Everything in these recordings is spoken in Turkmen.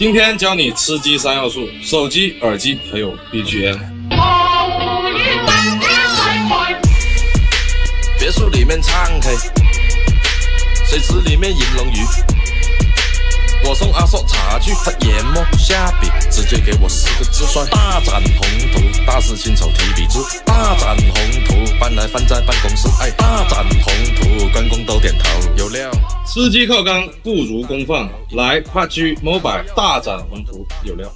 今天教你吃鸡三要素：手机、耳机还有 BGM。别墅里面唱 K，水池里面银龙鱼。我送阿硕茶具，他研墨下笔，直接给我四个字帅。大展宏图，大师亲手提笔字。大展宏图，搬来放在办公室。哎，大展宏图，关公都点头，有料。吃鸡靠刚不如公放，来 PUBG Mobile 大展宏图，有料。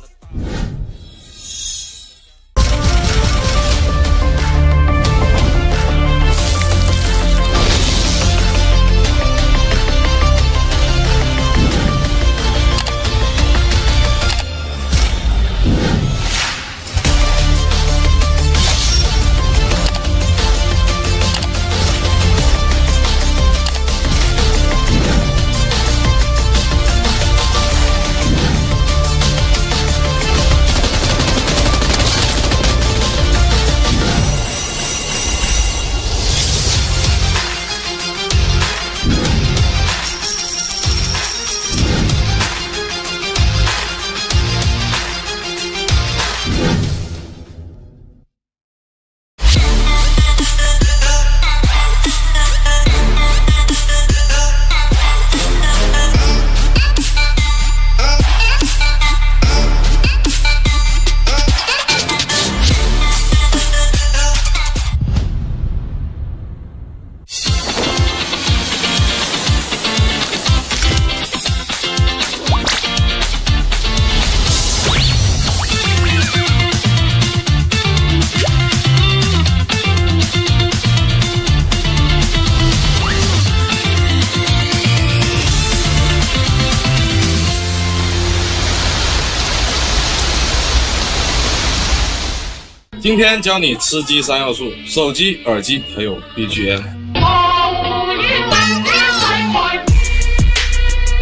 今天教你吃鸡三要素：手机、耳机还有 BGM。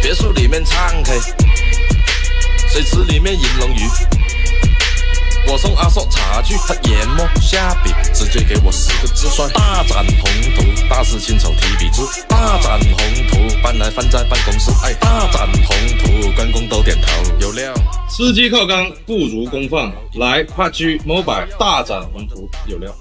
别墅里面唱 K，水池里面银龙鱼。我送阿硕茶具，他研墨下笔，直接给我四个字帅。大展宏图，大师亲手提笔字。大展宏图，搬来放在办公室。哎，大展宏图，关公都点头，有料。吃鸡靠刚不如公放，来 PUBG Mobile 大展宏图，有料。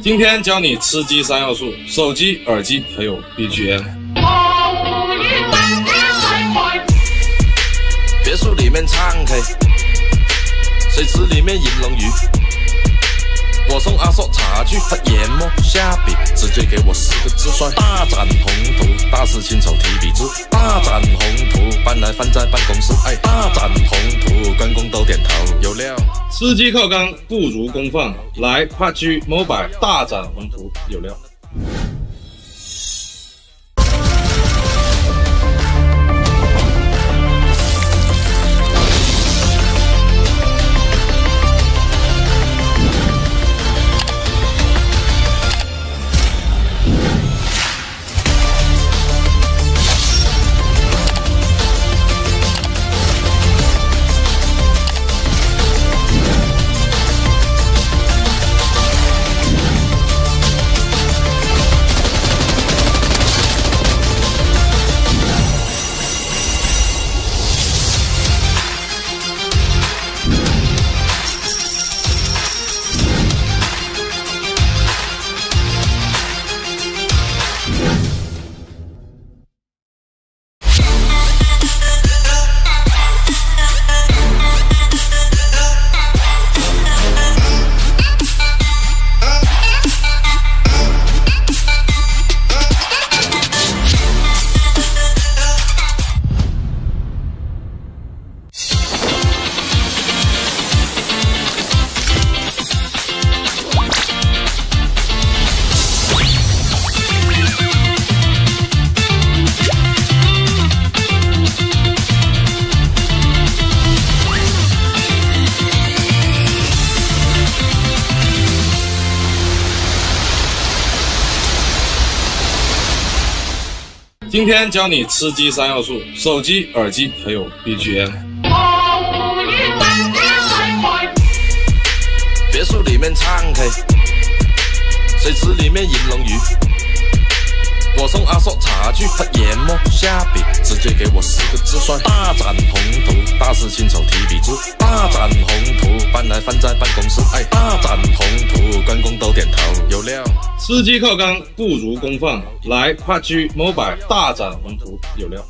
今天教你吃鸡三要素：手机、耳机还有 BGM。别墅里面唱 K， 水池里面银龙鱼。我送阿硕茶具，他研墨下笔，直接给我四个字帅。大展宏图，大师亲手提笔字。大展宏图，搬来放在办公室。哎，大展宏图，关公都点头，有料。吃鸡靠刚不如公放，来 PUBG Mobile 大展宏图，有料。今天教你吃鸡三要素：手机、耳机还有 BGM。别墅里面唱 K，水池里面银龙鱼。我送阿硕茶具，他研墨下笔，直接给我四个字帅。大展宏图，大师亲手提笔字。大展宏图，搬来放在办公室。哎，大展宏图，关公都点头，有料。吃鸡靠刚不如公放，来 PUBG Mobile 大展宏图，有料。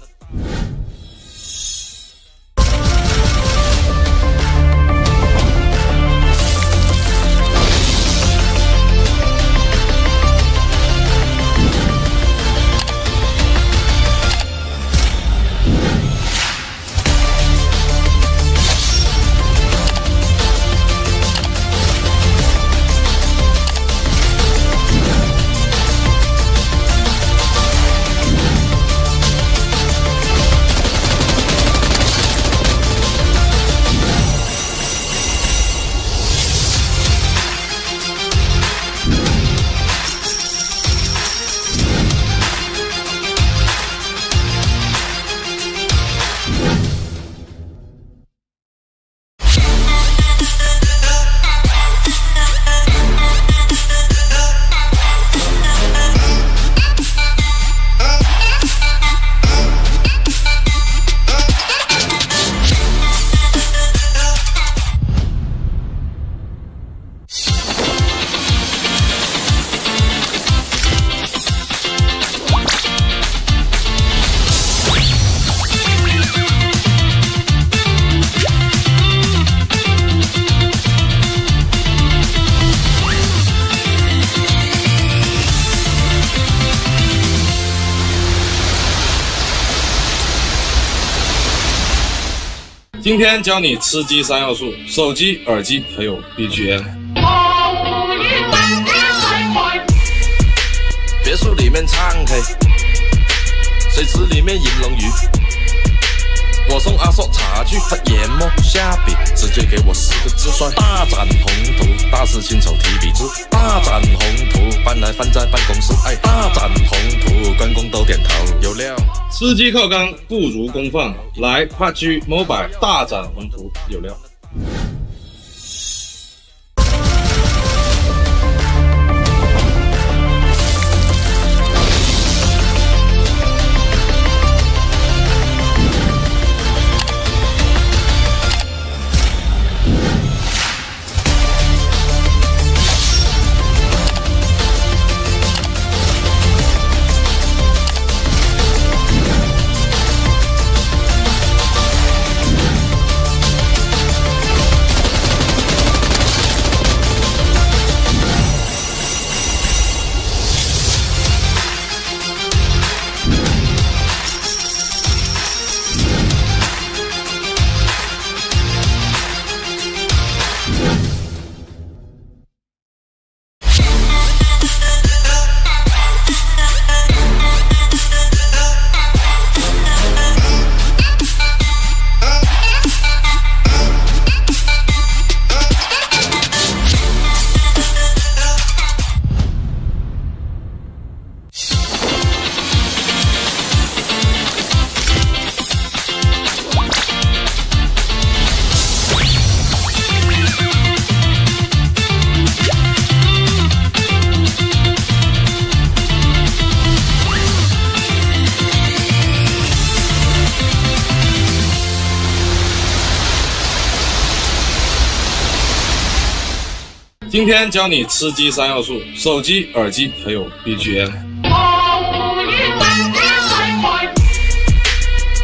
今天教你吃鸡三要素：手机、耳机还有 BGM。别墅里面唱 K，水池里面银龙鱼。我送阿硕茶具，他研墨下笔，直接给我四个字帅。大展宏图，大师亲手提笔字。大展宏图，搬来放在办公室。哎，大展宏图，关公都点头，有料。吃鸡靠刚不如公放，来 PUBG Mobile 大展宏图，有料。今天教你吃鸡三要素：手机、耳机还有 BGM。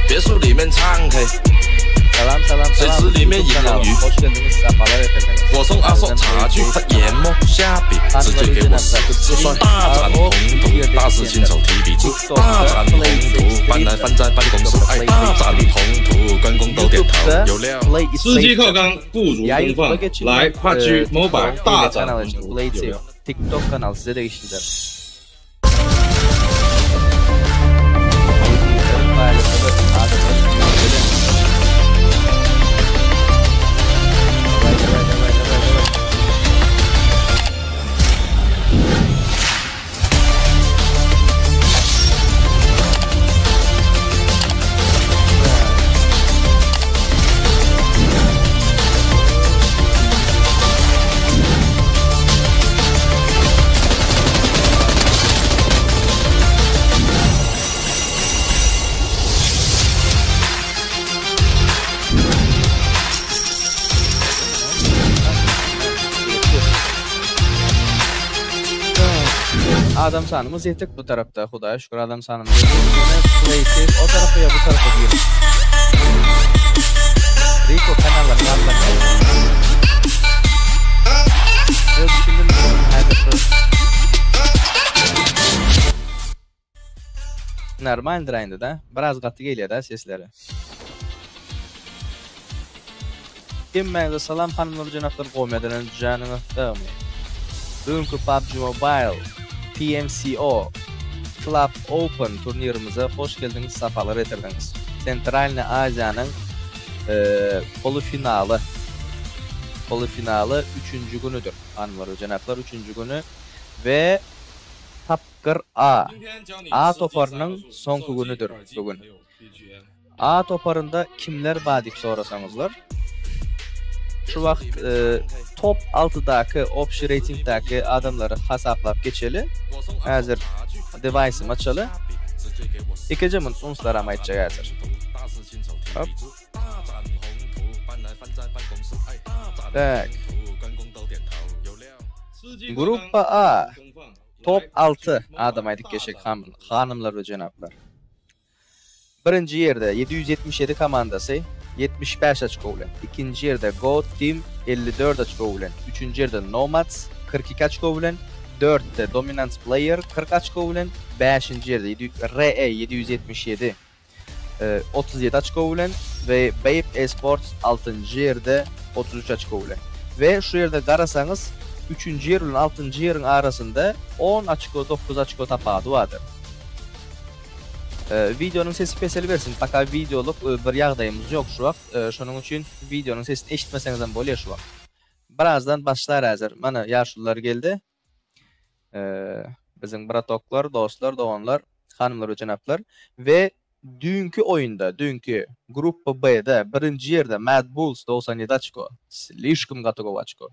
别墅里面唱 K，水池里面银龙鱼。我送阿硕茶具，他研墨下笔，直接给我四个字帅。大展宏图，大师亲手提笔字。大展宏图，搬来放在办公室。哎，大展宏图，关公都点头，有料。吃鸡靠刚不如公放，来 PUBG Mobile 大展宏图，有料。 TikTok kanal size de işler. Adam sanymyz ýetik bu tarapda Hudaýa şükür adam sanymyz ýetik. Ýöne play safe o tarapa ýa bu tarapa girip. Rico kanallaryň atlaryny aýt. Öz düşündim häzir şu. Normaldyr indi da. Biraz gaty gelýär da sesleri. Hemmäňize salam hanymlar jenaplar gomedilen janyňyz sagmy. Bu günki PUBG Mobile PMCO Club Open turnirimize hoş geldiňiz sapalar getirdiňiz. Sentralny Aziýanyň polufinaly polufinaly üçünji günüdir hanymlar we jenaplar üçünji güni we Tapgyr A. A toparynyň soňky günüdir bu gün. A toparynda kimler bar diýip sorasaňyzlar, şu wagt top altydaky obşi reýtingdäki adamlary hasaplap geçeli. Häzir dewaýsymy açaly. Ikeje munt unslaram aýtjak häzir. Hop. Tak. Gruppa A. Top alty adam aýdyp geçek hanymlar we jenaplar. Birinji ýerde 777 komandasy 75 oçko bilen, ikinji ýerde Goat Team 54 oçko bilen, üçünji ýerde Nomads 42 oçko bilen, dörtde Dominance Player 40 oçko bilen, bäşinji ýerde RE 777 37 oçko bilen we Babe Esports altynjy ýerde 33 oçko bilen. We şu ýerde garasaňyz üçünji ýer bilen altynjy ýeriň arasynda on oçko dokuz oçko tapawudy bardyr. Wideonyň sesi peselibersin paka wideolyk bir ýagdaýymyz ýok şu wagt şonuň üçin wideonyň sesini eşitmeseňizem bolýar şu wagt. Birazdan başlar häzir mana ýaşulular geldi. Biziň bratoklar, dostlar, doganlar, hanymlar we jenaplar we düýnki oýunda, düýnki gruppa B-de birinji ýerde Mad Bulls 97 oçko, slişkom gaty gowy oçko.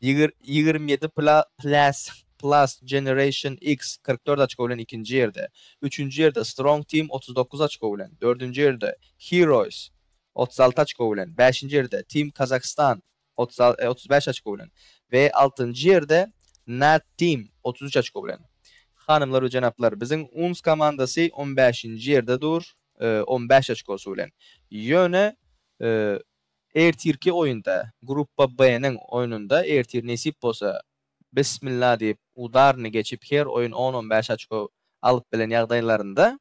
27 plas Plus Generation X 44 oçko bilen ikinji ýerde. Üçünji ýerde Strong Team 39 oçko bilen, dördünji ýerde Heroes 36 oçko bilen, bäşinji ýerde Team Kazakhstan 35 oçko bilen we altynjy ýerde Nat Team 33 oçko bilen. Hanymlar we jenaplar, biziň Uns komandasy on bäşinji ýerde dur, 15 oçkosy bilen. Ýöne ertirki oýunda, gruppa B-niň oýnunda ertir nesip bolsa Bismilla diýip udarny geçip her oýun on-on bäş oçko alyp bilen ýagdaýlarynda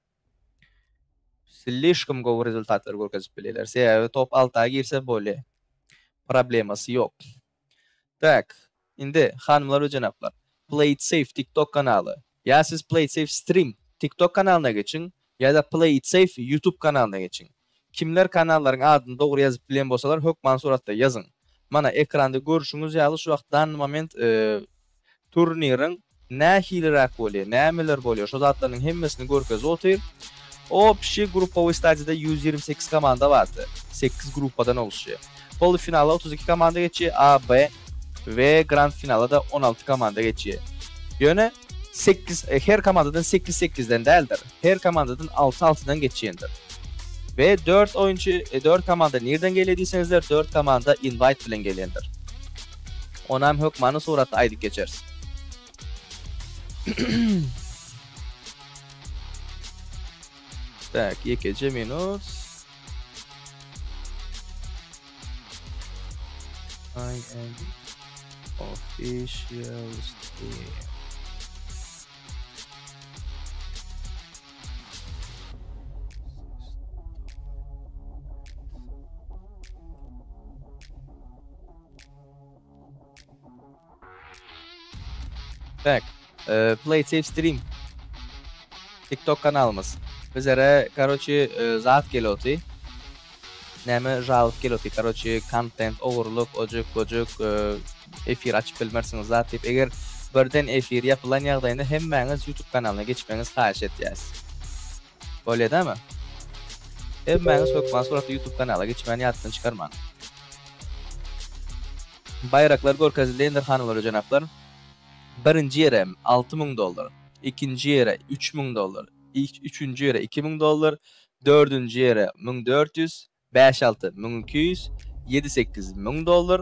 slişkom gowy rezultatlar görkezip bilýärler. Sebäbi top alta girse bolýa. Problemasy ýok. Tak, indi hanymlar we jenaplar, Play it safe TikTok kanaly. Ýa siz Play it safe stream TikTok kanalyna geçiň, ýa-da Play it safe YouTube kanalyna geçiň. Kimler kanallaryň adyny dogry ýazyp bilen bolsalar hökman suratda ýazyň. Mana ekranda görşüňiz ýaly şu wagt danny moment turniriň nähiliräk bolýar, nämeler bolýar şo zatlarynyň hemmesini görkezip otyr. Obşi gruppowyý stadiýada 128 komanda bardy. 8 gruppadan oluşýar. Polufinala 32 komanda geçýär, A, B we grand finala-da 16 komanda geçýär. Ýöne sekiz her komandadan sekiz sekizden däldir. Her komandadan alty altydan geçýändir. We dört oýunçy dört komanda nirden gelýär diýseňizler dört komanda invite bilen gelýändir. Onam hökmany suratda aýdyp geçeris. Tak, ýekeje minut. I am official stream. Tak, e, Play Safe Stream. TikTok kanalymyz. Bizlere, karoçi, e, zat geloti. Näme žalyp geloti, karoçi, kontent ogurlyk, ojuk, bujuk, e, efir açyp bilmersiňiz zat diýip. Eger birden efir ýapylan ýagdaýynda hemmäňiz YouTube kanalyna geçmegiňizi haýyş etýäs. Bolýa dämi? Hemmäňiz hökman suratda YouTube kanala geçmäni ýatdan çykarmaň. Baýraklar görkezildi hanymlar we jenaplar. Birinji ýere 6000 dollar, ikinji ýere 3000 dollar, üçünji ýere 2000 dollar, dördünji ýere 1400, 5-6 1200, 7-8 1000 dollar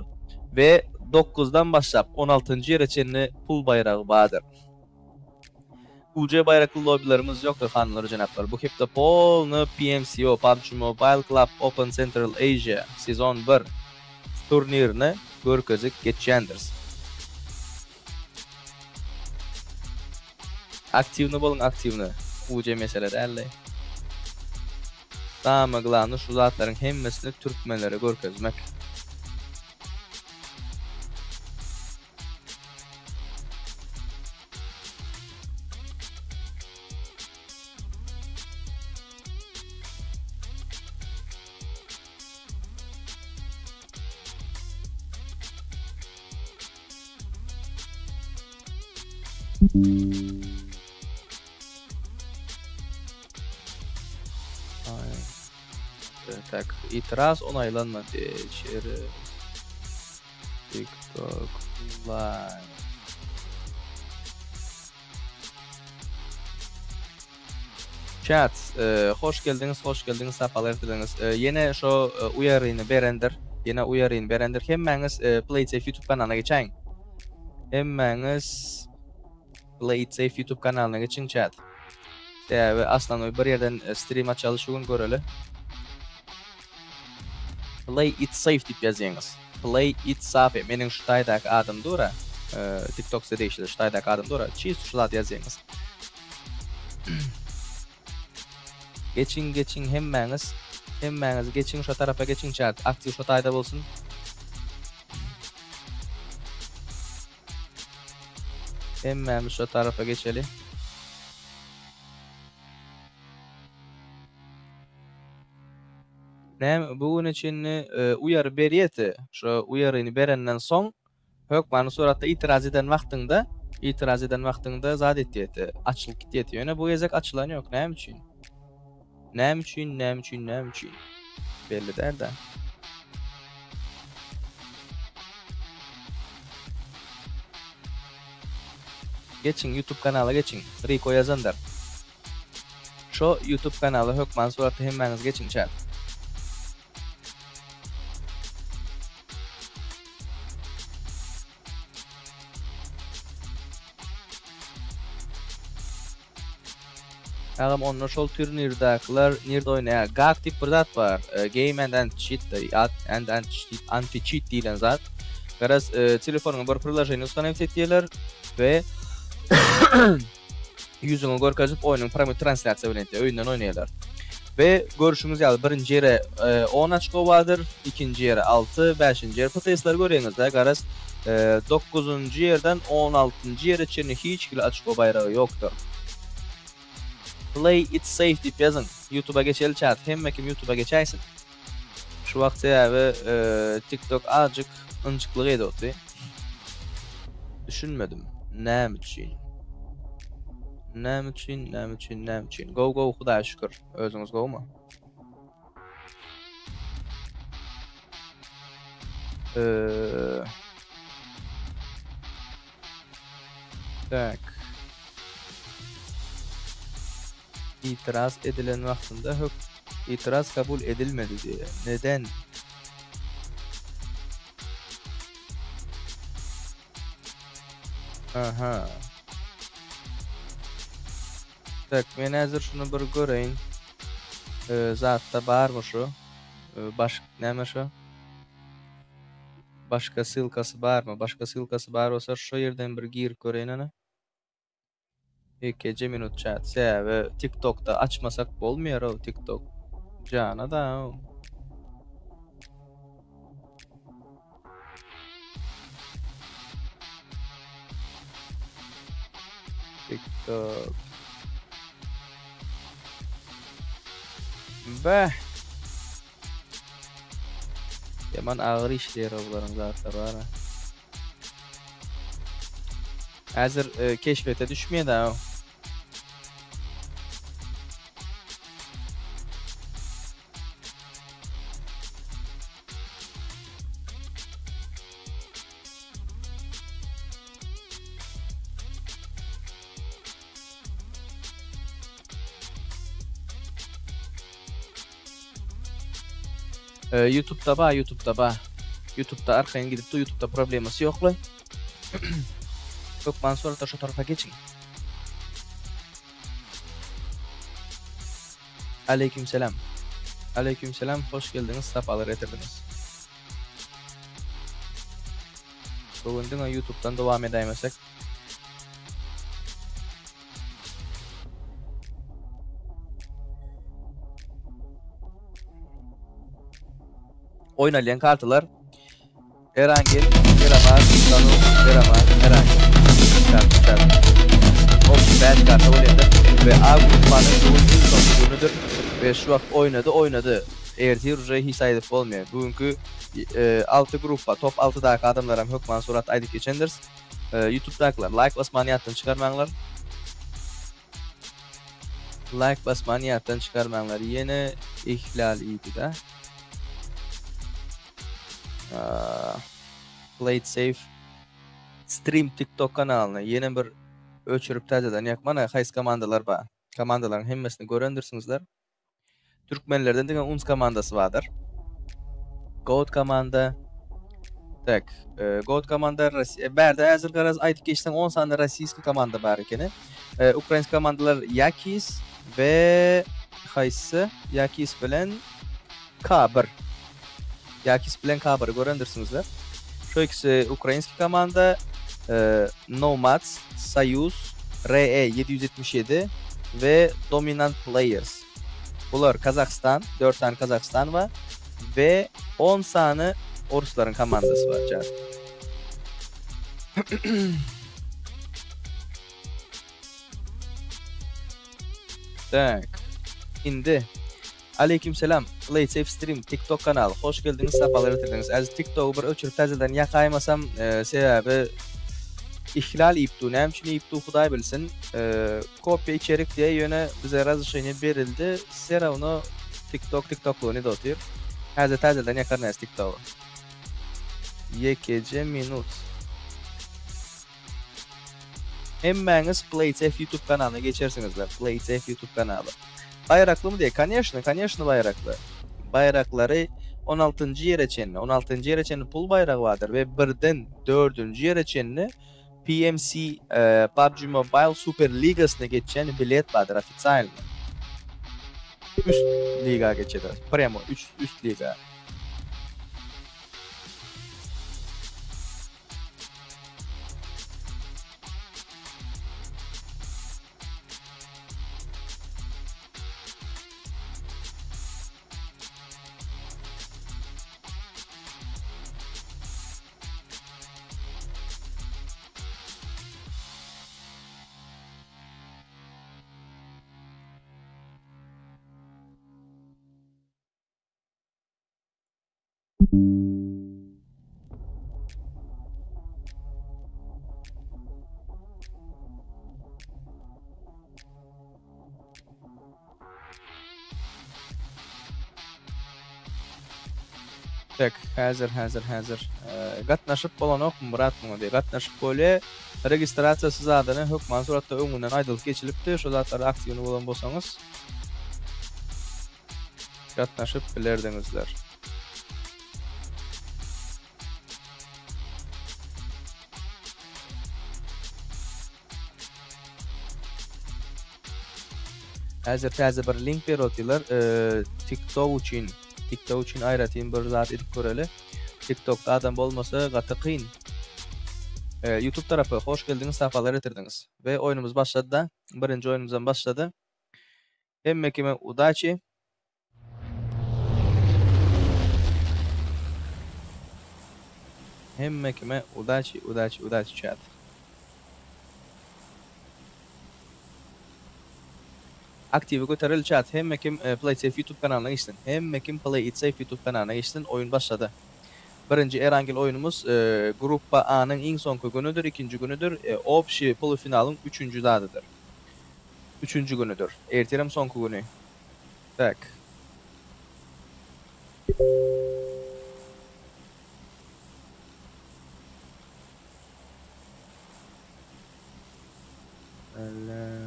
we 9-dan başlap 16-njy ýere çenli pul baýragy bardyr. UC baýrakly lobbylarymyz ýokdur hanymlar we jenaplar. Bu hepde polny PMCO, PUBG Mobile Club Open Central Asia, sezon 1 turnirini görkezip geçýändiris. Aktiwny boluň aktiwny. UC mesele däldi. Samyý glawny şu zatlaryň hemmesini türkmenlere görkezmek. Tak, itiraz onaylanmady. Çeri TikTok live. Chat, e, hoş geldiňiz, hoş geldiňiz, sapalar getirdiňiz. E, ýene şo e, uýaryny berendir. Ýene uýaryny berendir. Hemmäňiz e, PlaySafe YouTube kanalyna geçäýiň. Hemmäňiz Play It Safe YouTube kanalyna geçiň chat. Sebäbi aslan bir ýerden e, stream açaly şu gün göreli. Play It Safe diýip ýazýaňyz. Play It Safe. Meniň şu taýdaky adym dura. E, TikTok size degişli şu taýdaky adym dura. Çiz şu zat ýazýaňyz. Geçiň geçiň hemmäňiz. Hemmäňiz geçiň şu tarapa geçiň chat. Aktiw şu taýda bolsun. Hemmämiz şu tarapa geçeli. Näme bu gün içinde e, uyarı berýeti. Şu uýaryny berenden soň hökmany suratda itiraz eden wagtyňda itiraz eden wagtyňda zat etýeti. Açylyp gitýeti. Ýöne bu gezek açylan ýok. Näme üçin? Näme üçin, näme üçin, näme üçin? Belli däl-de. Geçiň YouTube kanala geçiň. Riko ýazandyr. Şo YouTube kanala hökman suratda hemmäňiz geçiň chat. Agam onda şol turnirdäkiler nirde oýnaýar? GAC diýip bir zat bar. E, Game and Anti-Cheat and Anti-Cheat diýlen zat. Garaz e, telefonyňa bir priloženiýe установить etýärler we ýüzüňi görkezip oýnuň pramy translýasiýa bilen etýär. Öýünden oýnaýarlar. We görüşüňiz ýaly birinji ýere 10 oçko bardyr, ikinji ýere 6, bäşinji ýere PTS-leri görýäňiz-de, garaz 9-njy ýerden 16-njy ýere çenli hiç hili oçko baýragy ýokdur. Play it safe diýip ýazyň. YouTube-a geçeli chat. Hemme kim YouTube-a geçäýsin. Şu wagt sebäbi TikTok azjyk ynjyklyk edip otyr. Düşünmedim. Näme üçin? Näme üçin? Näme üçin? Näme üçin? Go go Hudaýa şükür. Özüňiz gowmy? Eee Tak. Itiraz edilen wagtynda hök itiraz kabul edilmedi diýýär. Neden? Aha. Tak, men häzir şuny bir göreýin. Ee, zatda barmy şu? Ee, baş näme şu? Başga ssylkasy barmy? Başga ssylkasy bar bolsa şu ýerden bir girip göreýin ana. Ýekeje minut chat. Sebäbi TikTokda açmasak bolmaýar o TikTok. Jana da. TikTok. Beh. Ýaman agyr işleýär bularyň zatlary bar. Häzir e, keşfete düşmeýär da. YouTube'da ba, YouTube'da ba. YouTube'da arkaýyn gidip dur, YouTube'da problemasy ýokly. Hökman suratda şu tarapa geçiň. Aleýkim selam. Aleýkim selam hoş geldiňiz sapalar getirdiňiz. Bu gün diňe YouTube'dan dowam edäýmesek. Oýnalýan kartalar Erangel, Miramar, Sanuk, Miramar, Erangel. Karta, karta. Opşy 5 karta bolýandyr we A gruppanyň bu gün iň soňky günüdir we şu wagt oýnady oýnady. Ertir uje hiç aýdyp bolmaýar. Bu günki 6 gruppa top 6daky adamlaram hökman surat aýdyp geçendiris. Youtubedakylar laýk basmany ýatdan çykarmaňlar. Laýk basmany ýatdan çykarmaňlar. Ýene ihlal iýdi-de. Play it safe. Stream TikTok kanalyny ýene bir öçürip täzeden ýak. Mana haýsy komandalar bar. Komandalaryň hemmesini görendirsiňizler. Türkmenlerden diňe Uns komandasy bardyr. Goat komanda. Tak, e, Goat komanda e, bärde häzir garaz aýdyp geçseň 10 sany rossiýski komanda bar ekeni. E, ukrainski komandalar Yakis we haýsy? Yakis bilen K1. Yakis bilen K1-i görendirsiňizler. Şu ikisi ukrainski komanda, e, Nomads, Soyuz, RE 777 we Dominant Players. Bular Kazahstan, 4 sany Kazahstan bar we 10 sany oruslaryň komandasy bar jan. Tak. Indi Aleýkim selam Play Safe Stream TikTok kanaly hoş geldiňiz sapalar getirdiňiz äzi TikTogy bir öçürip täzeden ýakaýmasam sebäbi ihlal iýip dur näme üçin iýip dur hudaý bilsin kopýa içerik diýe ýöne bize razrşeniýe berildi wse rawno TikTok TikToklygyny edip otyr häzir täzeden ýakaryn äzi TikTogy ýekeje minut. Hemmäňiz Playtech YouTube kanalyna geçersiňizler. Playtech YouTube kanaly. Baýraklymy diýe? Koneşno, koneşno baýrakly. Baýraklary 16-njy ýere çenli, 16-njy ýere çenli pul baýragy bardyr we birden 4-nji ýere çenli PMC e, PUBG Mobile Super Ligasyna geçýän bilet bardyr ofitsialny. Üst liga geçýär. Premo üst üst liga. Tek, häzir, häzir, häzir. Gatnaşyp bolanokmy Myrat muňa diýip. Gatnaşyp bolýa. Registrasiýasy zadyny hökman suratda öňünden aýdylyp geçilipdi. Şo zatlarda aktiwny bolan bolsaňyz. Gatnaşyp bilerdiňizler. Häzir täze bir link berip otyrlar. TikTok üçin, TikTok üçin aýratyn bir zat edip göreli. TikTokda adam bolmasa gaty kyn. YouTube tarapy hoş geldiňiz, sapalar getirdiňiz. We oýnumyz başlady-da. Birinji oýnumyzam başlady. Hemme kime udaçi. Hemme kime udaçi udaçi udaçi chat. Aktiwi götereli chat. Hemme kim e, Play Safe YouTube kanalyna geçsin. Hemme kim Play It Safe YouTube kanalyna geçsin. Oýun başlady. Birinji Erangel oýunumyz e, gruppa A-nyň iň soňky günüdir, ikinji günüdir. E, Obşi polufinalyň üçünji zadydyr. Üçünji günüdir. Ertirem soňky güni. Tak. Ele.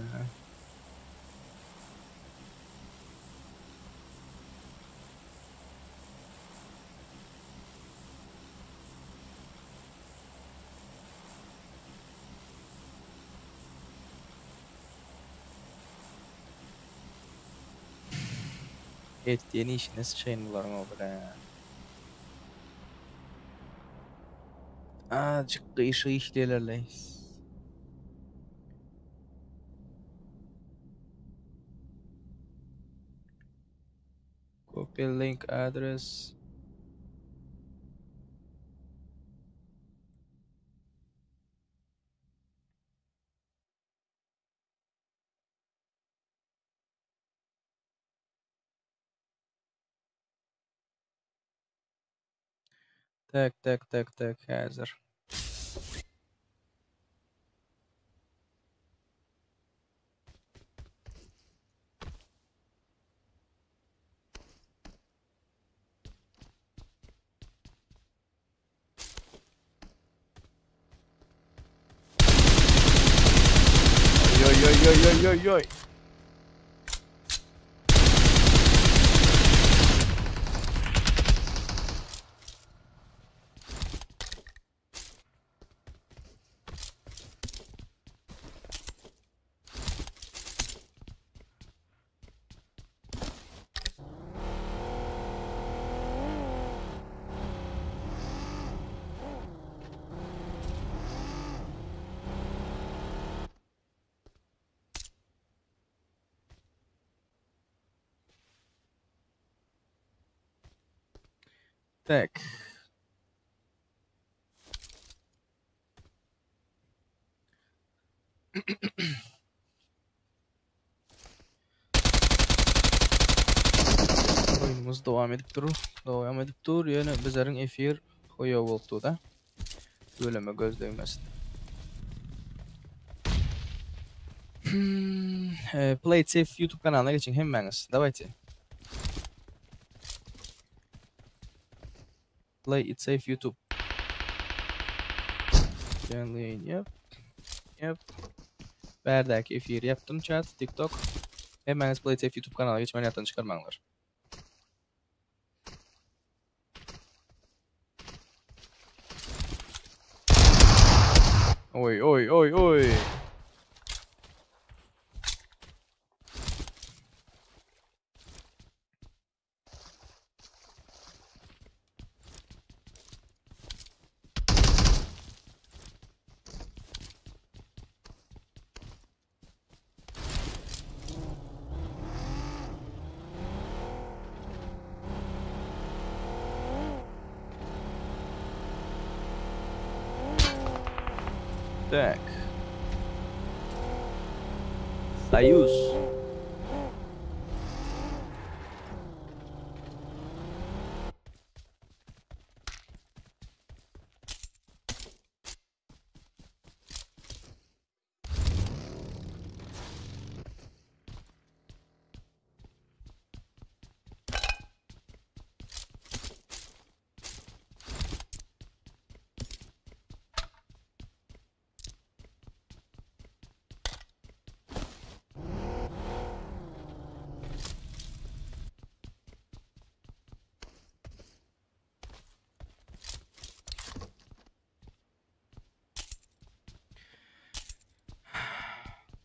Etýän işine sıçaýyn bularyň o bir-ä. Azjyk gyşyk işleýärler-leý. Copy link address. Tak, tak, tak, tak, häzir. Oý oý oý oý oý oý. Tak. Oýunumyz dowam edip dur. Dowam edip dur. Ýöne bizleriň efir hoýa bolupdy da. Böleme göz degmesin. Hmm, e, Play It Safe YouTube kanalyna geçiň hemmäňiz. Dawayte. Play It Safe YouTube. Janly ýaýyn ýap. Ýap. Bärdäki efiri ýapdym chat, TikTok. Hemmäňiz Play It Safe YouTube kanalyna geçmän ýatdan çykarmaňlar. Oý oý oý oý. Tak. Soýuz.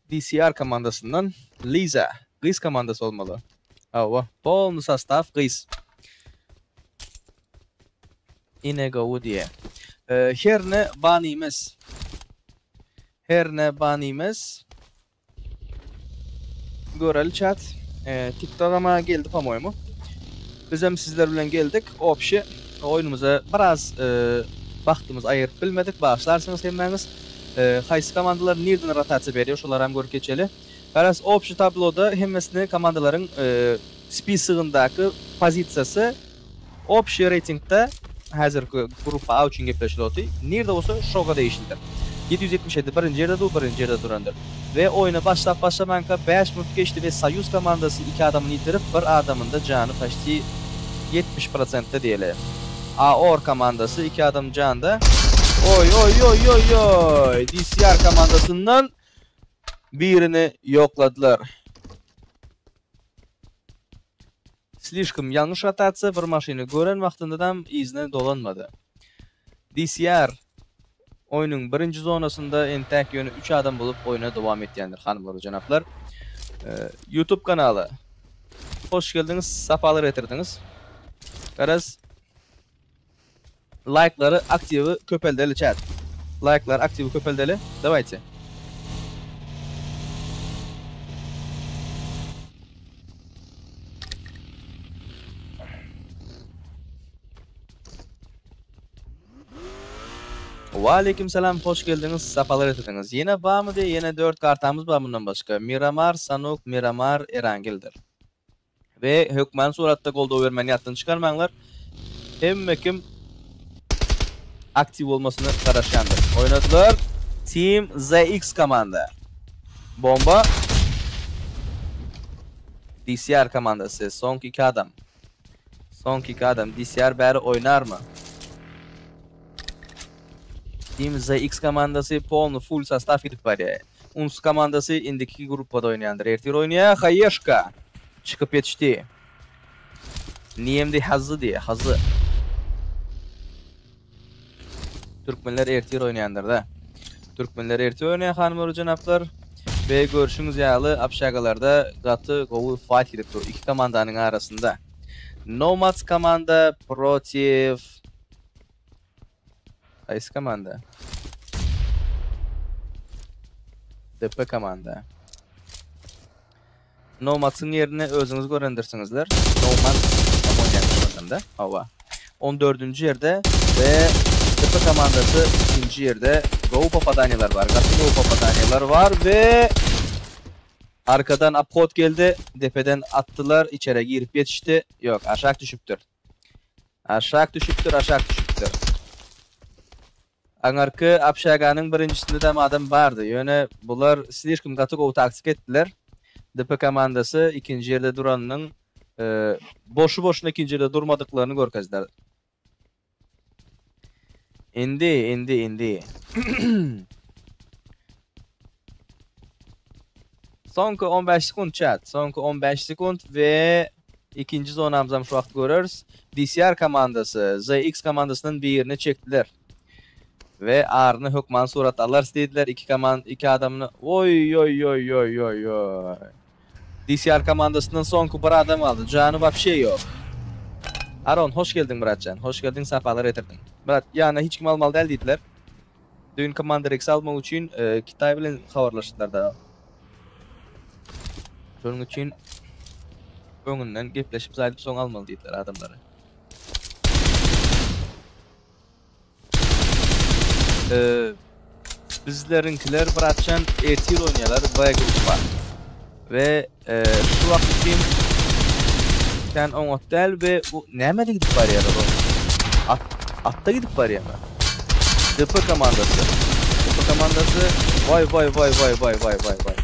DCR komandasyndan Liza. Gyz komandasy bolmaly. Hawa, polny sostaw gyz. Ine gowy diýe. Herne banymyz. Herne banymyz. Göreli chat. TikTok-ama geldi po-moýemu. Bizem sizler bilen geldik. Obşi oýnumyza biraz wagtymyzy aýyryp bilmedik. Bagyşlarsyňyz hemmäňiz. Haýsy komandalar nirden rotasiýa berýär şolaram görüp geçeli. Garaz obşi tabloda hemmesini komandalaryň spisygyndaky pozisiýasy obşi reýtingde häzirki gruppa A üçin gepleşilip oty. Nirde bolsa şoga degişlidir. 777 birinji ýerde dur birinji ýerde durandyr. We oýna başlap başlamanka 5 minut geçdi we Soýuz komandasy 2 adamyny ýitirip bir adamynda jany paçti 70 prosentde diýeli. AOR komandasy 2 adam janda. Oý oý oý oý oý DCR komandasyndan birini ýokladylar. Slişkom ýalňyş rotasiýa bir maşyny gören wagtyndadam yzyna dolanmady. DCR oýnuň birinji zonasynda entäk ýöne üç adam bolup oýna dowam etýändir hanymlar we jenaplar. Youtube kanaly. Hoş geldiňiz, sapalar getirdiňiz. Garaz Laýklary aktiwi köpeldeli chat. Laýklary aktiwi köpeldeli. Dawayte. Waleýkim salam hoş geldiňiz sapalar getirdiňiz. Ýene barmydy ýene 4 kartamyz bar mundan başga. Miramar, Sanuk, Miramar, Erangildir. We hökmany suratda goldaw bermäni ýatdan çykarmaňlar. Hemme kim aktiw bolmasyna garaşýandyr. Oýnadylar. Team ZX komanda. Bomba. DCR komandasy. Soňky iki adam. Soňky iki adam. DCR bäri oýnarmy? Team ZX komandasy polny full sostaw gidip barýar. Uns komandasy indiki gruppada oýnaýandyr. Ertir oýnaýar. Haýeşka çykyp ýetişdi. Niýemdi Hazzy diýýär. Hazzy. Türkmenler ertir oýnaýandyr-da. Türkmenler ertir oýnaýar hanymlar we jenaplar. We görşüňiz ýaly obşagalarda gaty gowy fight gidip dur iki komandanyň arasynda. Nomads komanda protiv Haýsy komanda? DP komanda. Nomadsyň ýerini özüňiz görendirsiňizler. Nomad oýnaýan Hawa. 14-nji ýerde we DP komandasy ikinji ýerde. Gowy popadaniýalar bar. Gaty gowy popadaniýalar bar we arkadan obhod geldi. Depeden atdylar. Içere girip ýetişdi. Ýok, aşak düşüpdir. Aşak düşüpdir, aşak düşüpdir. Aňarky obşaganyň birinjisinde-de adam bardy. Ýöne bular slişkom gaty gowy taktika etdiler. DP komandasy ikinji ýerde duranynyň boşy-boşuna ikinji ýerde durmadyklaryny görkezdiler. Indi, indi, indi. Soňky 15 sekunt chat. Soňky 15 sekunt we ikinji zonamyzam şu wagt göreris. DCR komandasy ZX komandasyndan birini çekdiler. We aryny hökman surat alarys diýdiler. Iki komand, iki adamyny. Oý oý oý oý oý oý. DCR komandasyndan soňky bir adam galdy. Jany wapşe ýok. Aron hoş geldiň bratjan. Hoş geldiň sapalar getirdiň. Brat ýanyna hiç kim almaly däl diýdiler. Düýn Commander X almak üçin e, Kitaý bilen habarlaşdylar da. Şonuň üçin öňünden gepleşip zaýdyp soň almaly diýdiler adamlary. E, bizleriňkiler bratjan ertir oýnaýarlar B gruppa. We e, şu wagt üçin sen oňat däl we bu nämede gidip barýar bu? At, atda gidip barýarmy? DP komandasy. DP komandasy waý waý waý waý waý waý waý waý.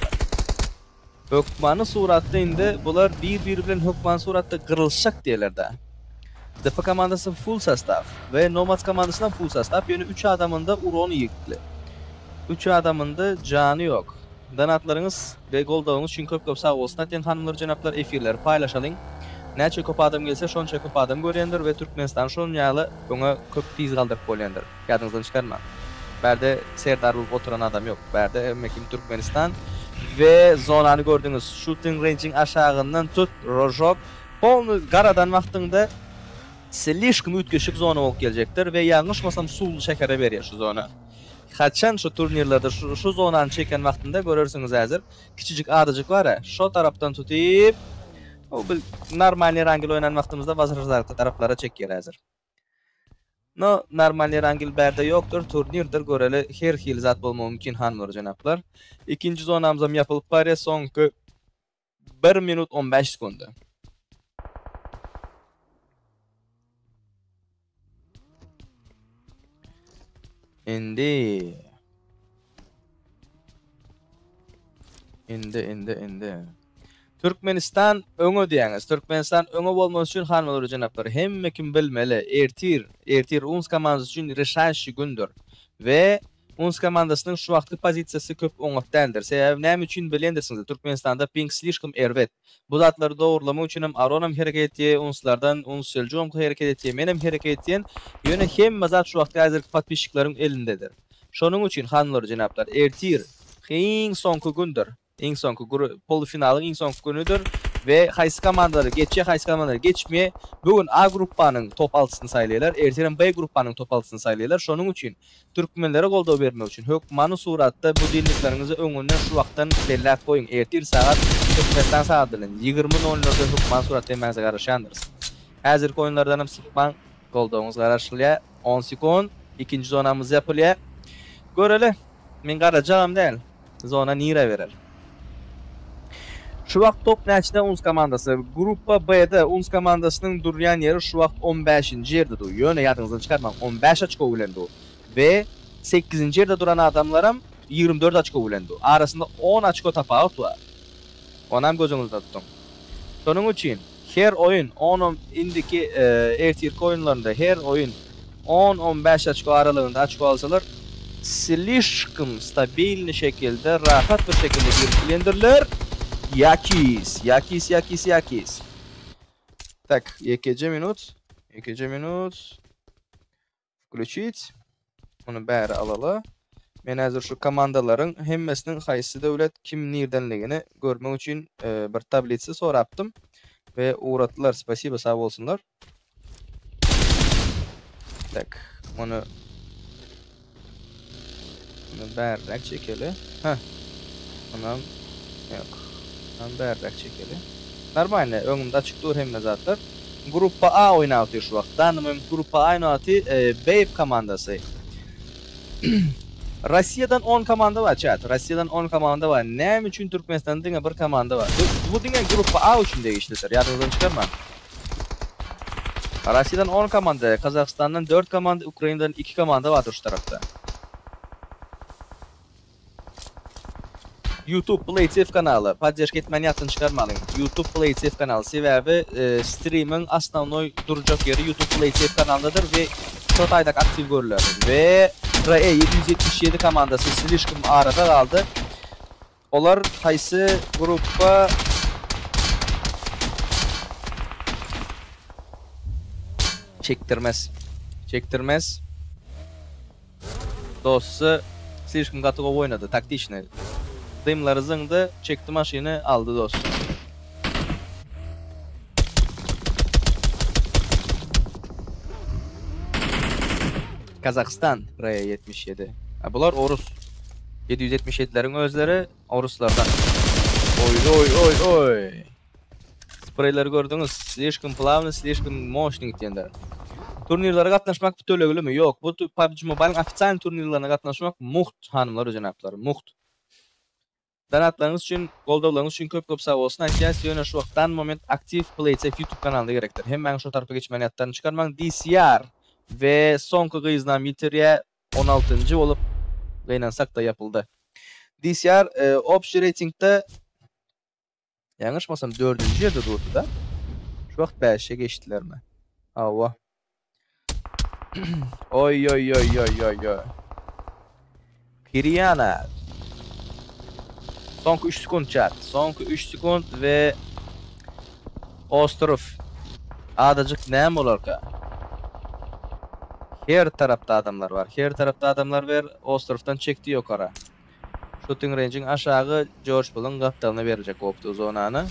Hökmany suratda indi bular bir-biri bilen hökmany suratda gyrylşjak diýerler-dä. DP komandasy full sostaw we Nomads komandasynam full sostaw, ýöne üç adamynda uron ýykly. Üç adamynda jany ýok. Donatlaryňyz we goldawyňyz üçin köp köp sag bolsun aýtýan hanymlar jenaplar efirleri paýlaşalyň. Näçe köp adam gelse şonça köp adam görýändir we Türkmenistany şonuň ýaly öňe köp tiz galdyryp bolýandyr. Ýadyňyzdan çykarmaň. Bärde serdar bolup oturan adam ýok. Bärde hemme kim Türkmenistan. We zonany gördüňiz. Shooting range-iň aşagyndan tut, rožok. Polny garadan wagtyňda slişkom üýtgeşik zona bolup geljekdir we ýalňyşmasam suwly şähere berýär şu zona. Haçan şu turnirlerde şu, şu zonany çeken wagtynda görersiňiz häzir. Kiçijik adajyk bar-a, şo tarapdan tutyp, o bil normalny rangel oýnan wagtymyzda Wazrajdarka taraplara çekýär häzir. No, normalny rangel bärde ýokdur, turnirdir, göreli her hili zat bolmagy mümkin hanymlar jenaplar. Ikinji zonamyzam ýapylyp barýar, soňky 1 minut 15 sekundy. Indi. Indi, indi, indi. Türkmenistan öňe diýýäňiz. Türkmenistan öňe bolmasy üçin hanymlar we jenaplar hemme kim bilmeli. Ertir, ertir UNS komandasy üçin reşaýşi gündür. We UNS komandasynyň şu wagtky pozisiýasy köp oňat däldir. Sebäbi näme üçin bilýändirsiňiz, Türkmenistanda ping slişkom erbet. Bu zatlary dogurlamak üçinem Aronam hereket etýär, UNS-lardan UNS Seljugam hereket etýär, menem hereket etýän. Ýöne hemme zat şu wagtky häzirki podpisçikleriň elindedir. Şonuň üçin hanymlar we jenaplar ertir iň soňky gündür. Iň soňky polufinalyň iň soňky günüdir. We haýsy komandalar geçýär, haýsy komandalar geçmeýär. Bu gün A gruppanyň top altysyny saýlaýarlar, ertirem B gruppanyň top altysyny saýlaýarlar. Şonuň üçin türkmenlere goldaw bermek üçin hökmany suratda budilnikleriňizi öňünden şu wagtdan belläp goýuň. Ertir sagat Türkmenistan sagady bilen 20 nol nolda hökmany suratda hemmäňize garaşýandyrys. Häzirki oýunlardanam sypmaň, goldawyňyz garaşylýar. On sekund, ikinji zonamyz ýapylýar. Göreli. Men garajagam däl. Zona nirä berer? Şu wagt top näçede Uns komandasy? Gruppa B-de Uns komandasynyň durýan ýeri şu wagt on bäşinji ýerde dur. Ýöne ýadyňyzdan çykarmaň, on bäş oçko bilen dur. We sekizinji ýerde duran adamlaram 24 oçko bilen dur. Arasynda on oçko tapawut bar. Onam göz öňüňizde tutuň. Şonuň üçin her oýun on indiki ertirki oýunlarynda her oýun on-on bäş oçko aralygynda oçko alsalar slişkom stabilny şekilde rahat bir şekilde girip bilendirler. Ýakis, ýakis, ýakis, ýakis. Tak, ýekeje minut, ýekeje minut. Wklýuçit. Muny bäri alaly. Men häzir şu komandalaryň hemmesiniň haýsy döwlet kim nirdenligini görmek üçin bir tablitsa sorapdym we ugratdylar. Spasibo, sag bolsunlar. Tak, muny muny bäriräk çekeli. Heh. Munam ýok. Munam bäriräk çekeli. Normalny, öňümde açyk dur hemme zatlar. Gruppa A oýnap otyr şu wagt. Danny moment gruppa A oýnap otyr. Babe komandasy. Rossiýadan 10 komanda bar chat. Rossiýadan 10 komanda bar. Näme üçin Türkmenistanda diňe bir komanda bar? Bu diňe gruppa A üçin degişlidir. Ýadyňyzdan çykarmaň. Rossiýadan 10 komanda, Gazagystandan 4 komanda, Ukrainadan 2 komanda bardyr şu tarapda. YouTube PlaySafe kanaly poddeşka etmäni ýatdan çykarmalyň. YouTube PlaySafe kanaly sebäbi streamiň osnownoý durjak ýeri YouTube PlaySafe kanalyndadyr we şo taýdak aktiw görüler. We RE 777 komandasy slişkom arada galdy. Olar haýsy gruppa çekdirmez. Çekdirmez. Dosty slişkom gaty gowy oýnady, taktiçny. Dymlary zyňdy, çekdi maşyny, aldy dost. Kazahstan RE 77. A bular orus. 777-leriň özleri oruslardan. Oý oý oý oý. Spreyleri gördüňiz. Slişkom plawny, slişkom moşny gitýänler. Turnirlere gatnaşmak bu töleglimi? Ýok. Bu PUBG Mobile-iň ofitsial turnirlerine gatnaşmak mugt, hanymlar we jenaplar. Mugt. Donatlaryňyz üçin, goldawlaryňyz üçin köp köp sag bolsun aýtýas. Ýöne şu wagt dan moment aktiw PlaySafe YouTube kanalynda gerekdir. Hemmäňiz şo tarapa geçmäni ýatdan çykarmaň. DCR we soňky gyznam ýitirýä 16-njy bolup gynansak-da ýapyldy. DCR obşi reýtingde ýalňyşmasam dördünji ýerde durdy-da. Şu wagt bäşe geçdilermi? Hawa. Oý oý oý oý oý oý. Kiriana. Soňky 3 sekund chat. Soňky 3 sekund we Ostrow. Adajyk näme bolarka? Her tarapda adamlar bar. Her tarapda adamlar ber. Ostrowdan çekdi ýokara. Shooting range-iň aşagy George Bull'uň gapdalyna beriljek bolupdy zonany.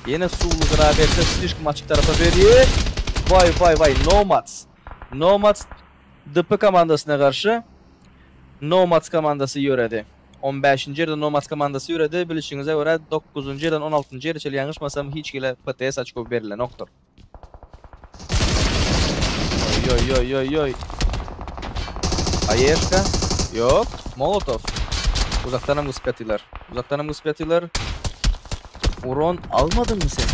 Ýene suwly gyra berse slişkom açyk tarapa berýär. Waý waý waý Nomads. Nomads DP komandasyna garşy Nomads komandasy ýöredi. 15-nji ýerde Nomads komandasy ýöredi. Bilişiňize görä 9-njy ýerden 16-njy ýere çenli ýalňyşmasam hiç hili PTS oçko berilenokdyr. Oý oý oý oý oý. Aýeşka. Ýok. Molotov. Uzakdanam gysyp ýatyrlar. Uzakdanam gysyp ýatyrlar. Uron almadyňmy sen?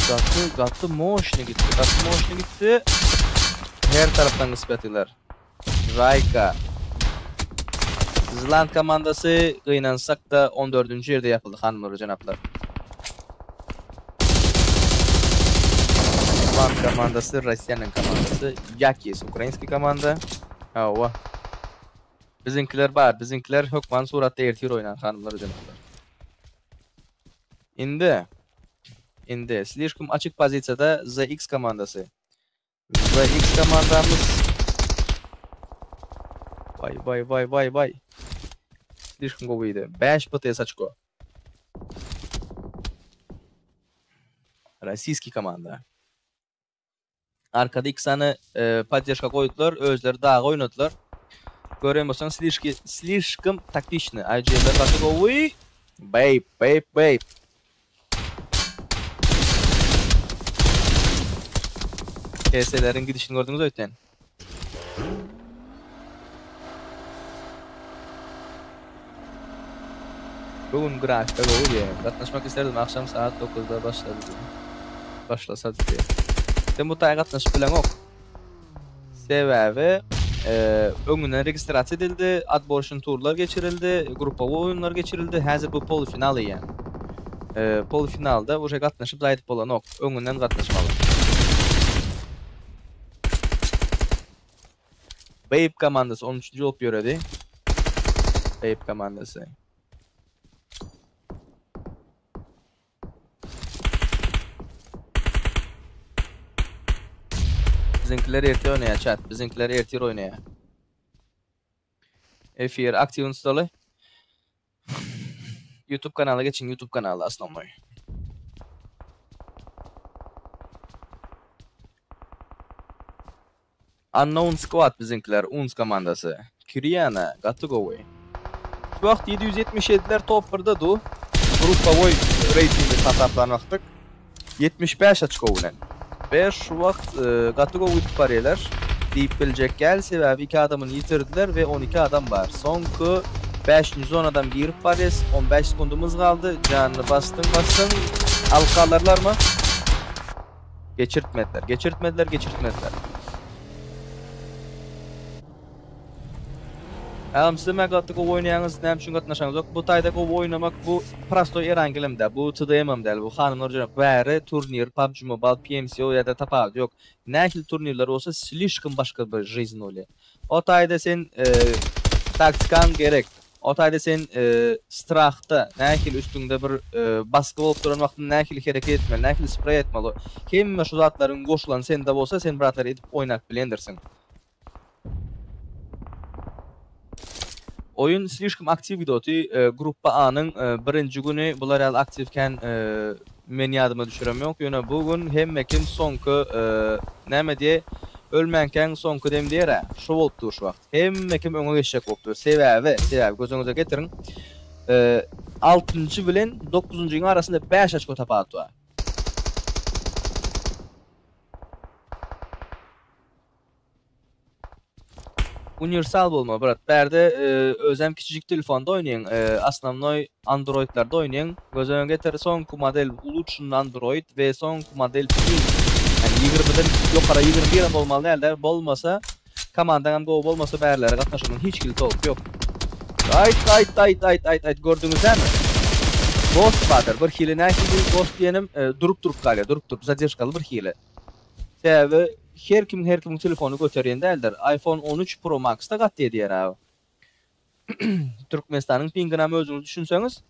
Gaty, gaty moşny gitdi. Gaty moşny gitdi. Her tarapdan gysyp ýatyrlar. Rayka. Zland komandasy gynansak-da 14-nji ýerde ýapyldy hanymlar we jenaplar. Zland komandasy Rossiýanyň komandasy. Yakis ukrainskiý komanda. Hawa. Biziňkiler bar. Biziňkiler hökman suratda ertir oýnar hanymlar we jenaplar. Indi indi slişkom açyk pozisiýada ZX komandasy. ZX komandamyz. Vay vay vay vay vay. Slişkom gowydy. 5 PTS oçko. Rossiyskiý komanda. Arkada iki sany e, poddežka goýdular, özleri dagy oýnadylar. Görýän bolsaň slişki slişkom taktiçny. IGL-ler gaty gowy. Babe, babe, babe. PS-leriň gidişini gördüňiz öýtän. Bu gün grafika gowy diýýär. Gatnaşmak isterdim akşam saat 9-da başlady diýýär. Başlasa diýýär. Sen bu taýa gatnaşyp bileňok. Sebäbi e, öňünden registrasiýa edildi, отборочный turlar geçirildi, gruppawy oýunlar geçirildi. Häzir bu polufinal eýýäm. E, polufinalda уже gatnaşyp zaýdyp bolanok. Öňünden gatnaşmaly. Babe komandasy 13. bolup ýöredi. Babe komandasy. Bizimkiler erte oýnaýar chat. Bizimkiler ertir oýnaýar. Efir aktiwny stoly. YouTube kanala geçiň, YouTube kanaly osnovnoy. Unknown Squad bizimkiler, Uns komandasy. Kiriana, gaty gowy. Şu wagt 777-ler top 1-de du. Gruppawoý reýtingi hasaplanmakdyk. 75 oçko bilen. Ve şu wagt e, gaty gowy gidip barýarlar. Diýip biljek gel sebäbi 2 adamyny ýitirdiler we 12 adam bar. Soňky 5. zonadan girip barýas. 15 sekundumyz galdy. Janyny basdyň basdyň. Alyp galarlarmy? Geçirtmediler. Geçirtmediler, geçirtmediler. Äm siz näme gaty gowy oýnaýaňyz, näme üçin gatnaşaňyz ýok? Bu taýda gowy oýnamak bu prostoý erangelem däl, bu TDM-em däl, bu hanymlar jenap bäri turnir PUBG Mobile, PMCO ýa-da tapawudy ýok. Nähili turnirler bolsa slişkom başga bir жизнь bolýar. O taýda sen e, taktikaň gerek. O taýda sen e, strahda nähili üstüňde bir e, baskı bolup duran wagtynda nähili hereket etmeli, nähili sprey etmeli. Hemme şu zatlaryň goşulan sende bolsa sen bratlar edip oýnap bilendirsiň. Oyun slişkom aktiw gidoti. E, gruppa A-nyň e, birinji güni bular ýaly aktiwken e, men ýadyma düşürem ýok. Ýöne bu gün hemme kim soňky e, näme diýe ölmänkäň soňky dem diýer Şu bolup dur şu wagt. Hemme kim öňe geçjek bolup dur. Sebäbi, sebäbi gözüňize getiriň. E, 6-njy bilen 9-njyň arasynda 5 oçko tapawut bar. Universal bolma brat. Bärde e, özem kiçijik telefonda oýnaýan, e, osnovnoy Androidlarda oýnaýan. Göz öňüne getir, soňky model uluşun Android we soňky model pin. Yani 20-den ýokary 21 hem bolmaly däldir. Bolmasa komandaň hem gowy bolmasa bärlere gatnaşygyň hiç hili towuk ýok. Aýt aýt aýt aýt aýt aýt gördüňiz dämi? Ghost bardyr. Bir hili nähili Ghost diýenim e, durup durup galýar, durup durup zadержkaly bir hili. Sebäbi her kim her kimiň telefony göterýän däldir. iPhone 13 Pro Max-da gatdy edýär abi. Türkmenistanyň pingini hem özüňiz düşünseňiz.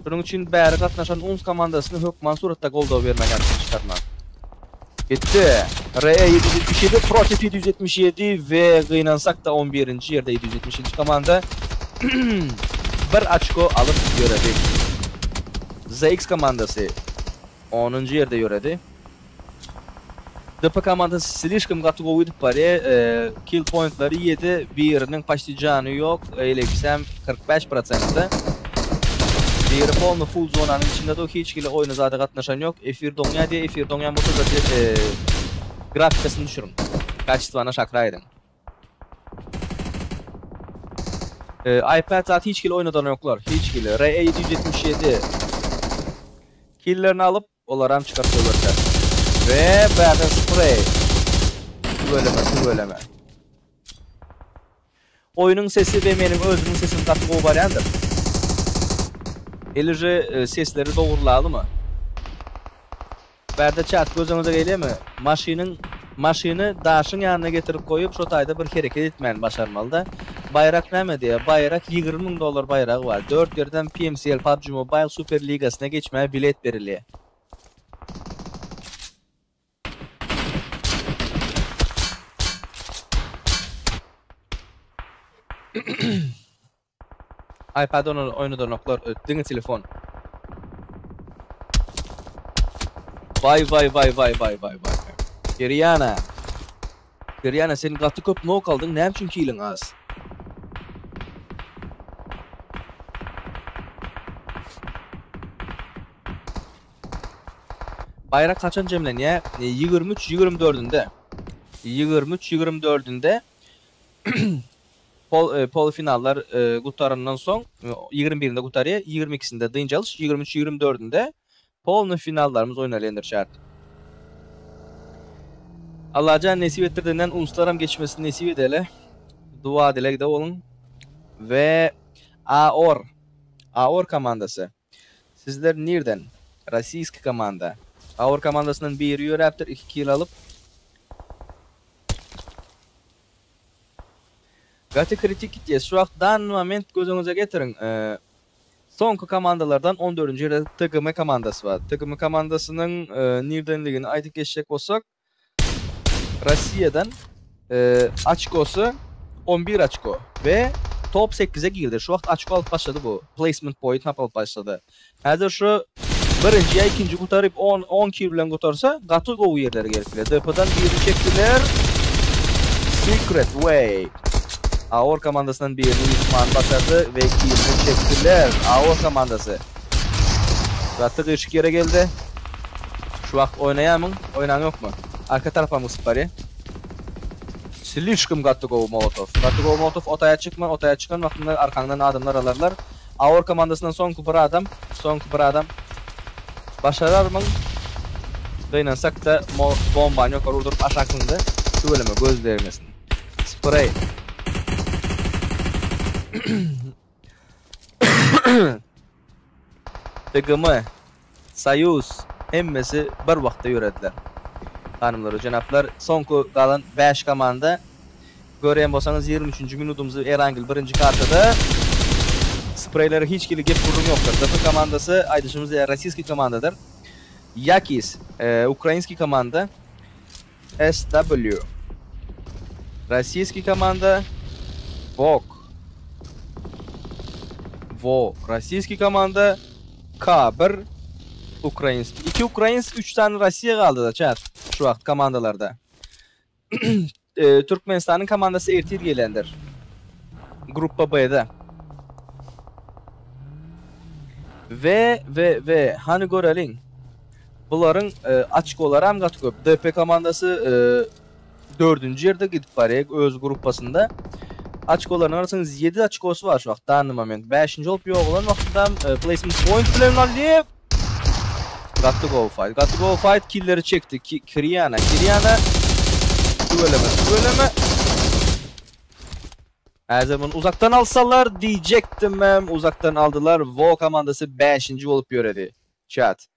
Şunuň üçin bäri gatnaşan UNS komandasyny hökman suratda goldaw bermek ýadyňdan çykarmaň. Gitti. RE 777 protiv 777 we gynansak da 11. ýerde 777 komanda bir oçko alyp ýöredi. ZX komandasy 10. ýerde ýöredi. DP komandasy slişkom gaty gowy gidip barýar. E, kill pointlary 7, biriniň почти jany ýok. Eýleksem 45%-de. Biri polny full zonanyň içinde de hiç hili oýuna zada gatnaşan ýok. Efir doňýar diýe, efir doňýan bolsa zaten e, grafikasyny düşüriň. Kaçествany aşakra aýdyň. E, iPad zat hiç hili oýnadan ýoklar. Hiç hili. RE 777 killerini alyp olaram çıkarıp goýberdiler. Ve bärden spray. Tüweleme, tüweleme. Oýnuň sesi we meniň özümiň sesim gaty gowy barýandyr. Elije e, sesleri dogurlalymy? Bärde chat gözüňize gelýärmi? Maşynyň maşyny daşyň ýanyna getirip goýup şo taýda bir hereket etmäni başarmaly da. Baýrak näme diýär? Baýrak 20 000 dollar baýragy bar. 4 ýerden PMCL PUBG Mobile Super Ligasyna geçmäge bilet berilýär. iPad oýnadanoklar, diňe telefon. Waý waý waý waý waý waý waý. Kiriana. Kiriana sen gaty köp nok aldyň, näme üçin kiliň az? Baýrak haçan jemlenýär? 23 24-ünde. 23 24-ünde Pol e, polufinallar e, gutarandan soň 21-inde gutarýar, 22-sinde dynç alyş, 23-24-ünde polny finallarymyz oýnalýandyr şart. Allajan nesip etdirdinden unslaram geçmesini nesip edeli. Dua dilegde boluň. We AOR AOR komandasy. Sizler nirden? Rossiýski komanda. AOR komandasyndan biri ýöräpdir, 2 kill alyp. Gaty kritik gitýär. Şu wagt dan moment göz öňüňize getiriň. Soňky komandalardan on dördünji ýerde TGM komandasy bar. TGM komandasynyň nirdenligini aýdyp geçjek bolsak, Rossiýadan oçkosy 11 oçko we top 8-e girdi. Şu wagt oçko alyp başlady bu. Placement point alyp başlady. Häzir şu birinji ýa ikinji gutaryp on on kill bilen gutarsa gaty gowy ýerlere gelip biler. DP-dan birini çekdiler. Secret Way. Aor komandasyndan birini ýykmany başardy we killini çekdiler. Aor komandasy. Gaty gyşyk ýere geldi. Şu wagt oýnaýamyň? Oýnaň ýokmy? Arka tarapam gysyp barýa. Slişkom gaty gowy molotow. Gaty gowy molotow otaýa çykma, otaýa çykan wagtyňda arkaňdan adamlar alarlar. Aor komandasyndan soňky bir adam, soňky bir adam. Başararmyň? Gynansak-da, bombany ýokary urduryp aşak zyňdy. Tüweleme, göz degmesin. Spreý. TGM, Soýuz, hemmesi bir wagtda ýörediler. Hanymlar we jenaplar, soňky galan bäş komanda görýän bolsaňyz 23-nji minutymyzy Erangel birinji kartada spreýlere hiç hili gep gürrüň ýokdur. DF komandasy aýdyşymyz ýaly rossiýskiý komandadyr. Yakis ukrainskiý komanda. SW rossiýskiý komanda. Vok Vo rossiýskiý komanda. K1 ukrainskiý. 2 ukrainskiý, 3 sany Rossiýa galdy da çat şu wagt komandalarda. Türkmenistanyň komandasy ertir gelendir. Gruppa B-de. We we we hany göreliň. Bularyň açkolaram gaty köp. DP komandasy dördünji ýerde gidip barýar öz gruppasynda. Açkolaryny garasaňyz 7 açkosy bar şu wagt danny moment. 5-nji bolup ýogalan wagtynda placement point bilen alýar. Gaty gowy fight. Gaty gowy fight killeri çekdi. Kiriana, Kiriana. Tüweleme, tüweleme. Häzir muny uzakdan alsalar diýjekdim hem uzakdan aldylar. Vo komandasy 5-nji bolup ýöredi. Chat.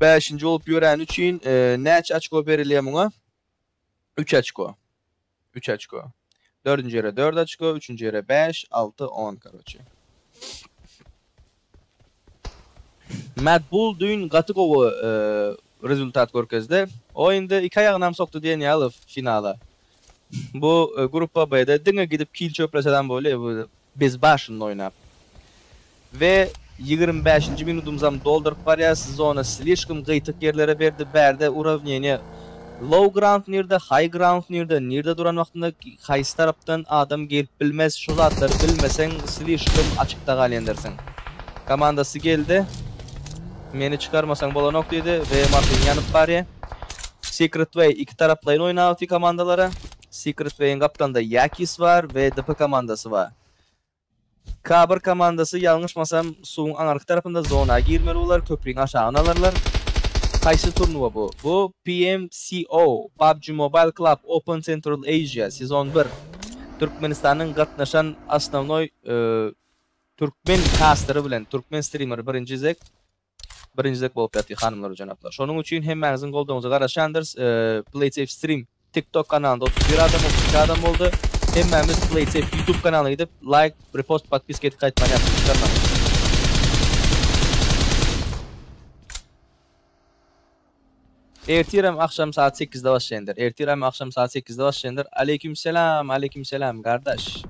5-nji bolup ýöräni üçin näçe açko berilýär muňa? 3 açko. 3 açko. 4-nji ýere 4 açko, 3-nji ýere 5, 6, 10 karoçe. Mad Bull düýn gaty gowy rezultat görkezdi. O indi iki aýagynam sokdy diýen ýaly finala. Bu gruppa B-de diňe gidip kill çöplesedan bolýar bu bezbaşynda oýnap. We 25-nji minutymyzam dolduryp barýas. Zona slişkom gyýtyk ýerlere berdi. Bärde uravneniýe low ground nirde, high ground nirde, nirde duran wagtynda haýsy tarapdan adam gelip bilmez, şu zatlary bilmeseň slişkom açykda galýandirsiň. Komandasy geldi. Meni çykarmasaň bolanok diýdi we maşyn ýanyp barýar. Secret Way iki taraplaýyn oýnapdy komandalara. Secret Way-iň gapdalynda Yakis bar we DP komandasy bar. K1 komandasy ýalňyşmasam suwuň aňyrky tarapynda zona girmeli bolar, köprüň aşagyny alarlar. Haýsy turnuwa bu? Bu PMCO, PUBG Mobile Club Open Central Asia, sezon 1. Türkmenistanyň gatnaşan osnownoý türkmen kasteri bilen türkmen strimeri birinji zek birinji zek bolup ýatyr hanymlar we jenaplar. Şonuň üçin hemmäňiziň goldawyňyza garaşýandyrys. PlaySafe Stream TikTok kanalynda 31 adam, 32 adam boldy. Hemmämiz PlaySafe YouTube kanalyna gidip like, repost, podpiska edip gaýtmany ýatdan çykarmaň. Ertirem akşam saat 8-de başlaýandyr. Ertirem akşam saat 8-de başlaýandyr. Aleyküm selam, aleyküm selam gardaş.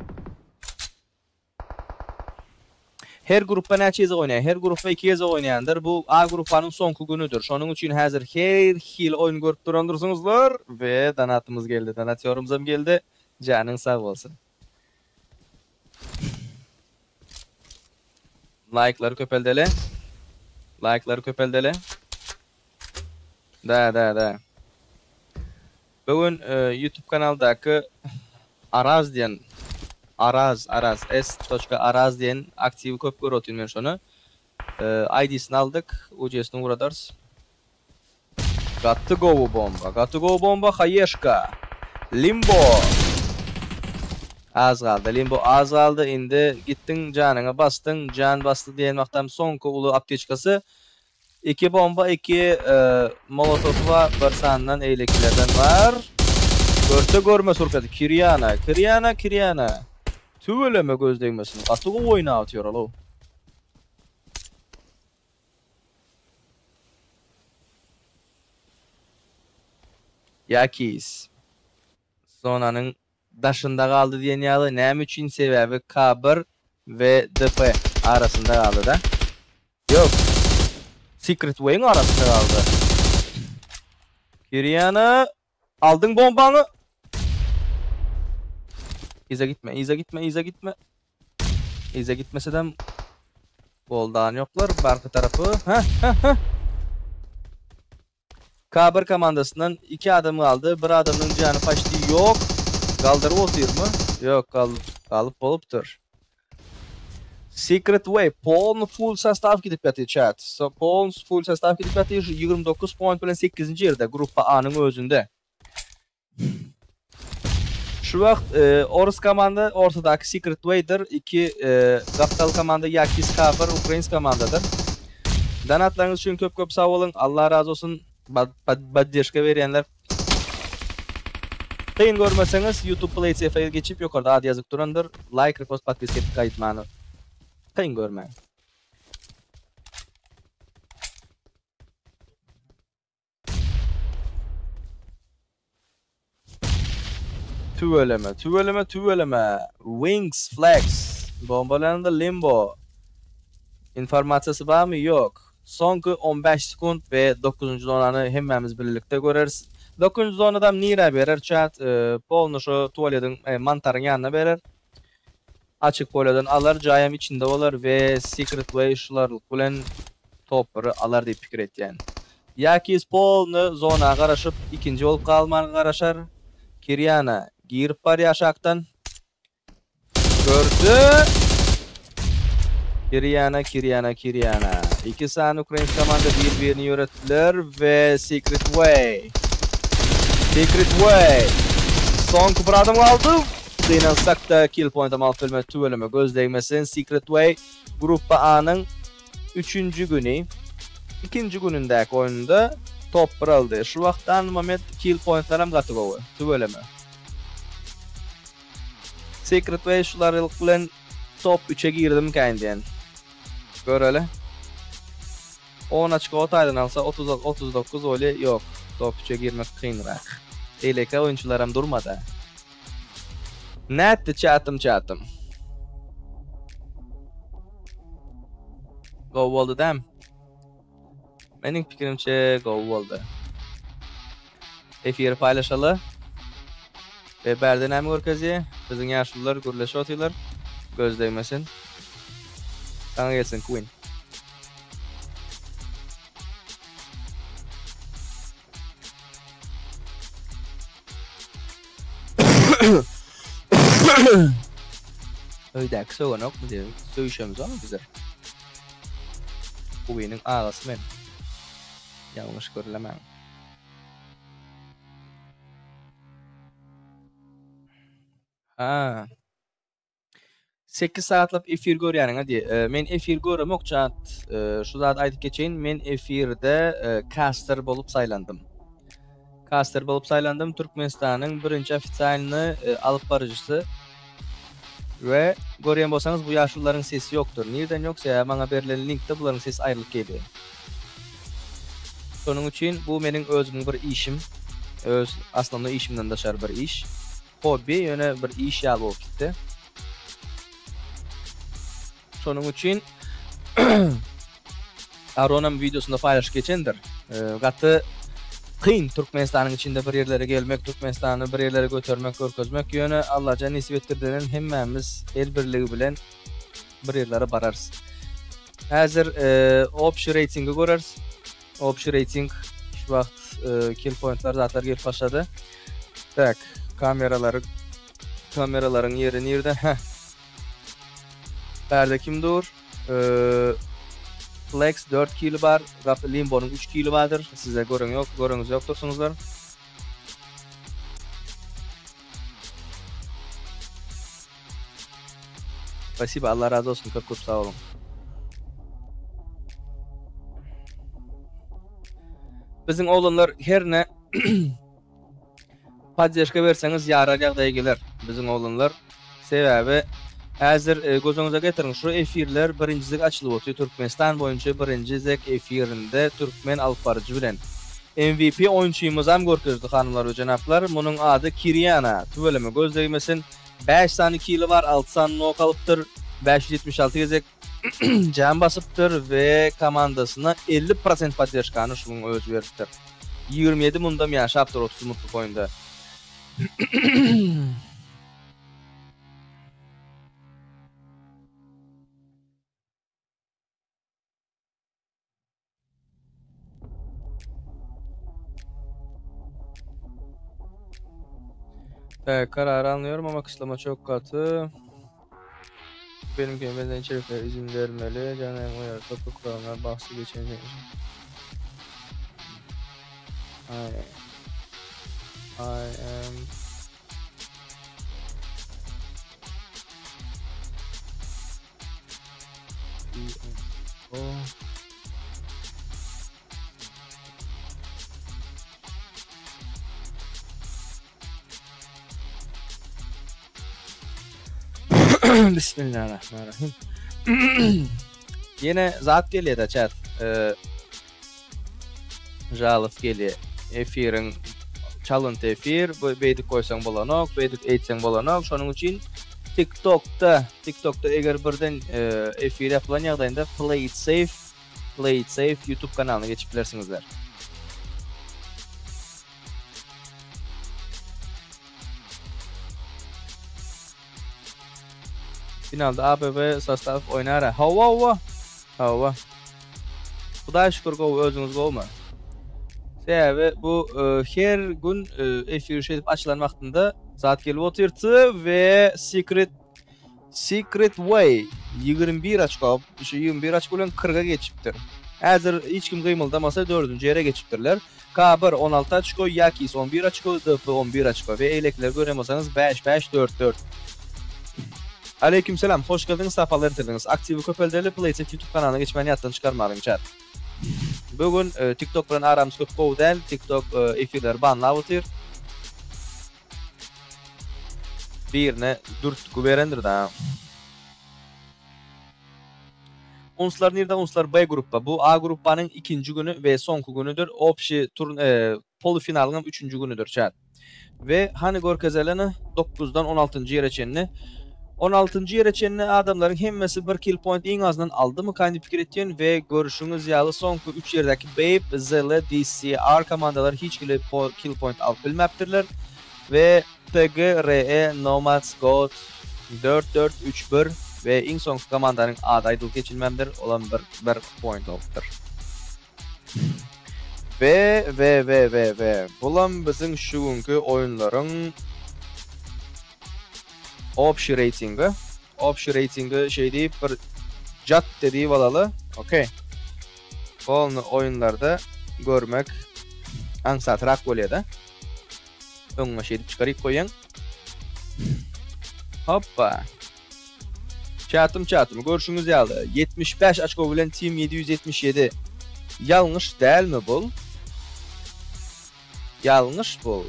Her grupba näçe gezek oýnaýar? Her grupba iki gezek oýnaýandyr. Bu A grupanyň soňky günüdir. Şonuň üçin häzir her hili oýun görüp durandyrsyňyzlar. We donatymyz geldi. Donatýorymyzam geldi. Janyň sag bolsun. Laýklary köpeldeli. Laýklary köpeldeli. Da da da. Bu gün YouTube kanaldaky Araz diýen Araz Araz S toçka Araz diýen aktiwi köp görüp otyryn men şony. ID-sini aldyk, UC-sini ugradarys. Gaty gowy bomba, gaty gowy bomba Haýeşka. Limbo. Az galdy, Limbo az galdy. Indi gitdiň janyňy basdyň, jan basdy diýen wagtam soňky uly aptečkasy. Iki bomba, iki molotofy bar, bir sandan eýlekilerden bar. Görse görme surpeti. Kirýana, Kirýana, Kirýana. Tüweleme göz degmesin. Gaty gowy oýnap otyr ol. Ýakis. Zonanyň daşynda galdy diýen ýaly näme üçin sebäbi K bir we DP arasynda galdy-da. Ýok. Secret Way-iň arasynda galdy. Kiriana aldyň bombaňy. Yza gitme, yza gitme, yza gitme. Yza gitmesedem goldan ýoklar. Barky tarapy. Heh, heh, heh. K1 komandasyndan iki adam galdy. Bir adamyň jany paçti ýok. Galdyryp otyrmy? Ýok, galyp bolupdyr. Secret Way polny full sostaw gidip ýatyr chat. So polny full sostaw gidip ýatyr. 29 point bilen 8-nji ýerde gruppa A-nyň özünde. Şu wagt e, orus komanda ortadaky Secret Way'dir. Iki e, gapdal komanda Yakis K1 ukrains komandadyr. Donatlaryňyz üçin köp köp sag boluň. Allah razy bolsun. Poddeşka berýänler. Kyn görmeseňiz YouTube Play CF-e geçip ýokarda ady ýazyp durandyr. Like, repost, podpiska edip gaýtmany kyn görmäň. Tüweleme, tüweleme, tüweleme. Wings Flex. Bombalandy Limbo. Informasiýasy barmy? Ýok. Soňky 15 sekunt we 9-njy zonany hemmämiz birlikde göreris. 9-njy zonadam nirä berer chat? Polny şu tualediň, e, mantaryň ýanyna berer. Açyk polýadan alar, jaýam içinde bolar we Secret Way şularlyk bilen topary alar diýip pikir etýän. Ýakis polny zona garaşyp, ikinji bolup galman garaşar. Kirýana girip barýar aşakdan. Gördi. Kirýana, Kirýana, Kirýana. Iki sany ukrain komanda bir-birini ýöretdiler we Secret Way. Secret Way. Soňky bir adam galdy. Gynansak-da kill pointam alyp bilmedi tüweleme göz degmesin. Secret Way gruppa A-nyň üçünji güni ikinji günündäki oýnunda top bir aldy. Şu wagtdan moment kill pointlaram gaty gowy. Tüweleme. Secret Way şularlyk bilen top 3-e girdimkäýin diýen. Göreli. 10 oçko o taýdan alsa 30 39 bolýa. Ýok, top 3-e girmek kynrak. Beýleki oýunçylaram durmady. Nätdi çatym çatym. Gowy boldy däm. Meniň pikirimçe gowy boldy. Efiri paýlaşaly. We bärde näme görkezýär? Biziň ýaşulular gürleşip otyrlar. Göz degmesin. Saňa gelsin Queen. Öýdäki sögenokmy diýip söýüşemizokmy bizler? Queen'iň agasy men. Ýalňyş gürlemäň. Ha. 8 sagatlap efir görýäniňe diý. E, men efir göremok chat. E, şu zat aýdyp geçeýin. Men efirde e, caster bolup saýlandym. Caster bolup saýlandym. Türkmenistanyň birinji ofitsialny e, alyp baryjysy. We görýän bolsaňyz bu ýaşulularyň sesi ýokdur. Nirden ýok? Sebäbi maňa berlen linkde bularyň sesi aýrylyp gelýär. Şonuň üçin bu meniň özümiň bir işim. Öz osnovnoý işimden daşary bir iş. Hobby ýöne bir iş ýaly bolup gitdi. Şonuň üçin. Aronam wideosynda paýlaşyp geçendir. Gaty kyn Türkmenistanyň içinde bir ýerlere gelmek, Türkmenistany bir ýerlere götermek, görkezmek. Ýöne Allajan nesip etdirdenden hemmämiz el birligi bilen bir ýerlere bararys. Häzir obşi reýtingi göreris. Obşi reýting şu wagt kill pointlar zatlar gelip başlady. Tak, kameralary kameralaryň ýeri nirde? Heh. Bärde kim dur? Flex 4 kili bar. Gap Limbonyň 3 kili bardyr. Size gören ýok, göreňiz ýokdursyňyzlar. Spasibo, Allah razy bolsun, köp köp sag boluň. Biziň oglanlar herne Poddeşka berseňiz ýarar ýagdaýa geler biziň oglanlar. Sebäbi häzir göz öňüňize getiriň şu efirler birinji zek açylyp otyr Türkmenistan boýunça birinji zek efirinde türkmen alyp baryjy bilen. MVP oýunçymyzam görkezdi hanymlar we jenaplar. Munuň ady Kiriana. Tüweleme göz degmesin. 5 sany kili bar 6 sany nok alypdyr. 576 gezek jam basypdyr we komandasyna 50 prosent poddeşkany şunuň özi beripdir. 27 mundam ýaşapdyr 30 mutlyk oýunda. Evet, kararı anlıyorum ama kısıtlama çok katı. Benim köyüme içeriklere izin vermeli. Canım uyarı topu kuralına bahsi geçecek. I, I am O Bismillahirrahmanirrahim. Ýene zat gelýär-de chat. Žalow gelýär. Efiriň çalynt efir, bu beýdip goýsaň bolanok, beýdip eýtseň bolanok. Şonuň üçin TikTokda, TikTokda eger birden efir ýapylan ýagdaýynda Play it safe, Play it safe YouTube kanalyna geçip bilersiňizler. Finalda ABB sostaw oýnar-a. Hawa, hawa. Hawa. Hudaýa şükür gowy, özüňiz gowumy? Sebäbi bu her gün efir şeýdip açylan wagtynda zat gelip otyrdy we Secret Secret Way 21 oçko, şu 21 oçko bilen 40-a geçipdir. Häzir hiç kim gymyldamasa dördünji ýere geçipdirler. K1 16 oçko, Yakis 11 oçko, DP 11 oçko we eýlekileri görýän bolsaňyz 5 5 4 4. Aleýkümselam, hoş geldiňiz, sapalar getirdiňiz. Aktiwi köpeldeli, Playtech YouTube kanalyna geçmäni ýatdan çykarmalyň chat. Bu gün TikTok bilen aramyz köp gowy däl, TikTok efirleri banlap otyr. Birine dürtgi berendir da. Unslar nirde unslar B gruppa. Bu A gruppanyň ikinji güni we soňky günüdir. Obşi tur e, polufinalyň hem üçünji günüdir chat. We hany görkezeleni 9-dan 16-njy ýere çenli. 16-njy ýere çenli adamlaryň hemmesi bir kill point iň azyndan aldymyka diýip pikir etýän we görüşüňiz ýaly soňky 3 ýerdäki Babe, ZL, DCR komandalary hiç hili kill point alyp bilmäpdirler. We PG, RE, Nomads, God, 4 4 3 1 we iň soňky komandanyň ady aýdylyp geçilmändir, olam bir bir point alypdyr. We we we we we bulam biziň şu günki oýunlaryň obşi reýtingi. Obşi reýtingi şeý diýip bir jat diýip alaly. Okey. Polny oýunlarda görmek aňsatrak bolýar-da. Öňüňe şeýdip çykaryp goýaň. Hoppa. Çatym çatym görşüňiz ýaly 75 oçko bilen Team 777. Ýalňyş dälmi bul? Ýalňyş bul.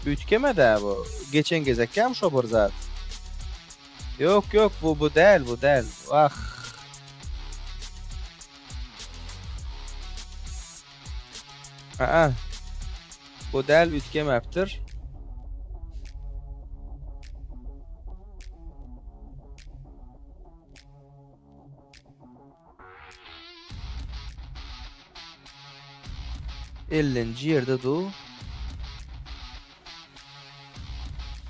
Üýtgemedi bu. Geçen gezekkäm şo bir zat. Ýok ýok bu bu däl bu däl. Ah. Aa. Bu däl üýtgemäpdir. Ellinji ýerde du.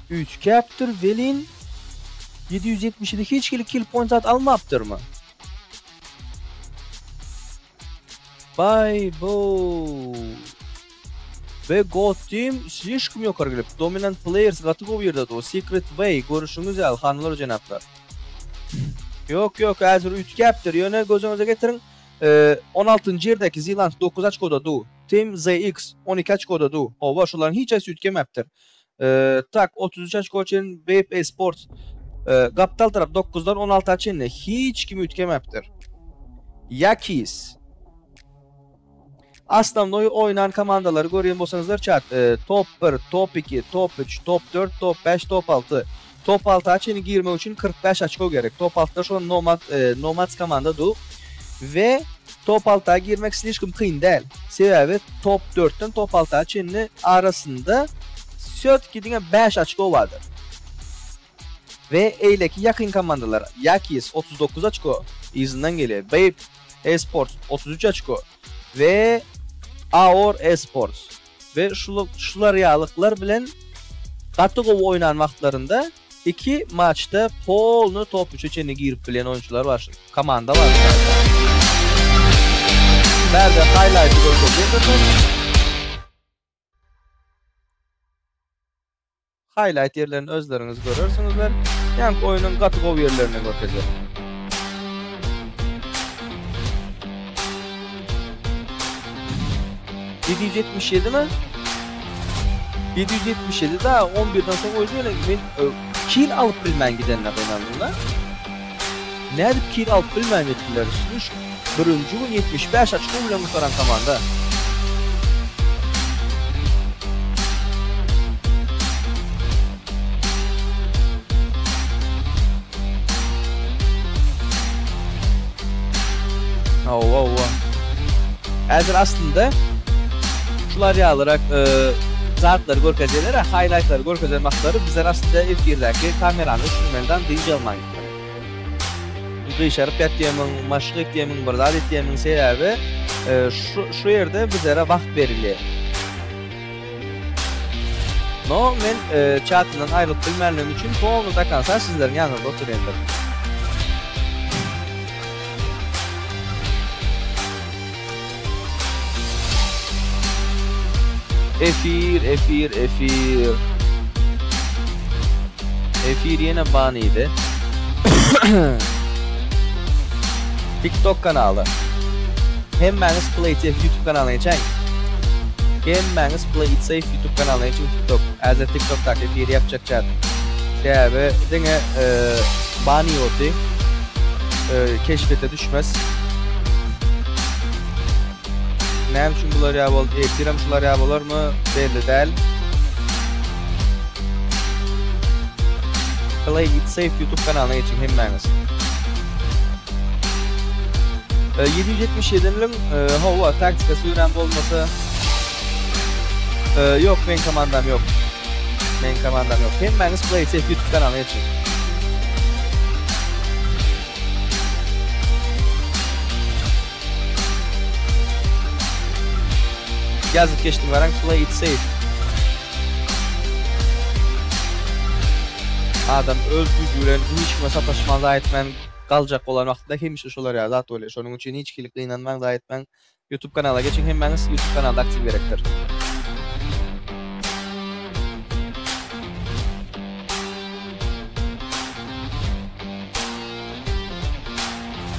Üýtgäpdir welin 777 hiç hili kill point zat almapdyrmy? Baý bu. Ve God Team slişkim ýokary gelip, Dominant Players gaty gowy ýerde dur. Secret Way görüşüňiz ýaly hanymlar we jenaplar. Ýok ýok häzir üýtgäpdir ýöne göz öňüňize getiriň 16-njy ýerdäki Zealand 9 oçkoda dur. Team ZX 12 oçkoda dur. Hawa şolaryň hiç haýsy üýtgemäpdir. Tak 33 oçko üçin Vape Esports gapdal tarap 9-dan 16-a çenli hiç kim üýtgemäpdir. Yakis Asnownoý oýnan komandalary görýän bolsaňyzlar çat top 1, top 2, top 3, top 4, top 5, top 6. Top 6-a çenli girmek üçin 45 oçko gerek. Top 6-da şol Nomad Nomads komanda dur. We top 6-a girmek slişkom kyn däl. Sebäbi top 4-den top 6-a çenli arasynda vse-tki diňe 5 oçko bardyr. We eýleki ýakyn komandalar Yakis 39 oçko yzyndan gelýär. Babe Esports 33 oçko we Aor Esports we şular ýalyklar bilen gaty gowy oýnan wagtlarynda iki maçda polny top üçe çenli girip bilýän oýunçylar bar şu komanda bar. Bärde highlighty görkezýändir. Highlight ýerlerini özleriňiz görersiňizler. Ýaňky oýnuň gaty gowy ýerlerini görkezýär. 777 mi? 777 da 11-den soň özi ýöne men e, kill alyp bilmän gidenine gynandym da. Nädip kill alyp bilmän gitdiler? Üç birinji gün 75 açko bilen gutaran komanda. Hawa, hawa. Häzir aslynda şular ýalyrak e, zatlary görkezýärler, highlightlary görkezen wagtlary bizler aslynda efirdäki kamerany öçürmeliden dynç alman gitmeli. Gyşaryp ýatýamyň, maşk etýämiň, bir zat etýämiň sebäbi e, şu şu ýerde bizlere wagt berilýär. No, men e, çatyndan aýrylyp bilmänligim üçin polny do konca sizleriň ýanyňyzda oturýandyr. Efir, efir, efir. Efir ýene ban iýdi. TikTok kanaly. Hemmäňiz Play It Safe YouTube kanalyna geçäň. Hemmäňiz Play It Safe YouTube kanalyna geçiň TikTok. Häzir TikTokdaky efiri ýapjak chat. Sebäbi diňe e, ban iýoti. E, keşfete düşmez. Näme üçin bular ýa boldy? Ertirem şular ýa bolarmy? Belli däl. Play It Safe YouTube kanalyna geçiň hemmäňiz. 777-niň e, hawa taktikasy ýörän bolmasa e, ýok men komandam ýok. Men komandam ýok. Hemmäňiz Play It Safe YouTube kanalyna geçiň. Ýazyp geçdim garaň play it safe. Adam öz güýji bilen hiç kime sataşman zat etmän galjak bolan wagtynda hemişe şolar ýaly zat bolýar. Şonuň üçin hiç hili gynanmaň zat etmäň. YouTube kanala geçiň hemmäňiz YouTube kanalda aktiw gerekdir.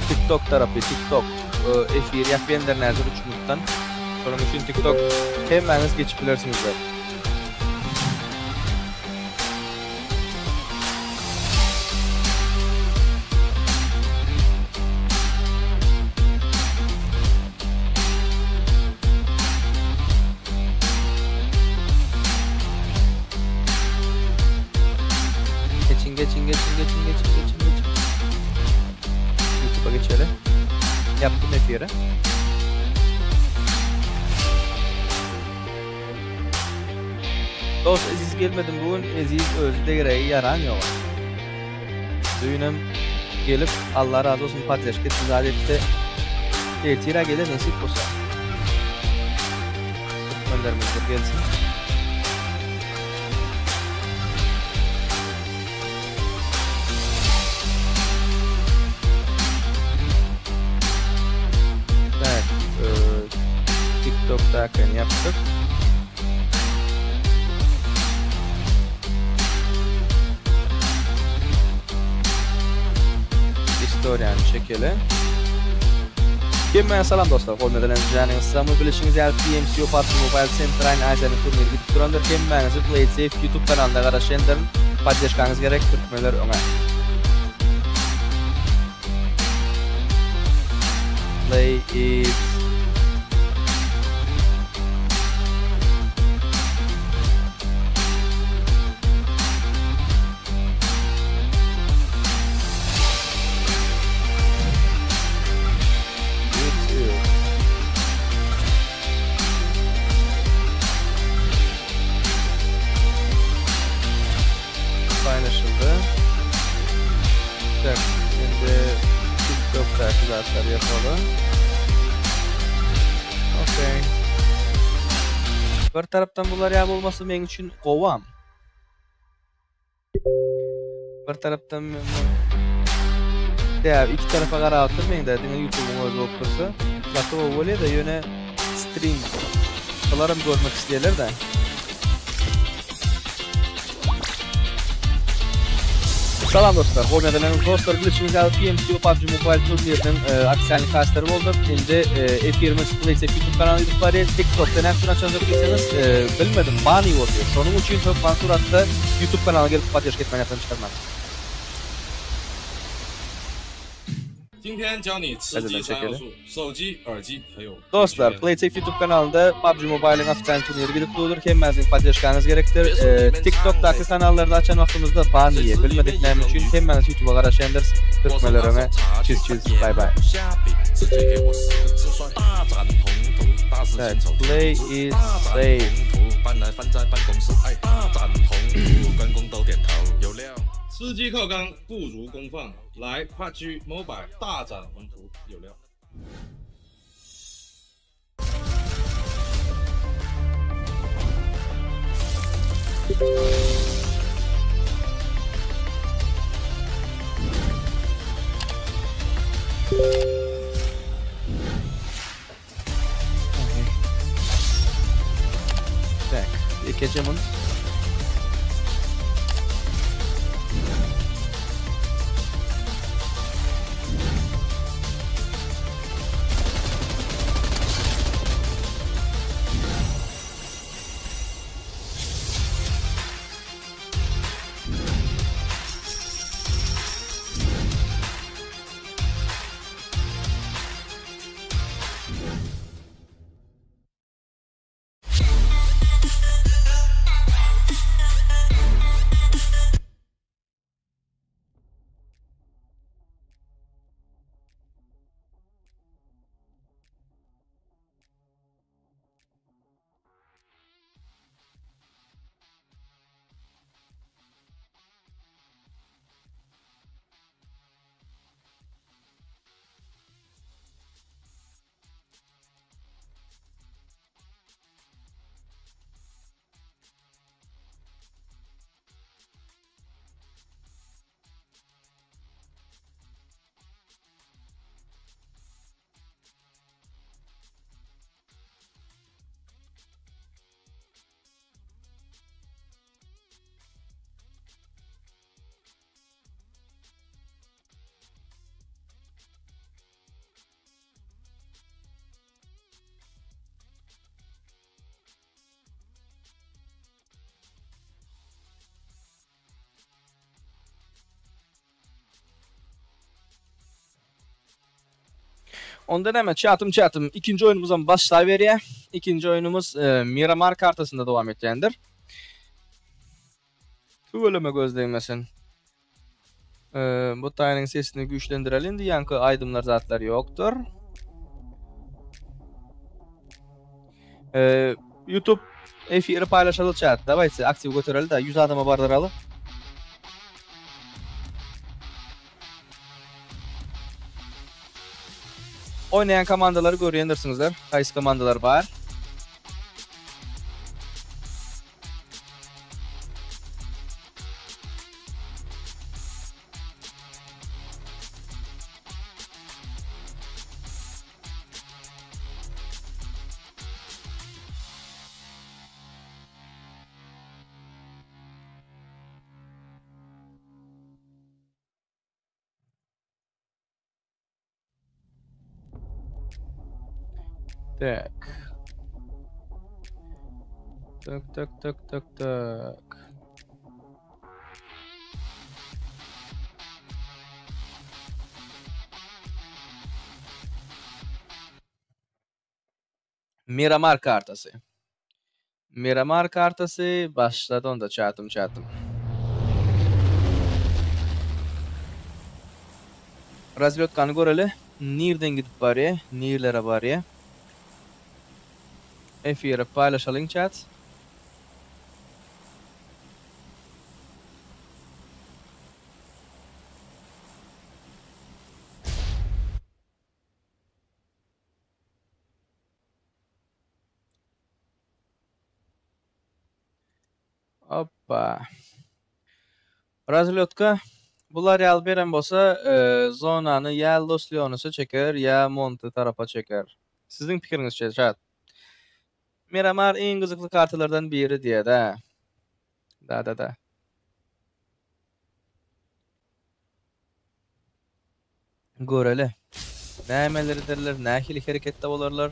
TikTok tarapy TikTok efir ýapýandyr näzir 3 minutdan. Şonuň üçin TikTok hemmäňiz geçip bilersiňizler. Geçin geçin geçin geçin geçin geçin geçin. YouTube'a geçeli. Yaptım efiri. Dost Eziz gelmedim bugün. Eziz özi de gereği yaran yok. Düğünem gelip Allah razı olsun poddeşka etdi zat etdi. Ertire gelir nesip bolsa. Türkmenlerimiz bir gelsin. Tak, e, TikTok'dakyny ýapdyk. Istoriýany çekeli. Hemmäňe salam dostlar, hormatly janyňyz sagmy bilişiňiz ýaly PMCO PUBG Mobile Central Aziýanyň turniri gidip durandyr hemmäňizi Play It Safe YouTube kanalynda garaşýandyryn poddeşkaňyz gerek türkmenler öňe. Play it. YouTube. Paýlaşyldy. Tak, indi TikTokdaky zatlary ýapaly. Okey. Bir tarapdan bular ýa bolmasa meň üçin gowam. Bir tarapdan Ýa iki tarapa garap oturmaýyň-da, diňe YouTube-yň özi bolup dursa, gaty gowy bolýar-da, ýöne stream şolaram görmek isleýärler-de. Salam dostlar, hormatly dostlar, bilişiňiz ýaly PMCO PUBG Mobile turniriniň ofisialny kasteri bolduk. Indi efirimiz PlaySafe YouTube kanalyna gidip barýar. TikTokda näme üçin açanjak diýseňiz, bilmedim, bany boldy. Şonuň üçin hökman suratda YouTube kanalyna gelip poddeşka etmäni ýatdan çykarmaň. Täzeden çekeli. Dostlar, PlaySafe YouTube kanalynda PUBG Mobile-iň ofitsial turniri gidip durdyr. Hemmäňiziň poddeşkaňyz gerekdir. TikTok-daky kanallarda açan wagtymyzda ban diýýär. Bilmedik näme üçin. Hemmäňiz YouTube-a garaşýandyrys. Türkmenler öňe. Çüz çüz. Bye bye. Tak, play it safe. 来 PUBG Mobile 大展宏图，有料。 Tak, ýekeje munt. Onda näme çatym çatym ikinji oýnumyzam başlaberýär. Ikinji oýnumyz e, Miramar kartasynda dowam etýändir. Tüweleme göz degmesin. E, bu taýynyň sesini güýçlendireli indi ýaňky aýdymlar zatlar ýokdur. E, YouTube efiri paýlaşaly çat. Dawajte aktiw götereli da 100 adama bardyraly. Oýnaýan komandalary görýändirsiňizler. Haýsy komandalar bar? Tak. Tak tak tak tak tak. Miramar kartasy. Miramar kartasy başlady onda çatym çatym. Razwýotkany göreli. Nirden gidip barýa, nirlere barýa. Efiri paýlaşalyň çat. Hoppa. Razlýotka bular ýaly beren bolsa, zonany ýa Los Leonese çeker, ýa Monte tarapa çeker. Siziň pikiriňizçe, chat? Miramar iň gyzykly kartalardan biri diýýär-dä. Da da da. Göreli. Nämeler ederler, nähili hereketde bolarlar.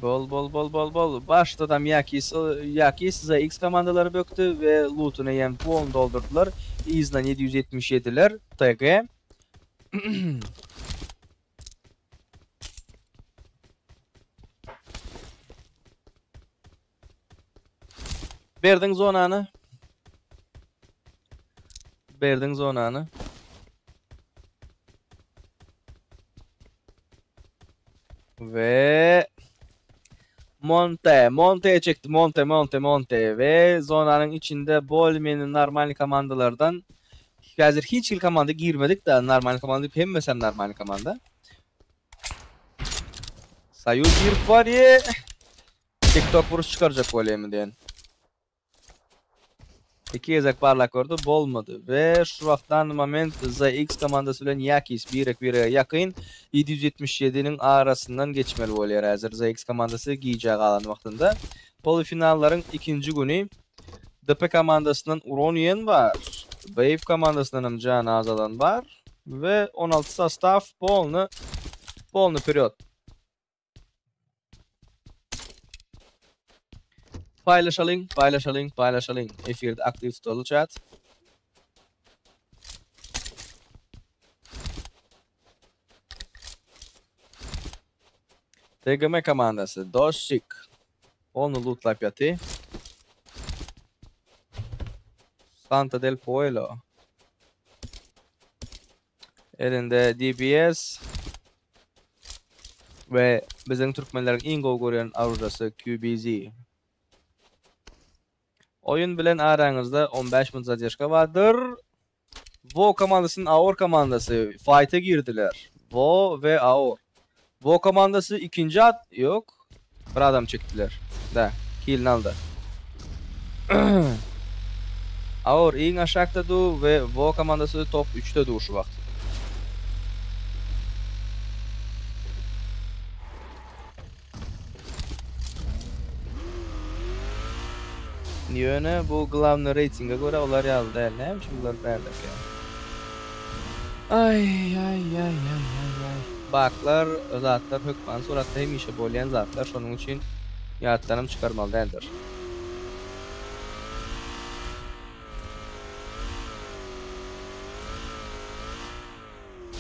Bol bol bol bol bol. Başdadam Yakis, Yakis ZX komandalary bökdi we lootuny eýýäm polny doldurdylar. Yzyndan 777-ler, TG. Berdiň zonany. Berdiň zonany. We Monte, Monte çekdi, Monte, Monte, Monte we zonanyň içinde bol meni normal komandalardan häzir hiç hili komanda girmedik da normal komanda diýip hemmesem normal komanda. Soýuz girip barýa. TikTok vuruş çykarjak bolýamy diýen. Iki gezek barlap gördi, bolmady. We şu wagtdan moment ZX komandasy bilen Yakis birek-birege ýakyn 777-niň arasyndan geçmeli bolýar häzir ZX komandasy gijä galan wagtynda. Polufinallaryň ikinji güni DP komandasyndan uran ýen bar. Wave komandasyndan hem jany azalan bar. We 16 sostaw polny polny perýod. Paýlaşalyň, paýlaşalyň, paýlaşalyň. Efirde aktiw tutaly chat. TGM komandasy Doşik. Ony lootlap ýaty. Santa del Pueblo. Elinde DBS we biziň türkmenleriň iň gowy görýän orujasy QBZ. Oýun bilen araňyzda 15 minut zadержка bardyr. Wo komandasynyň Aor komandasy fight'a girdiler. Wo we Aor. Wo komandasy ikinji at ýok. Bir adam çekdiler. Da, killini aldy. Aor iň aşakda du we Wo komandasy top 3-de du şu wagt. Ýöne bu glawny reýtinge görä olar ýaly däl. Näme üçin bular bärdekä? Aý aý aý aý aý aý. Baklar, zatlar hökmany suratda hemişe bolýan zatlar, şonuň üçin ýatdanam çykarmaly däldir.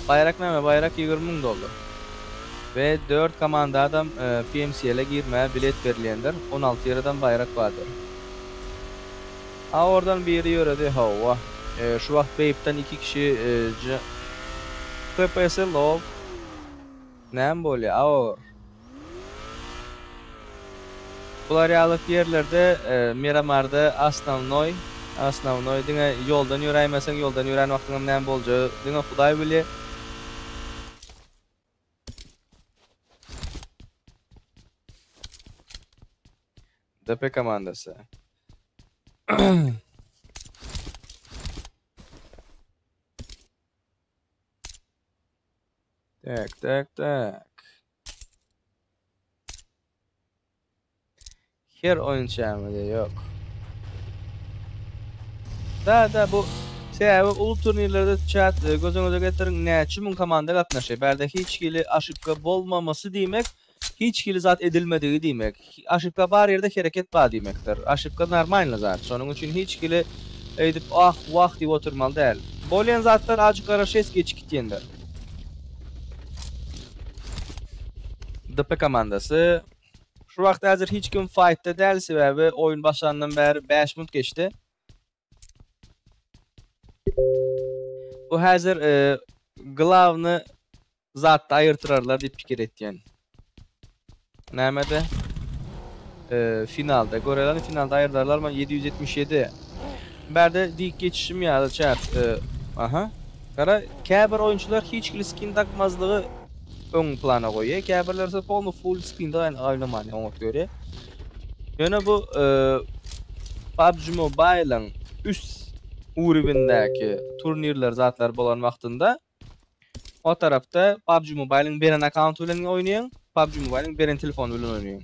Baýrak näme? Baýrak 20 müň dollar. We 4 komanda adam PMCL-e girmäge bilet berilýändir. 16 ýereden baýrak bardyr. A oradan biri ýöredi hawa. Şu wagt Beýpden 2 kişi FPS low. Näme bolýar? Aor. Bular ýaly ýerlerde Miramarda osnownoý osnownoý diňe ýoldan ýöräýmeseň ýoldan ýörän wagtyňam näme boljagy diňe Hudaý bilýär. DP komandasy. Tak, tak, tak. Her oýunçamyzda ýok. Da, da bu. Sebäbi uly turnirlerde chat göz öňüňize getiriň näçe müň komanda gatnaşýar. Bärde hiç hili aşypka bolmamasy diýmek hiç hili zat edilmedigi diýmek. Aşypka bar ýerde hereket bar diýmekdir. Aşypka normalny zat. Şonuň üçin hiç hili eýdip ah wah diýip oturmaly däl. Bolýan zatlar ajyk garaşýas geçip gitýändir. DP komandasy Şu wagt häzir hiç kim fightda däl sebäbi oýun başlandan bäri 5 minut geçdi. Bu häzir e, glawny zatda aýyrtyrarlar diýip pikir etýän. Nämede? E, finalda. Görelen finalda aýyrdarlarmy? 777. Bärde dik geçişim ýaly çärt. E, aha. Gara käbir oýunçylar hiç hili skin takmazlygy öň plana goýýar. Käbirleri ise polny full skinde oýnamany oňat görýär. Ýöne bu e, PUBG Mobile'yň üst urbindäki turnirler zatlar bolan wagtynda o tarapda PUBG Mobile'yň beren akkaunty bilen oýnaýaň, PUBG Mobile'yň beren telefony bilen oýnaýaň.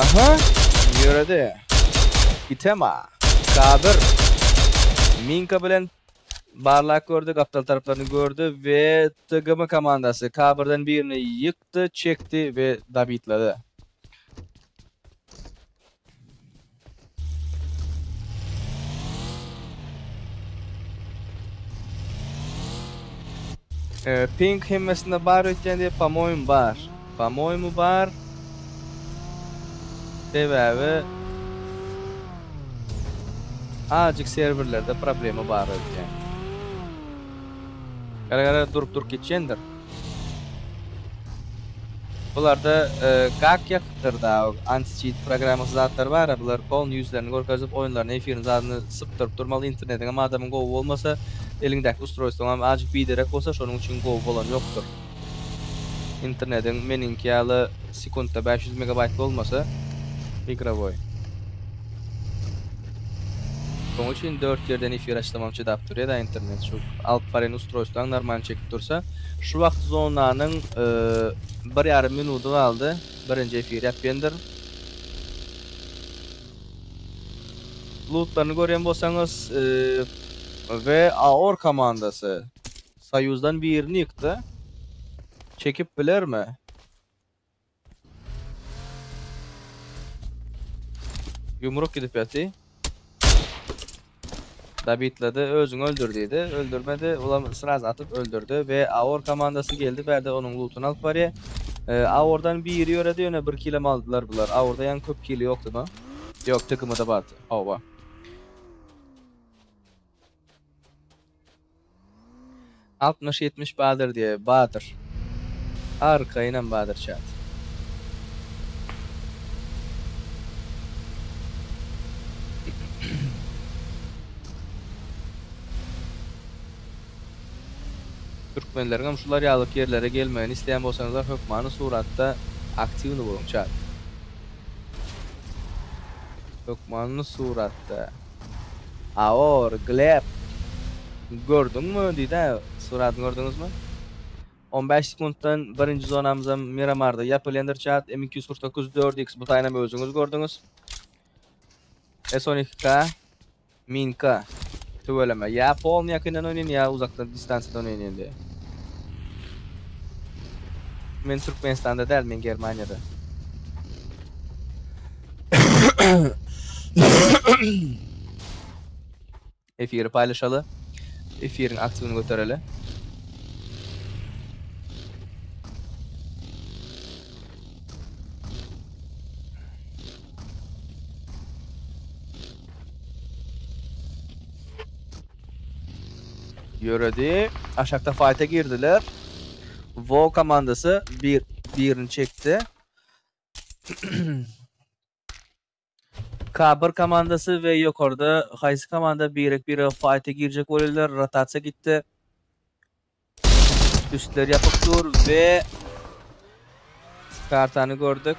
Aha, ýöredi. Itema. K1. Minka bilen barlap gördi, gapdal taraplaryny gördi we TGM komandasy K1-den birini ýykdy, çekdi we dabitledi. Ee, ping hemmesinde bar öýtýän diýip, po-moýmu bar. Po-moýmu bar. Sebäbi azajyk serwerlerde problema bar öýtýän. Gara gara durup durup geçýändir. Bularda gak ýakypdyr da anti-cheat programmasy zatlar bar-a bular polny ýüzlerini görkezip oýunlaryny efirini zadyny sypdyryp durmaly internetiňem adamyň gowy bolmasa eliňdäki ustroýstwoňam azjyk biderek bolsa şonuň üçin gowy bolany ýokdur. Internetiň meniňki ýaly sekuntda 500 megabaýt bolmasa igrowoý. Şoň üçin 4 ýerden efir açsamam çydap durýa-da internet şu alyp barýan ustroýstwaň normalny çekip dursa. Şu wagt zonanyň bir ýarym minudy galdy. Birinji efir ýapýandyr. Lootlaryny görýän bolsaňyz we AOR komandasy Soýuzdan birini ýykdy. Çekip bilermi? Ýumruk gidip ýaty. Dabitledi, özüňi öldür diýdi. Öldürmedi, ulam sraz atyp öldürdi we Aor komandasy geldi, bärde onuň lutuny alyp barýar. E, Aordan biri ýöredi, ýöne bir kilem aldylar bular. Aorda ýaňy köp kili ýokdy da. Ýok, TKM-da bardy. Hawa. 60-70 badyr diýe, badyr. Arkaýynam badyr çat. Türkmenleriňem şular ýalyk ýerlere gelmegini isleýän bolsaňyzlar hökmany suratda aktiwny boluň çat. Hökmany suratda. Aor, Gleb. Gördüňmi diýdä, suratyny gördüňizmi? 15 sekuntdan birinji zonamyzam Miramarda ýapylýandyr chat. M249 4X bu taýynam özüňiz gördüňiz. S12K Minka tüweleme. Ýa polny ýakyndan oýnaýyn ýa uzakdan distansiýadan oýnaýyn diýýär. Men Türkmenistanda däl, men Germaniýada. Efiri paýlaşaly. Efiriň aktiwini götereli. Ýöredi. Aşakda fight'a girdiler. Vo komandasy bir birini çekdi. K1 komandasy we ýokarda haýsy komanda birek-birege fight'a girjek bolýarlar. Rotasiýa gitdi. Üstler ýapyk dur we kartany gördük.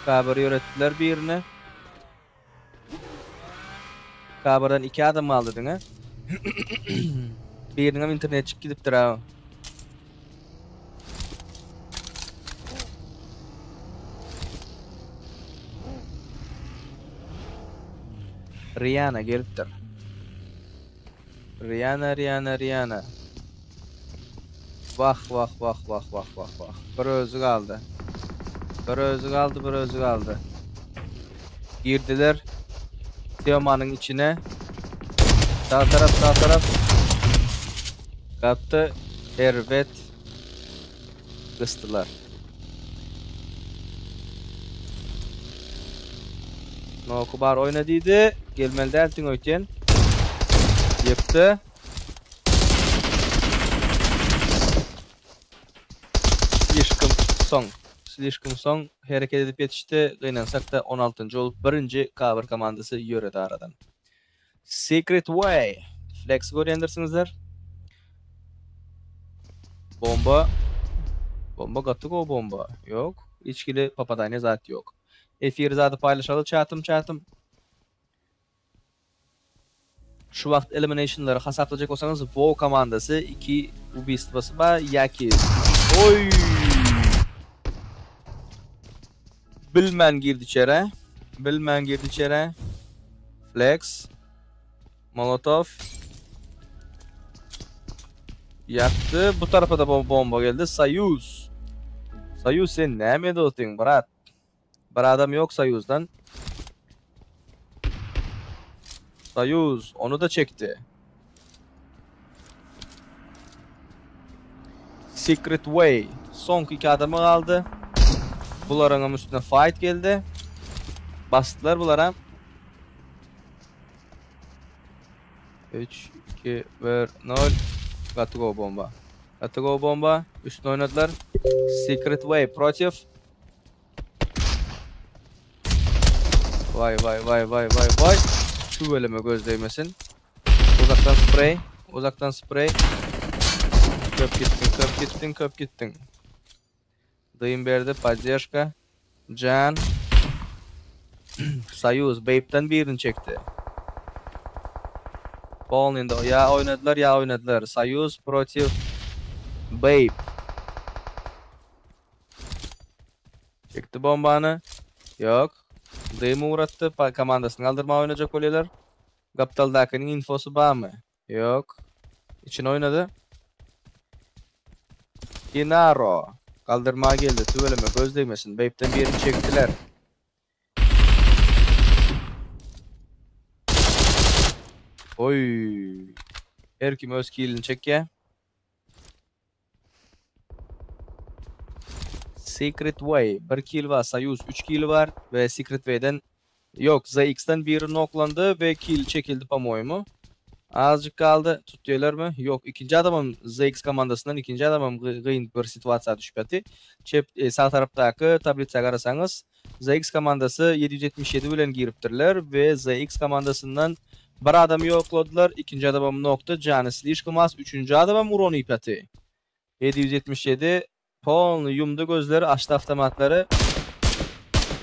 K1 ýöretdiler birini. K1-dan 2 adam galdy diňe. Biriniň hem internet çykyp gidipdir ha. Rihanna gelipdir. Rihanna, Rihanna, Rihanna. Wah, wah, wah, wah, wah, wah, wah. Bir özi galdy. Bir özi galdy, bir özi galdy. Girdiler. Teomanyň içine. Sağ taraf, sağ taraf. Gaty erbet gysdylar. Noku bar oýna diýdi. Gelmeli däldiň öýtýän. Ýykdy. Slişkom soň. Slişkom soň hereket edip ýetişdi. Gynansak-da 16-njy bolup birinji Cover komandasy ýöredi aradan. Secret Way. Flex görýändirsiňizler. Bomba. Bomba gaty gowy bomba. Ýok. Hiç hili popadaniýa zat ýok. Efir zady paýlaşaly çatym çatym. Şu wagt eliminationlary hasaplajak bolsaňyz WoW komandasy 2 ubistwasy bar ýa-ki Oý! Bilmän girdi içeri. Bilmän girdi içeri. Flex. Molotov. Ýakdy. Bu tarapa da bomba geldi. Soyuz. Soyuz sen näme edip otyň, brat? Bir adam ýok Soyuzdan. Soyuz onu da çekdi. Secret Way. Soňky iki adamy galdy. Bularyň hem üstüne fight geldi. Basdylar bulara. 3, 2, 1, 0. Gaty gowy bomba. Gaty gowy bomba. Üstüne oynadylar. Secret Way protiv. Vay vay vay vay vay vay. Tüweleme göz degmesin. Uzakdan sprey. Uzakdan sprey. Köp gitdiň, köp gitdiň, köp gitdiň. Dym berdi, poddežka. Jan. Soýuz Babe'den birini çekdi. Polnyda ýa oýnadylar, ýa oýnadylar. Soýuz protiv Babe. Çekdi bombany. Ýok. Dym ugratdy. Komandasyny galdyrmaga oýnajak bolýarlar. Gapdaldakynyň infosy barmy? Ýok. Içine oýnady. Inaro. Galdyrmaga geldi. Tüweleme göz degmesin. Babe'den birini çekdiler. Oy. Her kim öz killini çekýär. Secret Way 1 kill bar, Soyuz 3 kill bar we Secret Way'den ýok, ZX'den biri noklandy we kill çekildi po-moýemu. Azjyk galdy. Tutýarlarmy? Ýok, ikinji adamam ZX komandasyndan ikinji adamam gyn bir situasiýa düşüp ýaty. Çep e, sag tarapdaky tablitsa garasaňyz, ZX komandasy 777 bilen giripdirler we ZX komandasyndan bir adamy ýokladylar, ikinji adamam nokta, jany slişkom az, üçünji adamam uran ýaty. 777 polny ýumdy gözleri, açdy avtomatlary.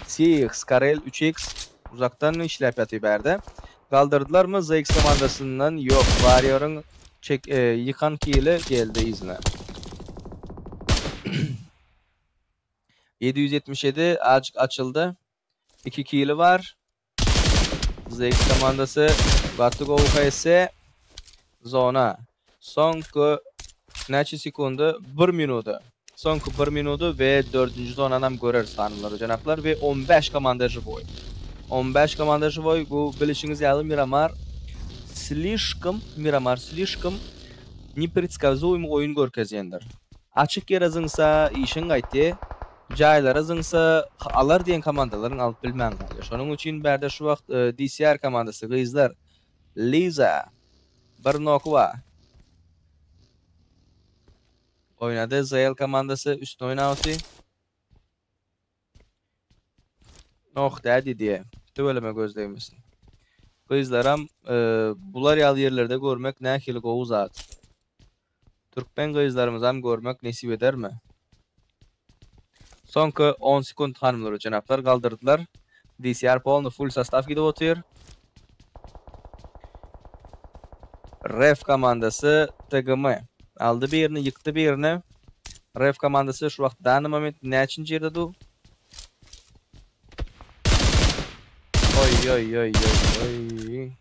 CX, Karel 3X uzakdan işläp ýaty bärde. Galdyrdylar mı ZX komandasyndan? Ýok. Warrior'yň çek e, ýykan kili geldi yzyna. 777 azjyk açyldy. 2 kili bar. ZX komandasy gaty gowy HS zona. Soňky näçe sekundy? 1 minuty. Soňky 1 minuty we 4-nji zonanam göreris hanymlar we jenaplar we 15 komanda живой. 15 komanda живой. Bu bilişiňiz ýaly Miramar slişkom, Miramar slişkom nepredskazuемый oýun görkezýändir. Açyk ýere zyňsa işiň gaýtdy. Jaýlara zyňsa alar diýen komandalaryň alyp bilmän galýar. Şonuň üçin bärde şu wagt e, DCR komandasy gyzlar Liza bir noku bar. Oýnady ZL komandasy üstüne oýnawty. Oh daddy diýe. Tüweleme göz degmesin. Gyzlaram e, bular ýaly ýerlerde görmek nähili gowy zat. Türkmen gyzlarymyzam görmek nesip edermi? Soňky 10 sekund hanymlar we jenaplar galdyrdylar. DCR polny full sostaw gidip otyr. Ref komandasy TGM aldy birini, ýykdy birini. Ref komandasy şu wagt dany moment näçinji ýerde du? Oý oý oý oý oý.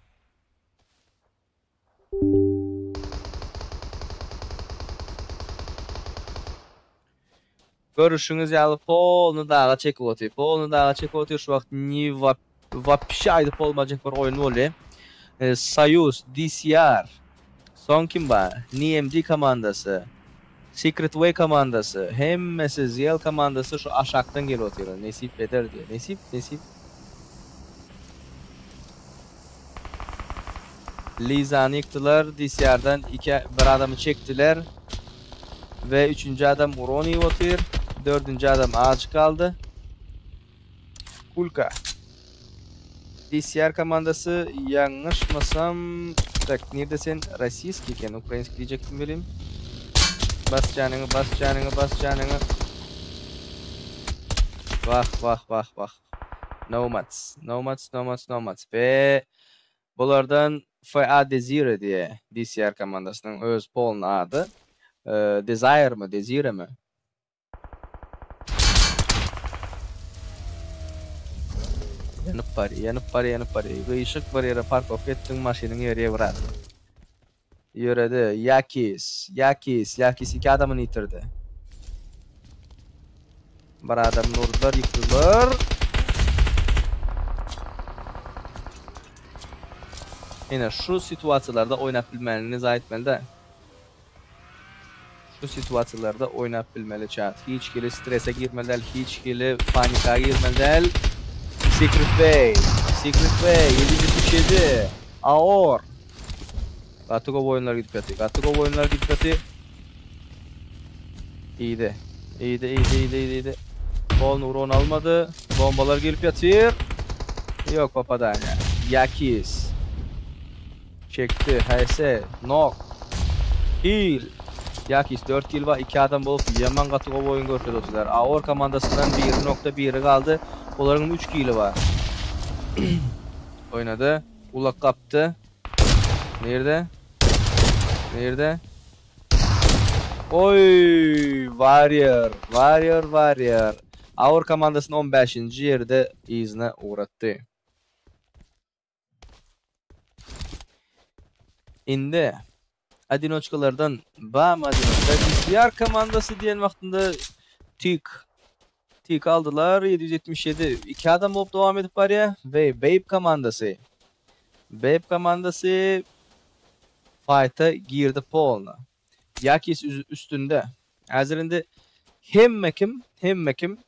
Görüşüňiz ýaly polny daga çekip otyr. Polny daga çekip otyr şu wagt ni wapşe aýdyp bolmajak bir oýun boldy. Soýuz, DCR. Soň kim bar? NMD komandasy. Secret Way komandasy. Hemmesi ZL komandasy şu aşakdan gelip otyr. Nesip eder diýe. Nesip, nesip. Lizany ýykdylar. DCR-dan iki bir adamy çekdiler. Ve üçünji adam uron iýip otyr. Dördünji adam azjyk galdy. Kulka. DCR komandasy ýalňyşmasam, tak, nirde sen? Rossiýski eken, ukrainskiý diýjekdim welin. Bas janyňy, bas janyňy, bas janyňy. Wah, wah, wah, wah. Nomads, Nomads, Nomads, Nomads. Ve bulardan FA Desire diýe DCR komandasynyň öz polny ady. Desire mi, Desire mi? Ýanyp barýar, ýanyp barýar, ýanyp barýar. Gyşyk bir ýere parkowka etdiň, maşynyň ýeri brat. Ýöredi. Ýakis, Ýakis, Ýakis iki adamyny ýitirdi. Bir adamyny urdular, ýykdylar. Ine şu situasiýalarda oýnap bilmänini aýtmaly-da. Şu situasiýalarda oýnap bilmeli çat. Hiç hili strese girmeli däl, hiç hili panika girmeli däl. Secret Way, Secret Way 777, Aor. Gaty gowy oýunlar gidip ýaty. Gaty gowy oýunlar gidip ýaty. Iýdi. Iýdi, iýdi, iýdi, iýdi, iýdi. Polny uron almady. Bombalar gelip ýatyr. Ýok popadaniýa. Ýakis. Çekdi. HS. Nok. Kill. Ýakis 4 kill bar. 2 adam bolup ýaman gaty gowy oýun görkezip Aor komandasyndan 1.1 galdy. Olaryň 3 killi bar. Oýnady. Ulak gapdy. Nirde? Nirde? Oy, Warrior, Warrior, Warrior. Aor komandasyny 15. ýerde yzyna ugratdy. Indi odinoçkalardan bam odinoçka DCR komandasy diýen wagtynda tik tik aldylar 777 iki adam bolup dowam edip barýar we Babe komandasy Babe komandasy fight'a girdi polna. Yakis üstünde. Häzir indi hemme kim, hemme kim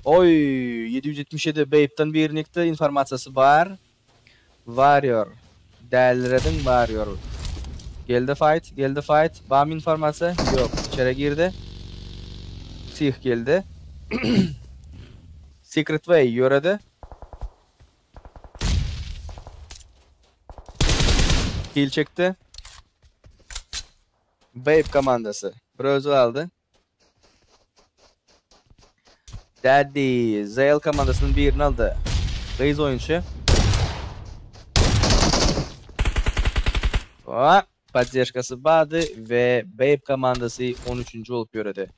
Oy 777 Babe'den birlikde informasiýasy bar. Warrior. Dälirediň Warrior. Geldi fight, geldi fight. Bam informasiýa? Ýok. İçeri girdi. Psih geldi. Secret Way ýöredi. Kill çekdi. Babe komandasy. Bir özü aldy. Daddy Zale komandasynyň birini aldy. Gyz oýunçy. Hop, poddeşkasy bardy we Babe komandasy 13-nji bolup ýöredi.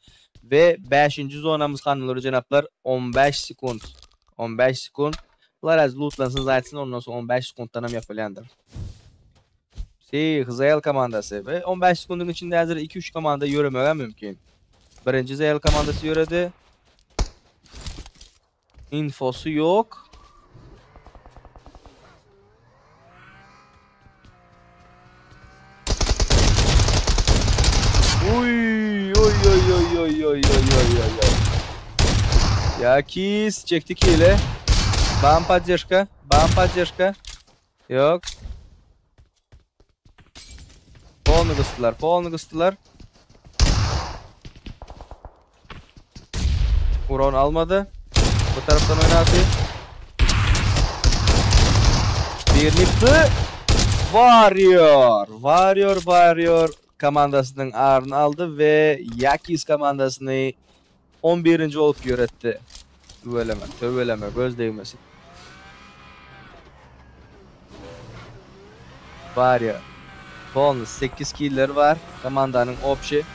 We 5-nji zonamyz hanymlar jenaplar 15 sekund. 15 sekund. Bular az lootlansyn zaýtsyn ondan soň 15 sekunddan hem ýapylýandyr. Psih, ZL komandasy we 15 sekundyň içinde häzir 2-3 komanda ýöremege mümkin. Birinji ZL komandasy ýöredi. Infosy ýok. Uy, oy oy oy oy oy oy oy oy oy. Yakis çekti kile. Bam podдержка, bam podдержка. Ýok. Polny gysdylar, polny gysdylar. Uron almady. Bu tarapdan oynady. Birlikde Warrior, Warrior, Warrior komandasynyň aryny aldy we Yakis komandasyny 11. bolup ýöretdi. Tüweleme, tüweleme, göz degmesin. Warrior. Polny 8 killer bar komandanyň общий.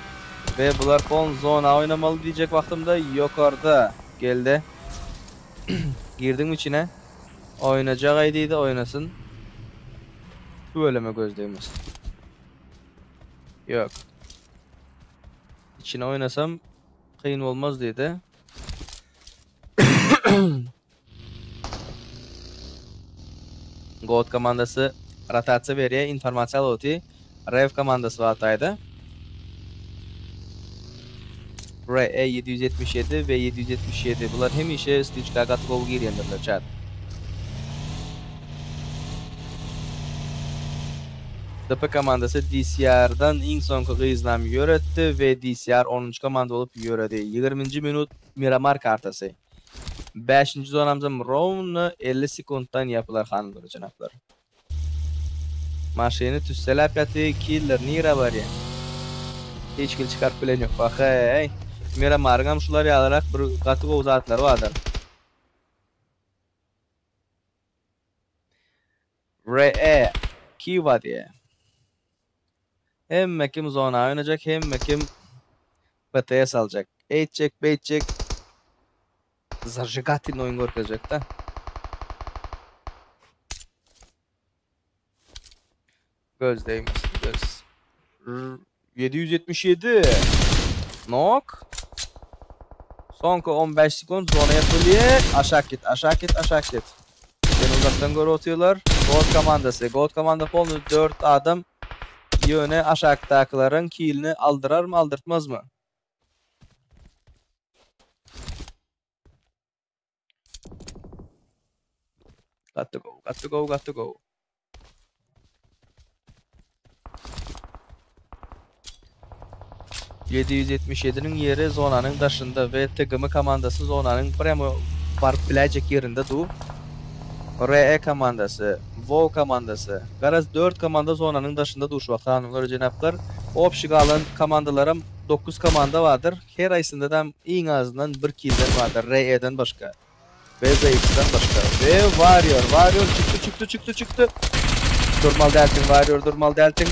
We bular polny zona oýnamaly diýjek wagtymda ýokarda geldi. Girdiň içine. Oýnajagaý diýdi, oýnasyn. Tüweleme göz degmesin. Ýok. Içine oýnasam kyn bolmaz diýdi. God komandasy rotasiýa berýär, informasiýa alyp otyr. Rev komandasy bar taýda. RE 777 we 777 bular hemişe stiçka gaty gowy girýändirler chat. DP komandasy DCR-dan iň soňky gyznam ýöretdi we DCR onunjy komanda bolup ýöredi. Ýigriminji minut Miramar kartasy. Bäşinji zonamyzam rowno 50 sekuntdan ýapylar hanymlar we jenaplar. Maşyny tüsseläp ýaty killer nirä barýa? Hiç kil çykaryp bilen ýok. Wah-eý. Miramaryňam şular ýalyrak bir gaty gowy zatlary bardyr. RE Kiwa diýe. Hemme kim zona oýnajak, hemme kim BTS aljak. Eýtjek, beýtjek. Zažigatilny oýun görkezjek-de. Göz degmesin, göz. 777. Nok. Soňky 15 sekund zona ýapylýar. Aşak git, aşak git, aşak git. Seni uzakdan görüp otyrlar. God komandasy. God komanda polny 4 adam. Ýöne aşakdakylaryň kilini aldyrarmy, aldyrtmazmy? Got to go, got to go, got to go. 777-niň ýeri zonanyň daşynda we TGM komandasy zonanyň prýamo baryp biläýjek ýerinde dur. RE komandasy, WoW komandasy. Garaz 4 komanda zonanyň daşynda dur şu wagt hanymlar we jenaplar. Obşi galan komandalaram 9 komanda bardyr. Her aýsyndadam iň azyndan bir kilden bardyr RE-den başga. VZX-den başga. We Warrior, Warrior çykdy, çykdy, çykdy, çykdy. Durmaly dälsiň Warrior, durmaly dälsiň.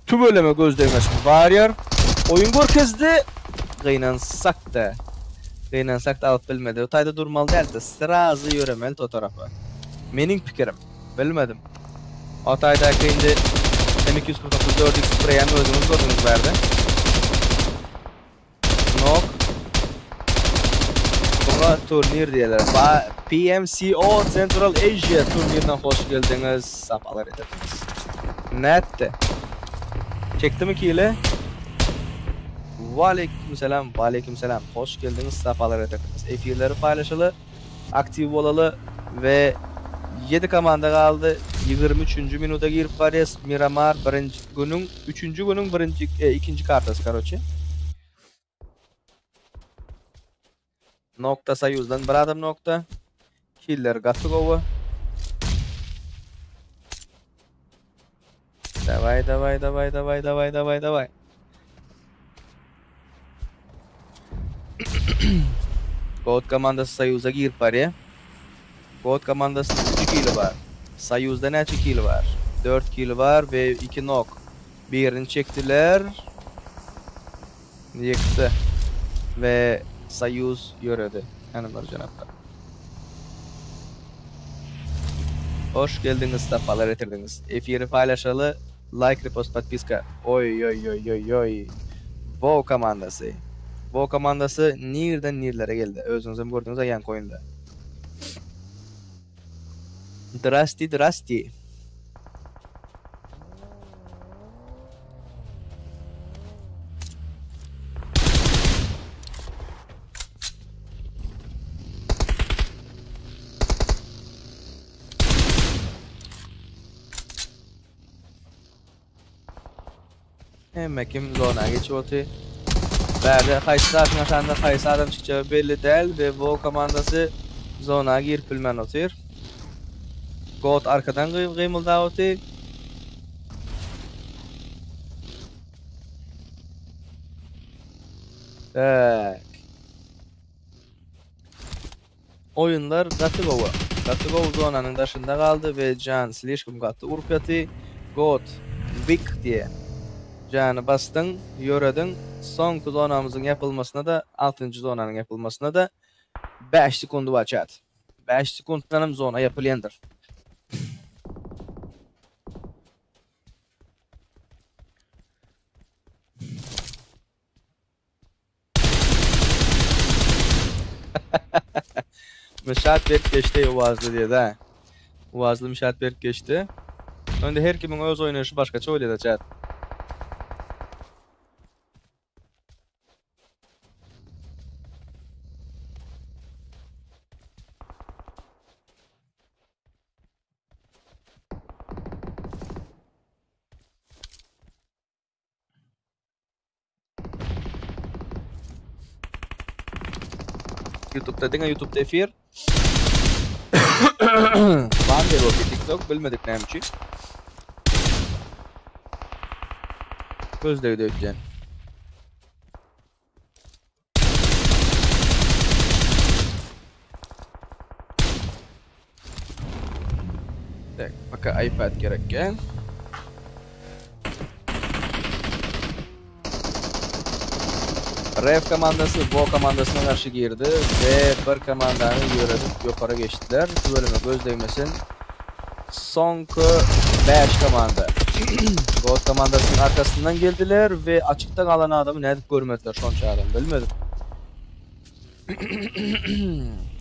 Tüweleme göz degmesin Warrior. Oýun görkezdi. Gynansak-da. Gynansak-da alyp bilmedi. O taýda durmaly däldi. Srazy ýöremeli o tarapa. Meniň pikirim. Bilmedim. O taýdaky indi M249 4X spreýem özüňiz gördüňiz bärde. Nok. Buňa turnir diýerler. Ba PMCO Central Asia turnirine hoş geldiňiz. Sapalar getirdiňiz. Nätdi? Çekdimi kile? Waleýkim salam, waleýkim salam. Hoş geldiňiz, sapalar getirdiňiz. Efirleri paýlaşaly. Aktiw bolaly we 7 komanda galdy. 23-nji minuta girip barýas. Miramar birinji günüň, üçünji günüň birinji, e, ikinji kartasy karoçe. Nokta Soýuzdan bir adam nokta. Killer gaty gowy. Daway daway daway daway daway daway daway. God komandasy Soýuza girip barýar. God komandasynyň 3 kili bar. Soýuzda näçe kili bar? 4 kili bar we 2 nok. Birini çekdiler. Ýykdy. We Soýuz ýöredi. Hanymlar jenaplar. Hoş geldiňiz, sapalar getirdiňiz. Efiri paýlaşaly, like, repost, podpiska. Oý oý oý oý oý. WoW komandasy. WoW komandasy nirden nirlere geldi. Özüňizem gördüňiz ýaňky oýunda. Drasti drasti. Hemme kim zona geçip otyr. Bärde haýsy zatyň aşagynda haýsy adam çykjagy belli däl we WoW komandasy zona girip bilmän otyr. God arkadan gymyldap otyr. Tak. Oýunlar gaty gowy. Gaty gowy zonanyň daşynda galdy we Jan slişkom gaty urup ýaty. God Wick diýe. Jany basdyň, ýörediň. Soňky zonamyzyň ýapylmasyna-da, altynjy zonanyň ýapylmasyna-da. 5 sekundy bar chat. 5 sekuntdan hem zona ýapylýandyr. Mişat berk geçdi owazly diýdi. Owazly Mişat berk geçdi. Önde her kimiň öz oýnaýşy başgaça bolýar chat. YouTube'da diňe YouTube'da efir. Ban berip TikTok bilmedik näme üçin. Gözlegde ötýän. Tak, пока iPad gerekgen. Rev komandasy Bo komandasyna garşy girdi we bir komandany ýöredip ýokary geçdiler. Tüweleme göz degmesin. Soňky 5 komanda. God komandasynyň arkasyndan geldiler we açykda galan adamy nädip görmediler şonça adam bilmedim.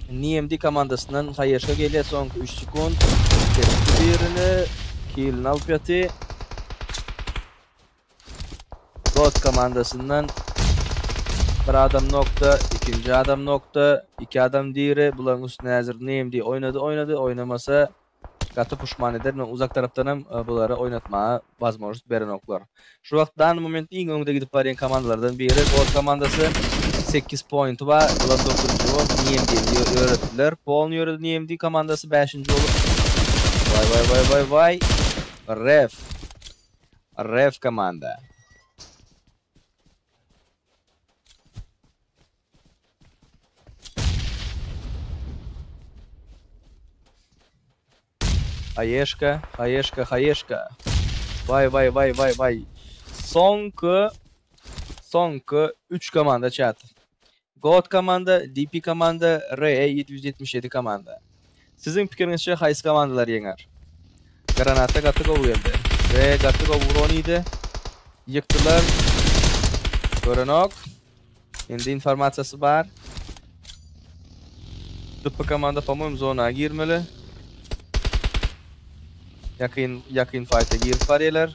NMD komandasyndan Haýeşka gelýär soňky 3 sekund. Kesdi birini. Killini alyp ýaty. God komandasyndan bir adam nokta, ikinji adam nokta, iki adam diri. Bularyň üstüne häzir NMD oýnady, oýnady, oýnamasa gaty puşman eder. Men uzak tarapdan hem bulary oýnatmaga возможность berenoklar. Şu wagt dan moment iň öňde gidip barýan komandalardan biri God komandasy 8 pointi bar. Bular 9-njy bolup NMD-ni ýöretdiler. Polny ýöredi NMD komandasy 5-nji bolup. Vay vay vay vay vay. Ref. Ref komanda. Haýeşka, Haýeşka, Haýeşka. Vay vay vay vay vay. Soňky soňky 3 komanda chat. God komanda, DP komanda, RE 777 komanda. Siziň pikiriňizçe haýsy komandalar ýeňer? Granata gaty gowy geldi. We gaty gowy uran Ýykdylar. Görenok. Indi informasiýasy bar. DP komanda по-моему zona girmeli. Ýakyn ýakyn fight'a girip barýarlar.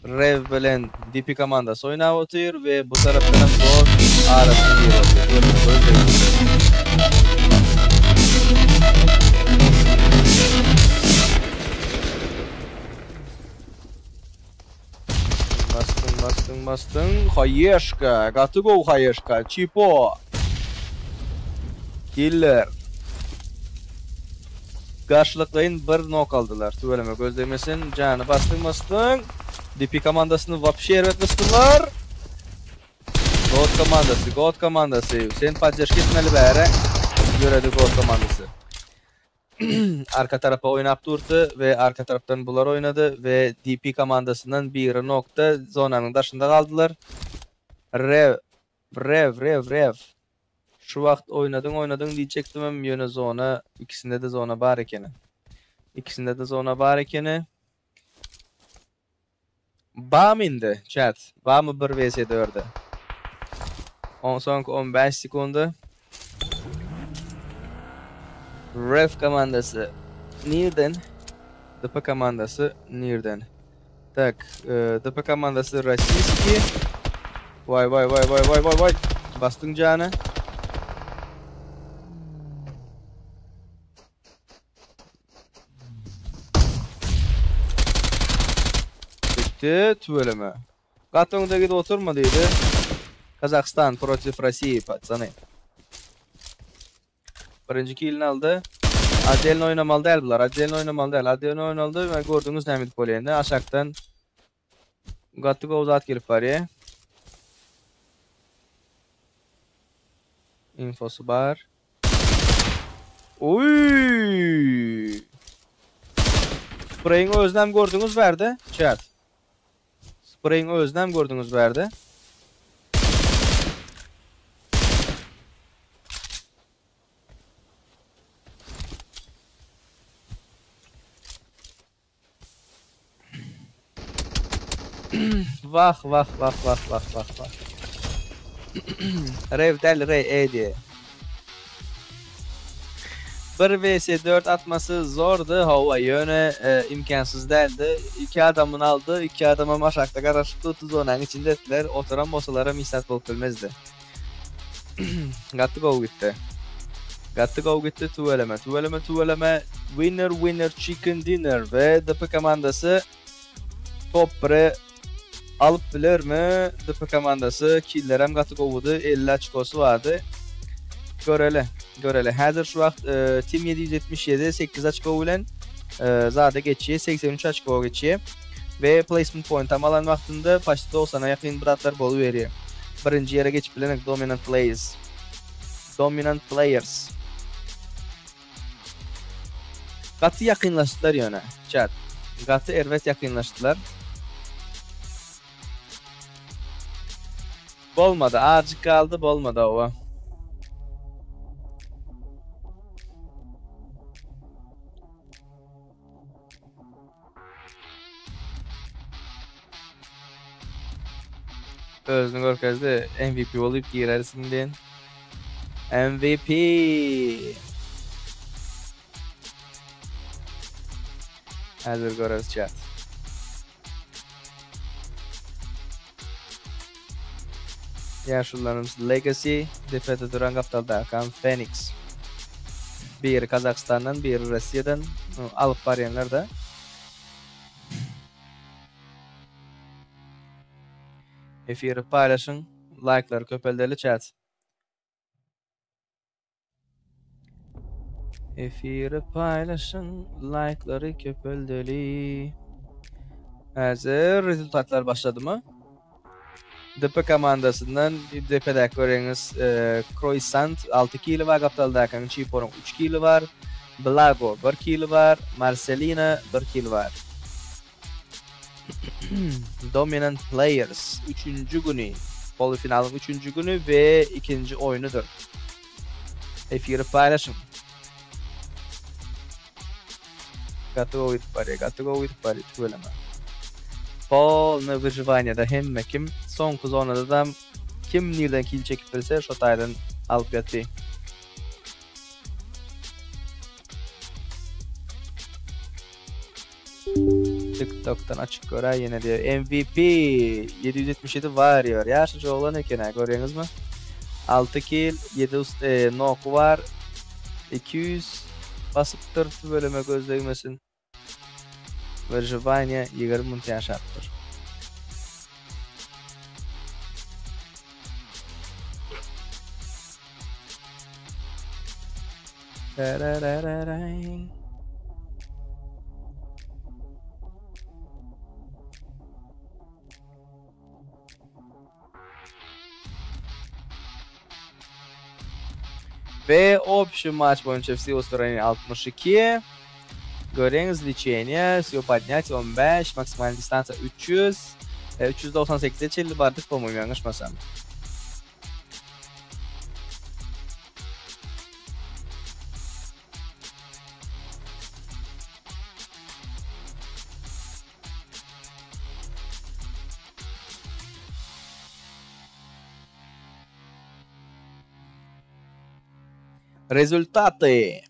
Rev bilen DP komandasy oýnap otyr we bu tarapdan hem God arasyna girip otyr. Bastın bastın bastın. Haýeşka, gaty gowy Haýeşka. Çipo. Killer. Garşylyklaýyn bir knock aldylar. Tüweleme göz degmesin. Jany bastın bastın. DP komandasyny вообще erbet gysdylar. God komandasy, God komandasy. Sen podдержка etmeli bäri. Ýöredi God komandasy. Arka tarapa oýnap durdy we arka tarapdan bular oýnady we DP komandasyndan biri nokta zonanyň daşynda galdylar. Rev, Rev, Rev, Rev. Şu wagt oýnadyň, oýnadyň diýjekdim hem ýöne zona ikisinde de zona bar ekeni. İkisinde de zona bar ekeni. Bam indi chat. Bamy 1 vs 4-e. On soňky 15 sekundy. Ref komandasy nirden? DP komandasy nirden? Tak, DP komandasy rossiyskiý. Vay vay vay vay vay vay vay. Basdyň jany. Bitti tüweleme. Gaty öňde gidip oturma diýdi. Kazahstan против России, пацаны. Birinji killini aldy. Отдельно oýnamaly däl bular. Отдельно oýnamaly däl. Отдельно oýnaldy we gördüňiz näme edip bolýany. Aşakdan gaty gowy zat gelip barýar. Infosy bar. Uy! Spray'in özünem gördüňiz bärde. Chat. Spray'in özünem gördüňiz bärde. Wah wah wah wah wah wah wah. Rev däl re e diýe. 1 vs 4 atmasy zordy hawa ýöne e, imkansyz däldi. Iki adamyny aldy, iki adamam aşakda garaşyp durdy zonanyň içinde etdiler. Oturan bolsalaram hiç zat bolup bilmezdi. Gaty gowy gitdi. Gaty gowy gitdi tüweleme tüweleme tüweleme winner winner chicken dinner we DP komandasy top 1-e alyp bilermi? DP komandasy killerem gaty gowudy 50 açkosy bardy. Göreli göreli. Häzir şu wagt e, Team 777 8 açko bilen e, zada geçýär 83 açko geçýär. We placement point am alan wagtynda paçti 90-a ýakyn bir zatlar boluberýär. Birinji ýere geçip bilenek Dominant Players. Dominant Players. Gaty ýakynlaşdylar ýöne, chat. Gaty erbet ýakynlaşdylar. Bolmady, azjyk galdy, bolmady owa. Özüni görkezdi. MVP bolup girersin diýen. MVP. Häzir göreris chat. Ýaşulularymyz Legacy, depede duran gapdaldaky Phoenix. Biri Kazagystandan, biri Russiýadan alyp barýanlar-da. Efiri paýlaşyň, laýklary köpeldeli chat. Efiri paýlaşyň, laýklary köpeldeli. Häzir rezultatlar başladymy? DP komandasyndan DP-däki göreňiz e, Croissant 6 kili bar, gapdaldakynyň Çiporyň 3 kili bar, Blago 1 kili bar, Marcelina 1 kili bar. Dominant Players 3-nji güni, polufinalyň 3-nji güni we ikinji oýnudyr. Efiri paýlaşyň. Gaty gowy gidip barýar, gaty gowy gidip barýar tüweleme. Polny wyžywaniýada hemme kim, soňky zonada da kim nirden kill çekip bilse şo taýdan alyp ýaty. TikTok'dan açyp göräý ýene diýýär. MVP 777 Warrior. Ýaşajyk oglan eken-ä, görýäňizmi? 6 kill, 7 e, noky bar. 200 basypdyr, tüweleme göz degmesin. Wyžywaniýa 20 minut ýaşapdyr. Ve общий maç boýunça все устроение 62. Görýäňiz liçeniýe, все поднять 15, maksimal distansiýa 300. 398-e çenli bardyk, po-moýemu ýalňyşmasam. Rezultaty.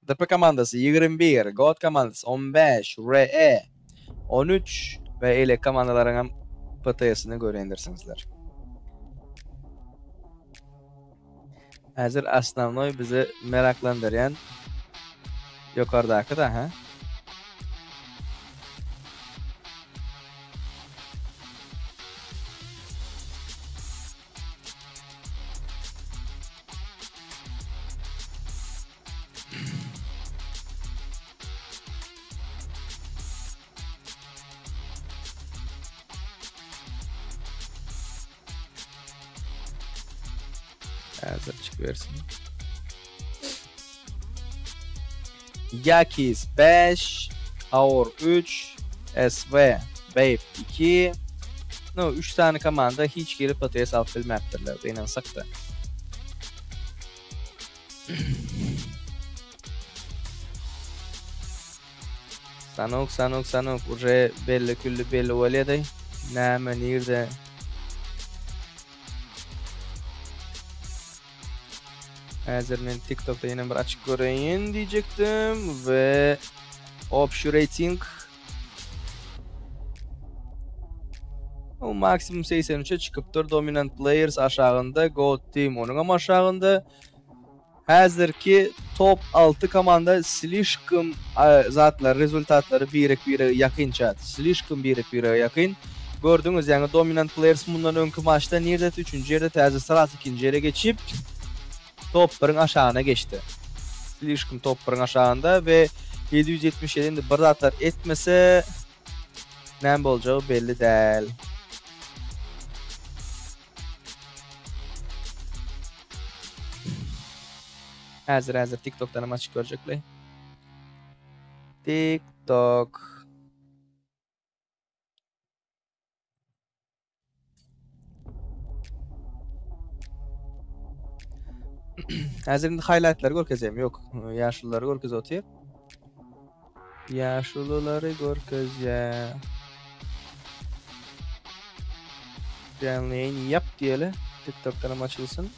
DP komandasy 21, God komandasy 15, RE 13 we eýleki komandalaryň hem PTS-ini görýändirsiňizler. Häzir osnownoý bizi meraklandyrýan ýokardaky da, ha? Häzir çykybersin. Yakis 5, Aor 3, SV Babe 2. No, 3 sany komanda hiç hili PTS alyp bilmäpdirler, gynansak-da. Sanok, sanok, sanok, uje belli külli belli bolýady. Näme, nirde? Häzir men TikTokda ýene bir açyp göreýin diýjekdim we общий rating O maksimum 83-e çykypdyr. Dominant Players aşagynda, Gold Team onuňam aşagynda. Häzirki top 6 komanda slişkom zatlar, rezultatlary birek-birege ýakyn chat. Slişkom birek-birege ýakyn. Gördüňiz, ýaňy Dominant Players mundan öňki maçda nirdedi? Üçünji ýerde, täze sraz ikinji ýere geçip, top biriň aşagyna geçdi. Slişkom top biriň aşagynda we 777 indi bir zatlar etmese näme boljagy belli däl. Häzir häzir TikTokdan hem açyp görjekle. TikTok. Häzir indi highlight'lary görkezeyim. Yok, ýaşululary görkez otyr. Ýaşululary görkezýär. Janly ýaýyn ýap diýeli. TikTokdan hem açylsyn.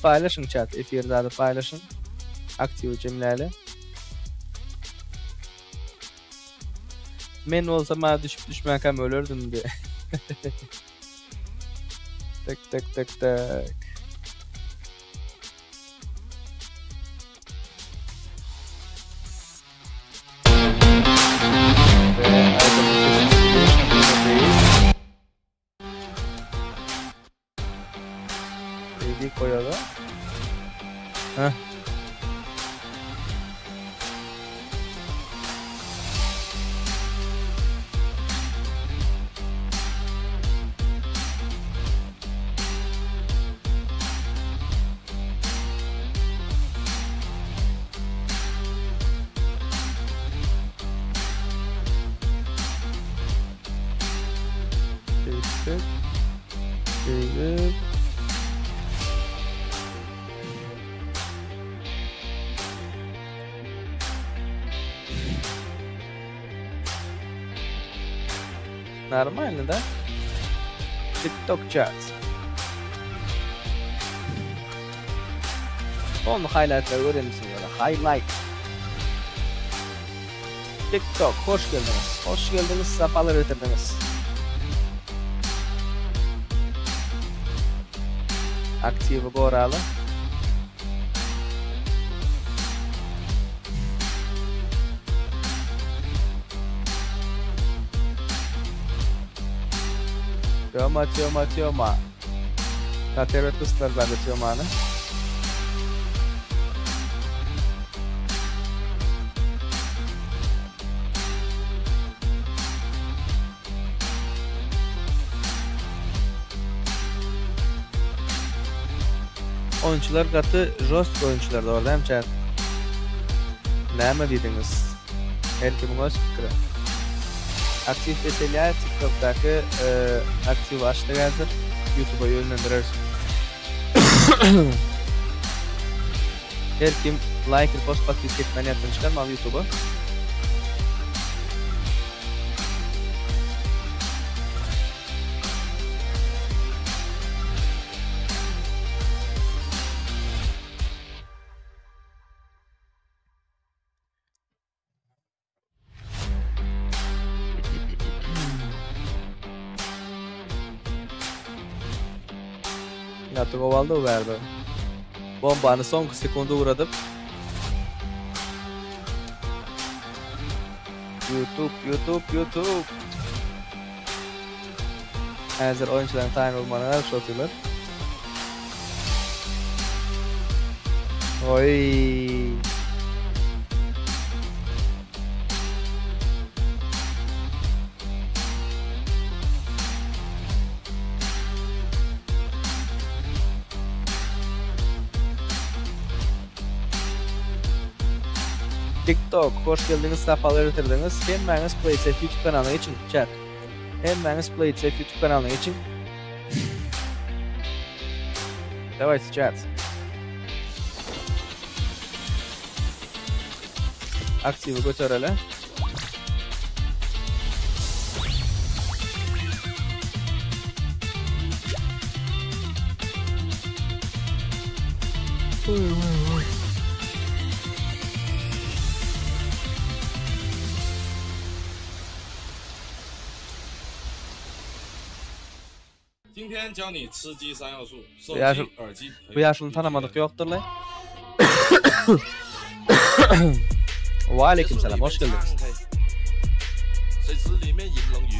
Paýlaşyň chat efir zady paýlaşyň. Aktiw jemläli. Men bolsam maňa düşüp düşmänkäm ölerdim di. Tek tek tek tek. Ready koyalım. Heh. Şeýtdik. Şeýdip. Normalny da. TikTok chat. Onu highlight'ları görebilirsin böyle. Highlight. TikTok hoş geldiniz. Hoş geldiniz. Sapalar getirdiniz. Aktiwi goraly. Tioma, Tioma, Tioma. Tater kysdylar bärde Tiomany. Oýunçylar gaty žostk oýunçylar dogry dämi chat? Näme diýdiňiz? Her kimiň öz pikiri. Aktiw peselýär tiktokdaky aktiwi açdyk häzir ýutuba ýönlendireris. Her kim like repost podpiska etmäni ýatdan çykarmaly ýutuba. Gaty gowy aldy bu bärde. Bombany soňky sekunda ugradyp. YouTube, YouTube, YouTube. Häzir oýunçylaryň taýyn bolmagyna garaşyp otyrlar. Oý. TikTok, hoş geldiňiz, sapalar getirdiňiz. Hemmäňiz PlaySafe YouTube kanalyna geçiň, chat. Hemmäňiz PlaySafe YouTube kanalyna geçiň. Dawayte chat. Aktiwi götereli. 今天教你吃鸡三要素：手 Bu 机、耳机。 Bu ýaşulyny tanamadyk ýokdur-laý. Waleýkim salam, hoş geldiňiz. 水池里面银龙鱼，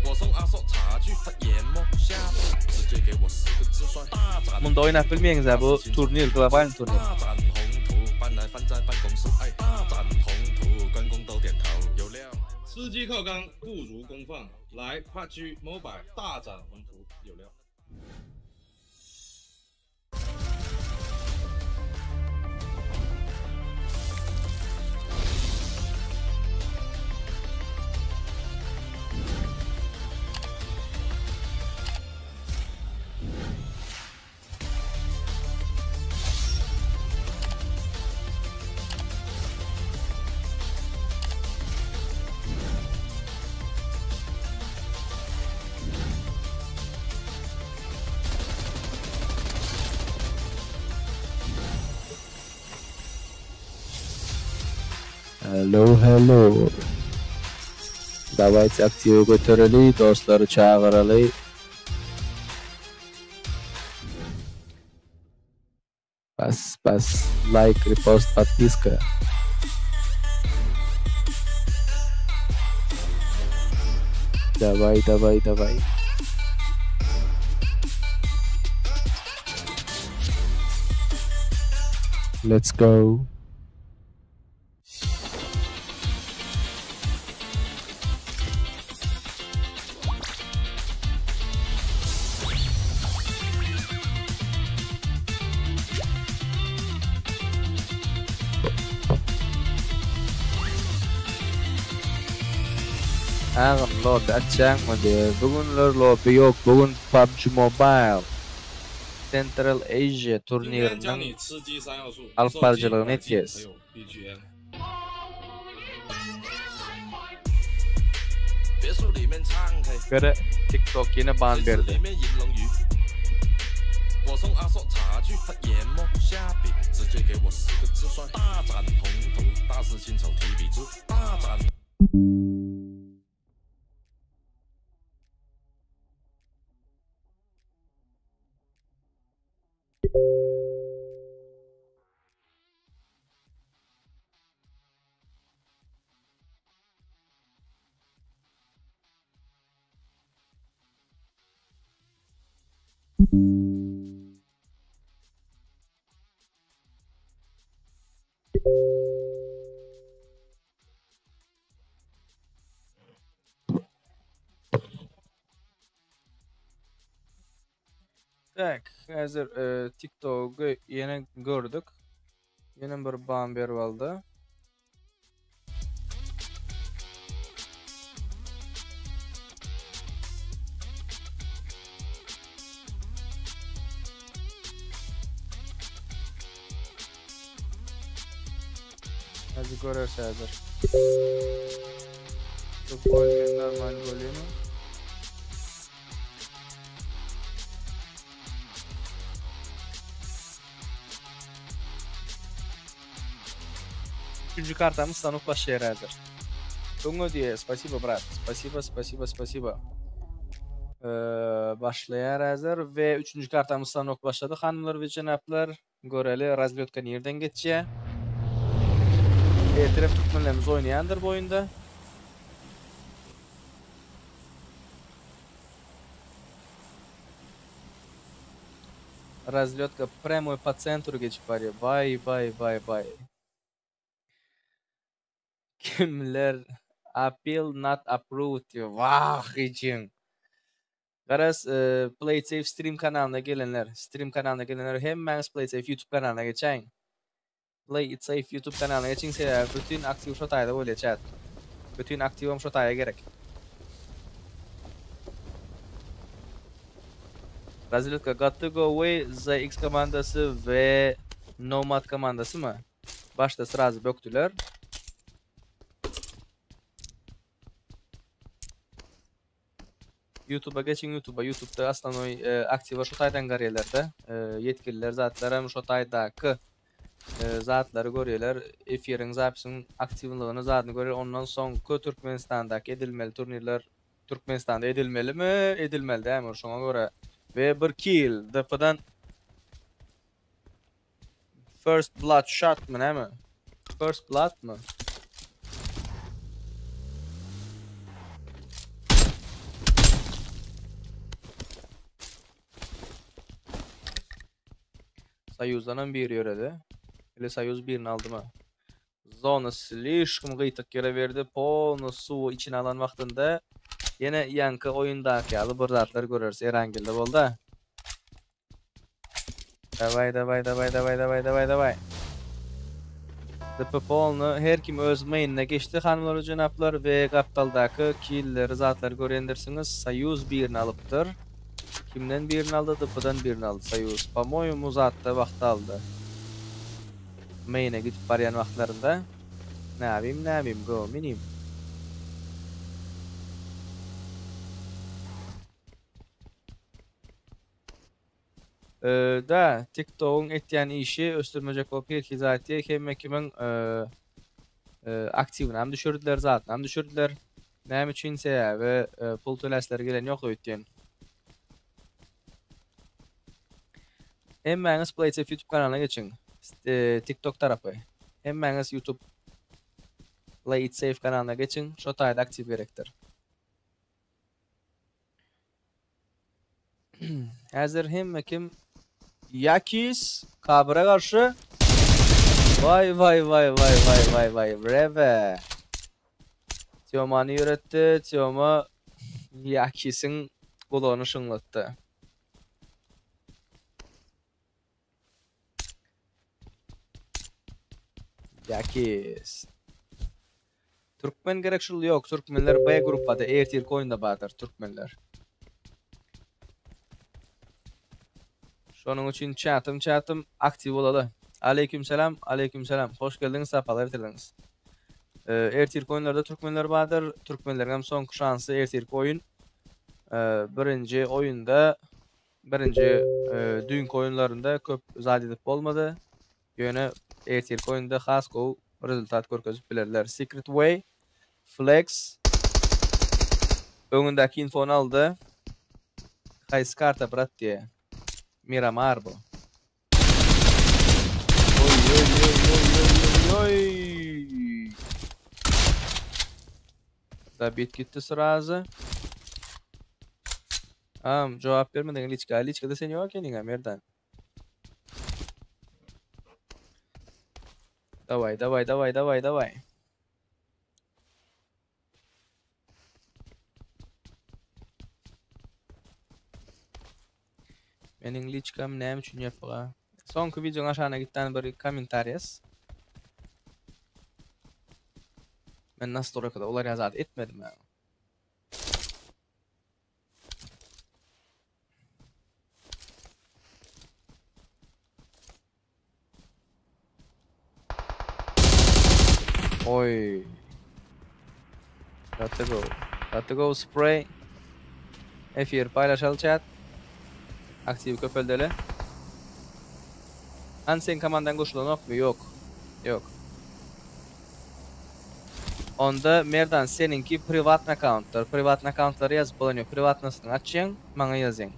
我送阿叔茶具，他研磨下笔，直接给我四个字帅。大展 Munda oýnap bilmeýäňiz-ä bu turnir, globalny turnir. 大展宏图，搬来放在办公室，哎，大展宏图，关公都点头，有料。 吃鸡靠刚不如公放，来 PUBG Mobile 大展宏图，有料。 Hello hello. Dawayte aktiwi götereli, dostlary çagyraly. Bas bas like, repost, podpiska. Daway daway daway. Let's go. Agam lobby açýaňmy diýýär. Bu günler lobby ýok. Bu gün PUBG Mobile Central Asia 今天教 turniriniň 你吃鸡三要素： alyp 手机、 baryjylygyny 耳机 etýäs. 还有 BGM。 别墅里面唱 K， Göre TikTok ýene ban 水池 berdi. 里面银龙鱼。我送阿叔茶具，他研墨下笔，直接给我四个字帅。大展宏图，大师亲手提笔字，大展。 Tak, häzir e, TikTok-y ýene gördük. Ýene bir ban berip aldy. Häzir göreris häzir. Bu gol normal golümi? Üçünji kartamyz Sanuk başlaýar häzir. Öňe diýe, spasibo brat. Spasibo, spasibo, spasibo. Ee, başlaýar häzir we üçünji kartamyz Sanuk başlady. Hanymlar we jenaplar, göreli razlýotka nirden geçýär? Etref türkmenlerimiz oýnaýandyr bu oýunda. Razlýotka prямой po centru geçip barýar. Baý, baý, baý, baý. Kimler appeal not approved diýär. Wah, içiň. Garaz, e, PlaySafe stream kanalyna gelenler, stream kanalyna gelenler hemmäňiz PlaySafe YouTube kanalyna geçäýiň. Play it safe YouTube kanalyna geçiň sebäbi bütin aktiw şo taýda bolýa chat. Bütin aktiwem şo taýa gerek. Razwedka gaty gowy ZX komandasy we Nomad komandasymy? Başda srazy bökdüler. Youtube'a geçiň Youtube'a Youtube'da osnovnoý e, aktiwa şu taýdan garýalarda e, ýetgililer zatlaram şo taýdaky e, zatlary görýärler efiriň zapisiň aktiwlygyny zadyny görýär ondan soňky Türkmenistandaky edilmeli turnirler Türkmenistanda edilmelimi edilmeli dälmi şoňa görä we bir kill DP-dan First blood shot mı näme? First blood mı? Soýuzdan biri ýöredi. Ile Soýuz birini aldy mı? Zona slişkom gyýtyk ýere berdi. Polny suwy içine alan wagtynda ýene ýanky oýundaky ýaly bir zatlar göreris. Erangilde boldy. Daway daway daway daway daway daway daway. DP polny her kim öz mainine geçdi hanymlar we jenaplar we gapdaldaky killleri zatlary görendirsiňiz. Soýuz birini alypdyr. Kimden birini aldy? DP'dan birini aldy Soýuz. Po-moýemu zatda wagty aldy. Main'e gidip barýan wagtlarynda. Näbim näbim go minim. Da TikTok'un etýän işi ösdürmejek bolup her zat hemme kimiň aktiwini hem düşürdüler, zatyny hem düşürdüler. Näme üçin sebäbi pul töläsleri gelen ýok öýtýän. Hemmäňiz PlaySafe YouTube kanalyna geçiň. TikTok tarapy. Hemmäňiz YouTube Play It Safe kanalyna geçiň. Şo taýda aktiw gerekdir. Häzir hemme kim Yakis Kabra garşy Vay vay vay vay vay vay vay Breve Tiomany ýöretdi. Tioma Yakis'iň gulagyny şyňlatdy. Yakis. Türkmen gerek şul ýok. Türkmenler B gruppada ertirki oýunda bardyr türkmenler. Şonuň üçin chatym chatym aktiw bolaly. Aleyküm selam, aleyküm selam. Hoş geldiňiz, sapalar getirdiňiz. Ertirki oýunlarda türkmenler bardyr. Türkmenleriň hem soňky şansy ertirki oýun. Birinji oýunda birinji düýnki oýunlarynda köp zat edip bolmady. Ýöne ertirki oýunda has gowy rezultat görkezip bilerler. Secret Way Flex öňündäki infony aldy. Haýsy karta brat diýe. Miramar bu. Oy oy oy oy oy oy oy. Dabit gitti srazy. Am jogap bermediň liçka. Liçkada sen ýok ekeniň Merdan. Daway daway daway daway daway. Meniň liçkam näme üçin ýapyga? Soňky videoň aşagyna gitden bir kommentariý ýaz. Men nastroykada olar ýa zat etmedim ben. Oy. Got to go. Got to go spray. F1 paylaşaly chat. Aktiw köpeldeli. Han sen komandan goşulanokmy? Ýok. Ýok. Onda Merdan seniňki privat akkauntlar. Privat akkauntlary ýazyp bolan ýok. Privatnysyny açýaň, maňa ýazýaň.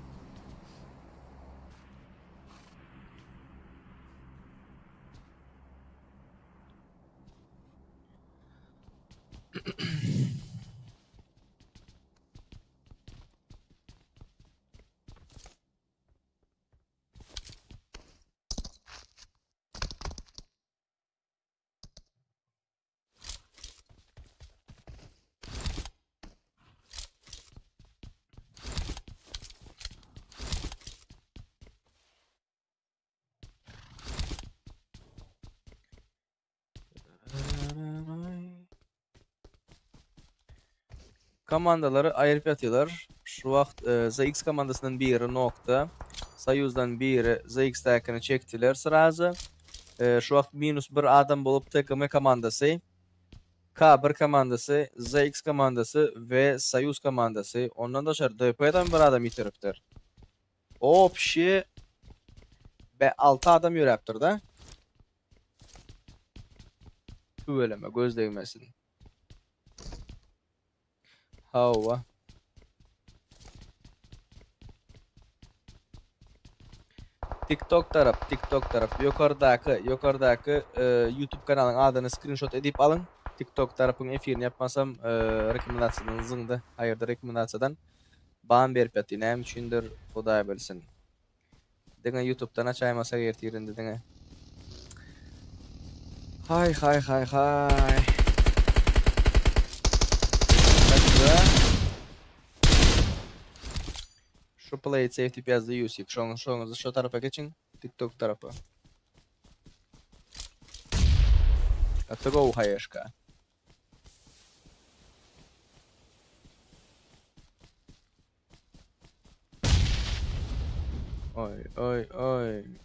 Komandalary aýryp ýatylar. Şu wagt ZX komandasyndan biri nokta, Soýuzdan biri ZX-däkini çekdiler srazy. Şu wagt minus bir adam bolup TKM komandasy, K1 komandasy, ZX komandasy we Soýuz komandasy. Ondan daşary DP-den bir adam ýitiripdir. Obşi 6 adam ýöräpdir-de. Tüweleme, göz degmesin. Hawa. TikTok tarap, TikTok tarap. Ýokardaky, ýokardaky e, YouTube kanalyň adyny screenshot edip alyň. TikTok tarapyň efirini ýapmasam, e, rekomendasiýadan zyňdy. Haýyrdy rekomendasiýadan. Ban berip ýatdy. Näme üçindir, Hudaý bilsin. Diňe YouTube'dan açaýmasak ertir indi diňe. Hay hay hay hay. Şu play it safe diýip ýazdy Yusik. Şoň şoňuzy şu tarapa geçiň. TikTok tarapa. Gaty gowy haýeşka. Oý, oý, oý.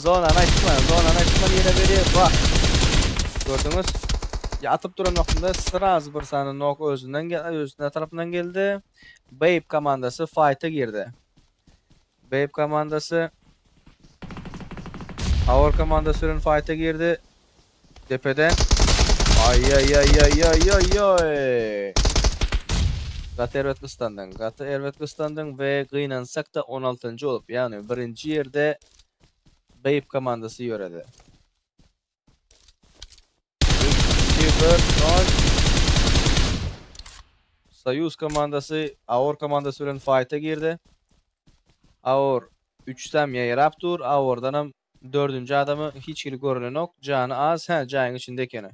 Zonany aýtma, zonany aýtma nire berýär, bak. Gördüňiz? Ya atyp duran wagtynda sraz bir sany nok özünden özüne tarapyndan geldi. Babe komandasy fight'a girdi. Babe komandasy Our komandasy bilen fight'a girdi. Depeden. Ay ay ay ay ay ay ay. Gaty erbet gyslandyň. Gaty erbet gyslandyň we gynansak-da 16-njy bolup, ýagny birinji ýerde Babe komandasy ýöredi. 3, 2, 1, 0. Soýuz komandasy Aor komandasy bilen fight'a girdi. Aor 3-dem ýaýrap dur. Aordanam dördünji adamy hiç hili görünenok. Jany az, hä, jaýyň içinde ekeni.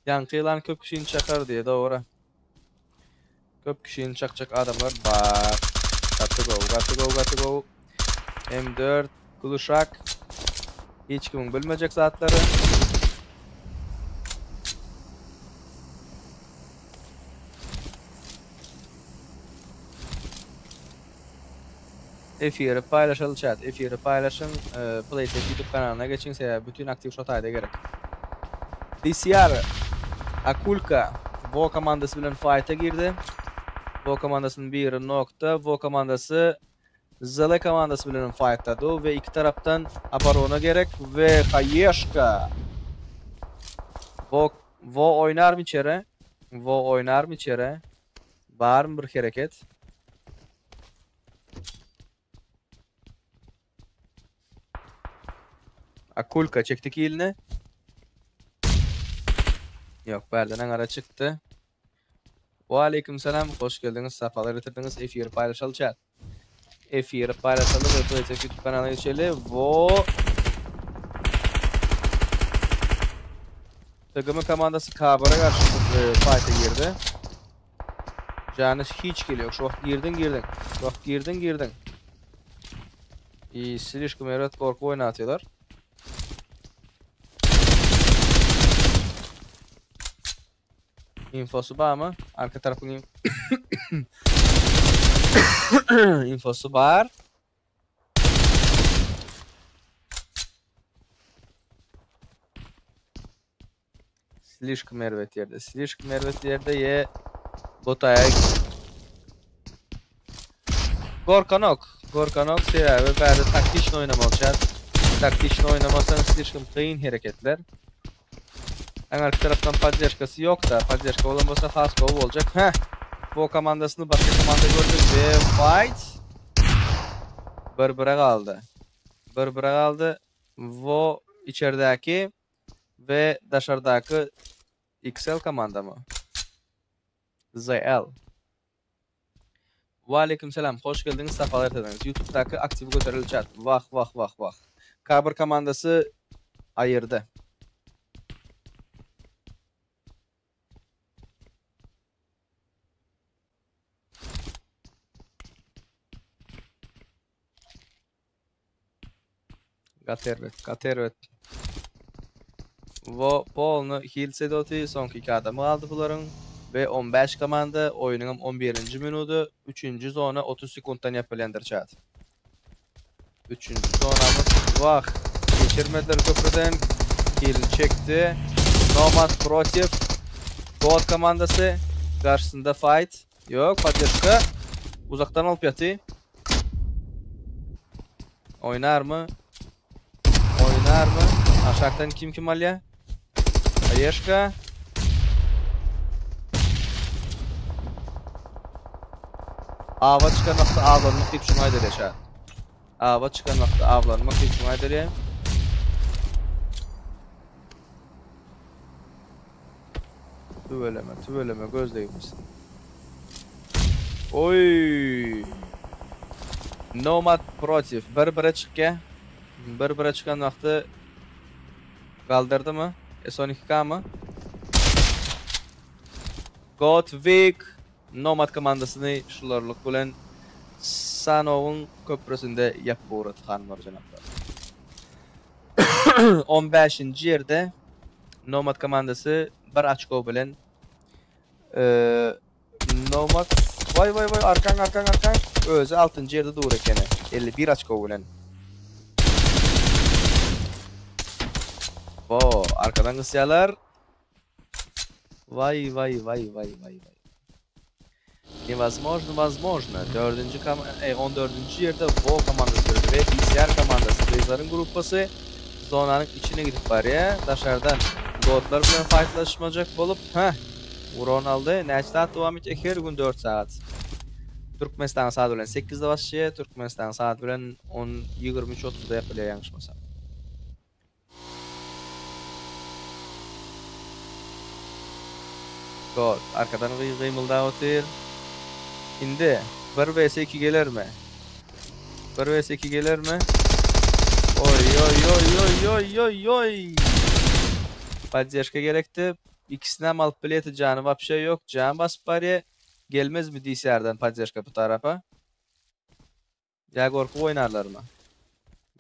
Ýaňky ýylan köp kişini çakar diýe, dogry. Köp kişini çakjak adamlar bar. Gaty gowy, gaty gowy, gaty gowy. M4, Gluşak. Hiç kimiň bilmejek zatlary. Efiri paýlaşaly chat. Efiri paýlaşyň. PlayStation YouTube kanalyna geçiň. Sebäbi bütün aktiw şo taýda gerek. DCR Akulka Vo komandasy bilen fight'a girdi. Vo komandasynyň biri nokta. Vo komandasy ZL komandasy bilen fight'da we iki tarapdan abarona gerek we Haýeşka. Vo Vo oýnarmy içeri? Vo oýnarmy içeri? Barmy bir hereket? Akulka çekdi kilini. Yok, bärden ara çykdy. Wa aleyküm selam, hoş geldiňiz, sapalar getirdiňiz. Efiri paýlaşaly chat. Efiri paýlaşaly we PlayStation YouTube kanalyna geçeli. Wo TGM komandasy Kabara garşy e, fight'a girdi. Jany hiç geliyor. Şu wagt girdiň girdiň. Şu wagt girdiň girdiň. I slişkom erbet gorky oýnatýarlar. Infosy barmy? Arka tarapyň infosy bar. Slişkom erbet ýerde. Slişkom erbet ýerde ye botaya Gorkanok. Gorkanok sebäbi bäri taktiçni oýnamaly şart. Taktiçni oýnamasaň slişkom kyn hereketler. Aň arka tarapdan podderžkasy ýok da. Podderžka bolan bolsa has gowy boljak. Heh. Bo komandasyny başga komanda gördü ve fight bir-bire galdy. Bir-bire galdy. Wo içeridäki we daşardaky XL komandamy? ZL. Waleýkim salam hoş geldiňiz sapalar getirdiňiz ýutubdaky aktiw göteril çat wah wah wah wah K bir komandasy aýyrdy. Gaty erbet, gaty erbet. Wo polny hilse edoti, soňky iki adamy galdy bularyň. We 15 komanda, oýnuňam 11-nji minudy, üçünji zona 30 sekuntdan ýapylýandyr çat. Üçünji zonamyz, wah, geçirmediler köprüden. Kilini çekdi. Nomad protiv. God komandasy. Garşysynda fight. Ýok, podderžka. Uzakdan alyp ýaty. Oýnarmy? Oýnarmy? Aşakdan kim kim alýar? Aýeşka. Awa çykan wagty awlanmak diýip şuňa aýdylýar şa. Awa çykan wagty awlanmak diýip şuňa aýdylýar. Tüweleme, tüweleme göz degmesin. Oý! Nomad protiv. Bir-bire çykýa. Bir-bire çykan wagty galdyrdymy? S12K-my? God Week Nomad komandasyny şularlyk bilen Sanowyň köprüsinde ýapyp ugrady hanymlar jenaplar. 15-nji ýerde Nomad komandasy bir oçko bilen Nomad Waý waý waý arkaň arkaň arkaň özi 6-njy ýerde dur ekeni 51 oçko bilen. Bo arkadan gysýarlar. Waý waý waý waý waý waý. Nevozmojno wozmojno. Dördünji kom e, 14-nji ýerde Wo komandasy ýöredi we DCR komandasy gyzlaryň gruppasy zonanyň içine gidip barýar. Daşardan gotlar bilen faýtlaşmajak bolup, heh, uron aldy. Näçe sagat dowam etjek? Her gün 4 sagat. Türkmenistanyň saat bilen 8-de başlaýar, Türkmenistanyň saat bilen 10 23:30-da ýapylýar ýalňyşmasam. God, arkadan gymyldap otyr. Indi 1 vs 2 gelermi? 1 vs 2 gelermi? Oý oý oý oý oý oý oý. Poddežka gerekdi. Ikisini hem alyp bileti jany wapşe ýok. Jan basyp barýa. Gelmezmi DCR-den poddežka bu tarapa? Ýa gorkup oýnarlarmy?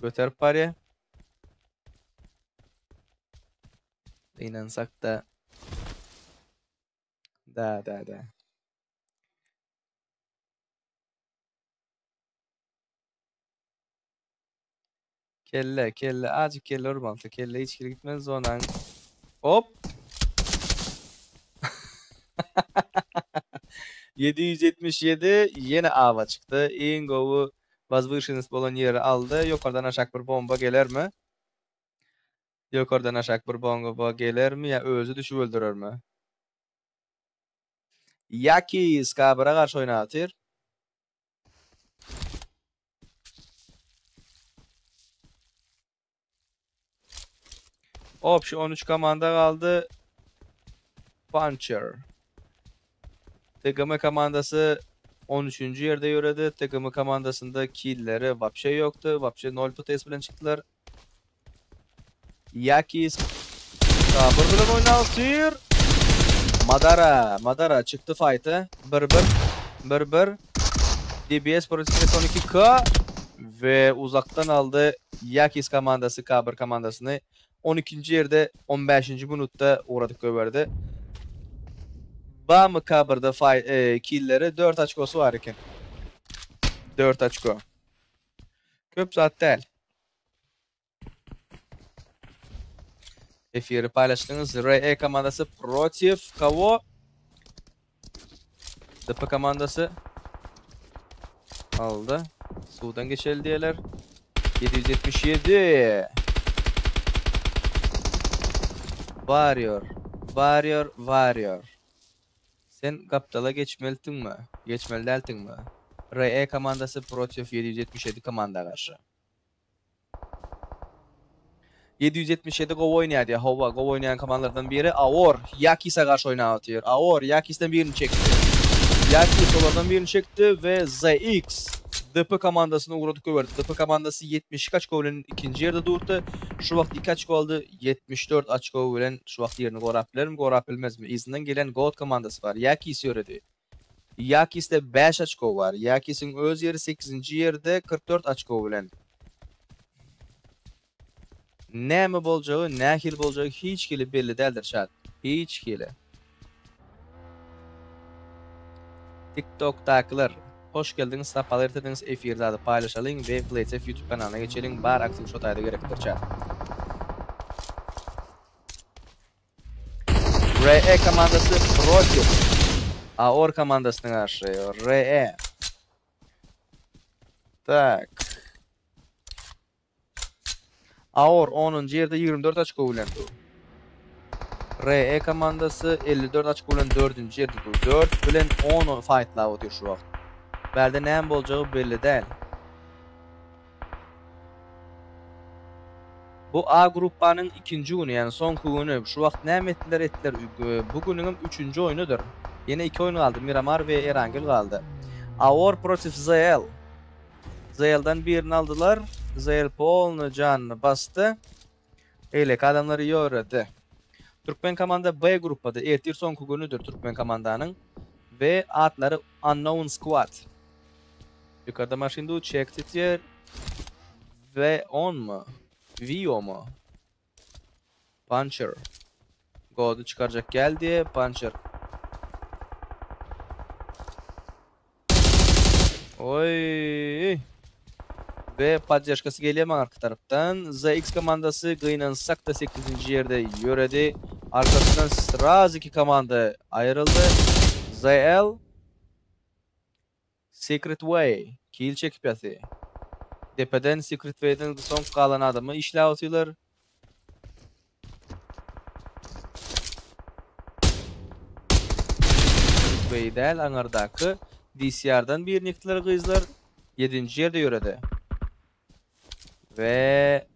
Göterip barýa. Gynansak-da. Da, da, da. Kelle, kelle, azjyk kelle urmaly. Kelle hiç hili gitmez zonaň. Hop. 777 ýene awa çykdy. Iň gowy wozwyşennost bolan ýeri aldy. Ýokardan aşak bir bomba gelermi? Ýokardan aşak bir bomba gelermi ýa özi düşüp öldürermi? Ýaki Skabra garşy oýnatyr. Obşi 13 komanda galdy. Puncher. TGM komandasy 13-nji ýerde ýöredi. TGM komandasynda killleri wapşe ýokdy. Wapşe 0 PTS bilen çykdylar. Ýaki Sabır bilen oýnatyr. Madara, Madara çykdy fight'a. 1-1. 1-1. DBS protiv S12K we uzakdan aldy Yakis komandasy K1 komandasyny 12-nji ýerde 15-nji minutda ugradyp goýberdi. Bamy K1-de e, killleri 4 oçkosy bar eken. 4 oçko. Köp zat däl. Efiri paýlaşdyňyz. RE komandasy protiv kogo? DP komandasy aldy. Suwdan geçeli diýerler. 777. Warrior. Warrior, Warrior. Sen gapdala geçmelitiňmi? Geçmeli dältiňmi? RE komandasy protiv 777 komanda garşy. 777 gowy oýnaýar diýýär. Hawa, gowy oýnaýan komandalardan biri Aor Yakisa garşy oýnap otyr. Aor Yakisden birini çekdi. Yakis olardan birini çekdi we ZX DP komandasyny ugradyp goýberdi. DP komandasy 72 oçko bilen ikinji ýerde durdy. Şu wagt 2 oçko aldy, 74 oçko bilen şu wagt ýerini gorap bilermi, gorap bilmezmi? Yzyndan gelen God komandasy bar. Yakis ýöredi. Ýakisde 5 oçko bar. Ýakisiň öz ýeri 8-nji ýerde 44 oçko bilen. Näme boljagy, nähili boljagy hiç hili belli däldir chat. Hiç hili. TikTokdakylar, hoş geldiňiz, sapalar getirdiňiz, efir zady paýlaşalyň we PlaySafe YouTube kanalyna geçeliň, bar aktiw şo taýda gerekdir chat. RE komandasy protiv AOR komandasyna garşy. RE. Tak. AOR 10-njy ýerde 24 oçko bilen dur. RE komandasy 54 oçko bilen 4-nji ýerde dur. 4 bilen 10 faýtlap otyr şu wagt. Bärde näme boljagy belli däl. Bu A gruppanyň ikinji güni, ýagny soňky güni. Şu wagt näme etdiler etdiler. Bu günüňem üçünji oýnudyr. Ýene iki oýun galdy. Miramar we Erangel galdy. Aor protiv ZL. ZL-dan birini aldylar. ZL polny janyny basdy. Beýleki adamlary ýöredi. Türkmen komanda B gruppada. Ertir soňky günüdir türkmen komandanyň. We atlary Unknown Squad. Ýukarda maşyn dur, çek titýär. V on mu? V o mu? Puncher. God'u çykarjak geldi. Puncher. Oý. We poddežkasy gelýär maňa arka tarapdan. ZX komandasy gynansak-da 8-nji ýerde ýöredi. Arkasyndan sraz iki komanda aýryldy. ZL Secret Way kill çekip ýaty. Depeden Secret Way'den soň galan adamy işläp otyrlar. Secret Way däl aňyrdaky DCR-dan birini ýykdylar gyzlar. 7-nji ýerde ýöredi. We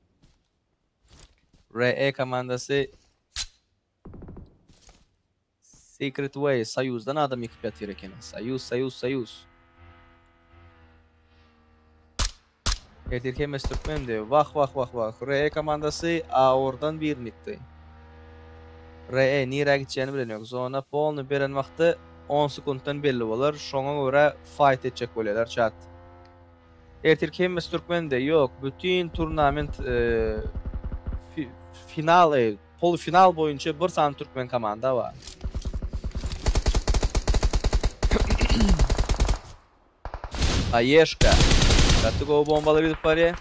RE komandasy Secret Way, Soýuzdan adam ýykyp ýatyr ekeni. Soýuz, Soýuz, Soýuz. Ertir hemmesi türkmendi. Wah, wah, wah, wah. RE komandasy Aordan birini ýykdy. RE nirä gitjegini bilen ýok. Zona polny beren wagty 10 sekuntdan belli bolar. Şoňa görä fight etjek bolýarlar chat. Ertir hemmesi türkmendi. Ýok, bütin turnament e, fi, final e, Polufinal boýunça bir sany türkmen komanda bar. Aýeşka. Gaty gowy bombalar gidip barýar.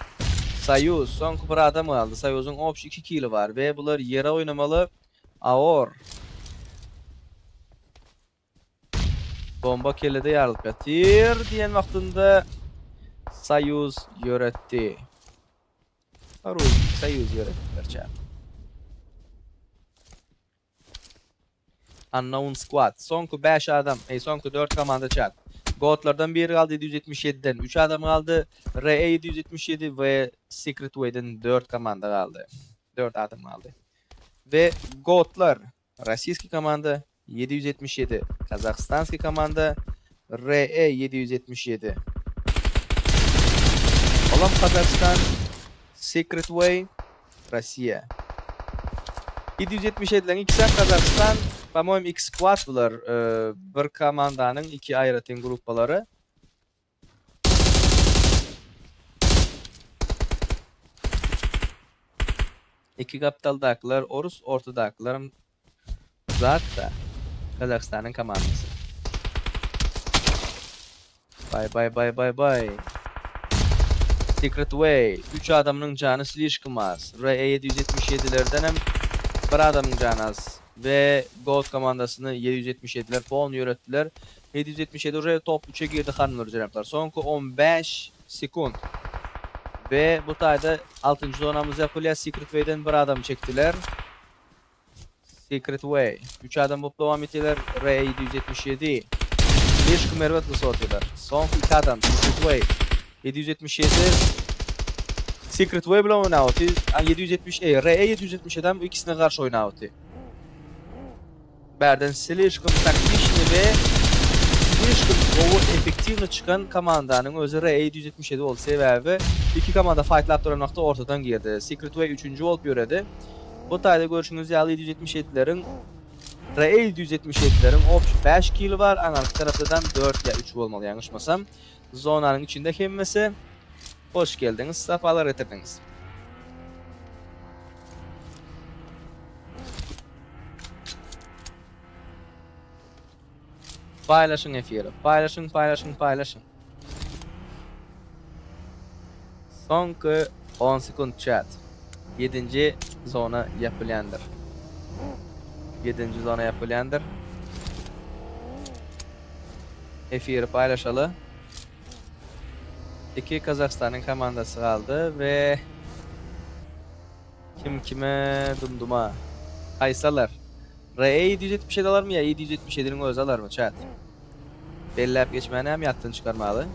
Soýuz. Soňky bir adam galdy. Soýuzyň obşi 2 kili bar we bular ýere oýnamaly. Aor. Bomba kellede ýarylyp ýatyr diýen wagtynda Soýuz ýöretdi. Soýuz ýöretdi berçä. Unknown Squad. Soňky 5 adam, ey soňky 4 komanda chat. Gotlardan biri galdy 777-den 3 adam galdy. RE 777 we Secret Way'den 4 komanda galdy. 4 adam galdy. We Gotlar Rossiýski komanda 777, Kazakhstanskiý komanda RE 777. Olam Kazakhstan, Secret Way, Rossiýa. 777-leriň ikisi Kazakhstan, po-moýemu iki squad bular, bir komandanyň iki aýratyn gruppalary. Iki gapdaldakylar orus, ortadakylaram zat-da Gazagystanyň komandasy. Bay bay bay bay bay. Secret Way. 3 adamynyň jany slişkom az. RE 777-lerdenem bir adamyň jany az. We Gold komandasyny 777-ler polny ýöretdiler. 777 uje top 3-e girdi hanymlar jenaplar. Soňky 15 sekunt. We bu taýda 6-njy zonamyz ýapylýar. Secret Way'den bir adam çekdiler. Secret Way. Üç adam bolup dowam etýärler. R 777. Slişkom erbet wysotýlar. Soňky iki adam Secret Way. 777 Secret Way bilen oýnap otyr. A 770 e, RE 777 hem ikisine garşy oýnap otyr. Bärden slişkom taktiçny we slişkom gowy effektiwny çykan komandanyň özi RE 777 boldy. Sebäbi iki komanda faýtlap duran wagty ortadan girdi. Secret Way üçünji bolup ýöredi. Bu taýda görşüňiz ýaly 777-leriň RE 777-leriň obşi 5 kili bar, aňarky tarapdadan 4 ýa 3 bolmaly ýalňyşmasam. Zonanyň içinde hemmesi. Hoş geldiňiz, sapalar getirdiňiz. Paýlaşyň efiri. Paýlaşyň, paýlaşyň, paýlaşyň. Soňky 10 sekunt chat. 7-nji zona ýapylýandyr. 7-nji zona ýapylýandyr. Efiri paýlaşaly. Iki Kazahstanyň komandasy galdy we kim kime dumduma. Haýsy alar? RE 777 alarmy ýa 777-niň özi alarmy chat? Belläp geçmäni hem ýatdan çykarmaly.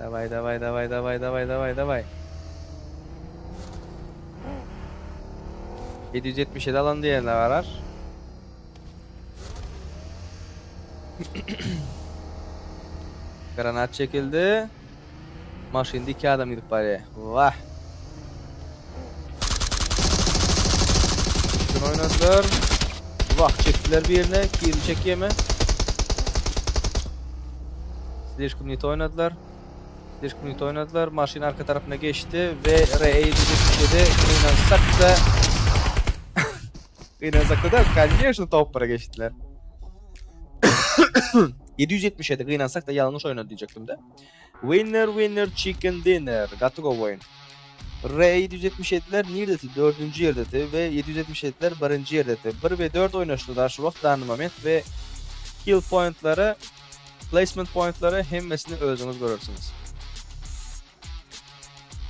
Daway daway daway daway daway daway daway. 777 alan diýenler arar. Granat çekildi. Maşynda iki adam gidip barýar. Wah. Şunu oynadylar. Wah çekdiler birine. Birini çekýärmi? Slişkom net oynadylar. Slişkom net oynadylar. Maşyn arka tarapyna geçdi ve RE 777 gynansak-da Gynansak-da конечно top 1'e geçdiler. 777 gynansak-da ýalňyş oýnady diýjekdim-de. Winner winner chicken dinner. Gaty gowy oýun. R 777-ler nirdeti? 4-nji ýerdeti we 777-ler 1-nji ýerdeti. 1 we 4 oýnaşdylar şu wagt danny moment we kill pointlary, placement pointlary hemmesini özüňiz görersiňiz.